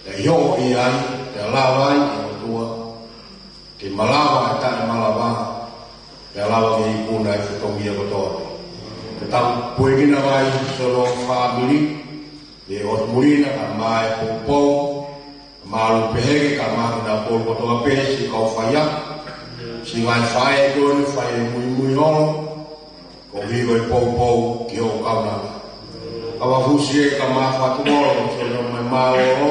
ʻa ia ʻoku ʻi ai, pea lava ai ʻe ʻOtua, ke malava ʻa e taʻemalava, pea lava ke ikuna e fatongia kotoa. Ke tau puekina mai siʻono fāmili, ʻi he ʻotu muli na kae ʻumaʻā e poupou, mālō pehē ke kamata ʻa kinautolu kotoa pē siʻi kau faiako, siʻi ngaahi faʻē ko eni fai e muimui holo, koeʻuhi ko e poupou ki hoʻo kaunanga. Kau fusi e kama fatu holo, siʻono mai mālōlō,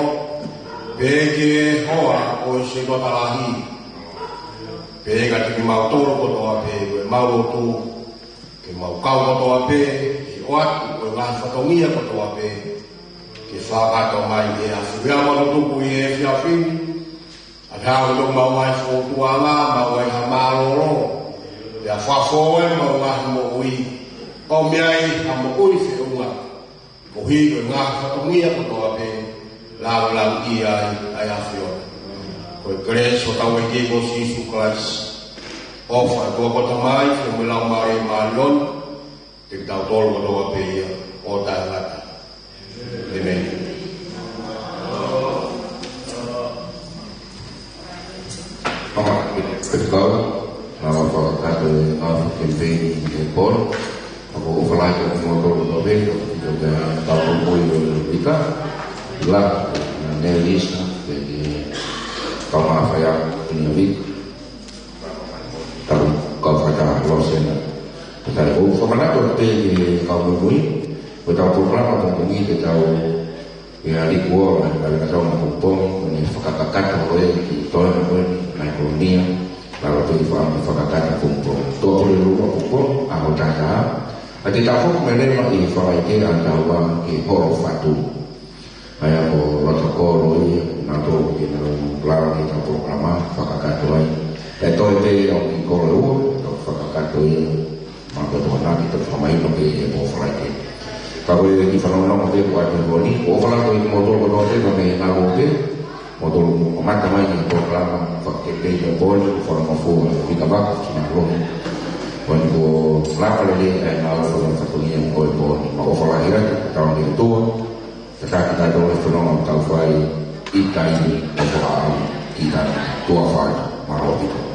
pehē ki he hoa ʻo e Senitā Lahi, pehē kiate kimautolu kotoa pē, ko e mau lotu, ke mau kau kotoa pē, ke ʻoatu ko e ngaahi fatongia kotoa pē, ke fakakakato mai ʻe he ʻAfiona. Mau tuku ʻi he efiafi ni, ʻa e hao ʻo ʻemau ngaahi fōtunga, mau ngaahi ha mālōlō, pea fafo ai ʻemau ngaahi moʻui, ʻo meʻa ai ha moʻui feʻunga, koeʻuhi ko e ngaahi fatongia kotoa pē, lāngilangiʻia ai ʻa e ʻAfiona. Ko e kelesi ʻa hotau ʻEiki ko Sīsū Kalaisi, ʻofa ʻa e ʻOtua ko e Tamai, feohi mo e Laumālie Māʻoniʻoni, ʻiate kitautolu kotoa pē ia ʻo taʻengata. ʻĒmeni. Pea kau, naʻa mau fakakakato e ngāue fakakeimipeini he pō ni. Pea ʻoku ou ʻofa lahi atu kiate kimoutolu kotoa pē, ʻoku ʻikai ke tau moʻui ʻo e ika. Ila, naʻe Lisa, pea ki he kau mafai a Pini Vika. Tau kau fakataha Losena. Pea ʻoku ou fakamanatu pē ki he kau muimui, ko ʻetau polokalama pongipongi ke tau ʻi he ʻaho ni kuo ʻosi, ka leka tau na pongipongi, ko ʻene fakakakato ʻo e kiʻi toenga ko eni, naʻe kolonia, lava pē ʻi fanga fakakakato pongipongi. Tuʻapulelulu pongipongi, ʻaho taha taha. ʻA ia te tau foki mai leva ʻi he Falaite ʻaho taha ua ki he holo fatu. ʻA ia ko Lota Kolo ia, naʻa tau ke nau lava ke tau polokalama, fakakakato ai. ʻE toe pē ʻa e kiʻi kolo ua, tau fakakakato ia, Mālō e Tokonaki, tau fakamahino pē he pō Falaite. Ka ko e kiʻi fanongonongo pē ko atu ko eni, ʻoku ou ʻofa lahi atu kiate kimoutolu kotoa pē, ka mei he ngalo pē, moutolu ʻoku mou mamata mai ki he polokalama fakakeimipeini he pō ni, ʻoku ou fakamālō atu ki he kau faiako, ki he ngalo. Ko eni kuo lava lelei ʻa e ngāue fakafatongia ʻo e pō ni. Mau ʻofa lahi atu, tau nge tua, tataki tautolu e fononga ʻoku tau fai, ʻi he taimi ʻoku ʻalu, ʻi he taimi tuʻa fai, mālō ʻaupito.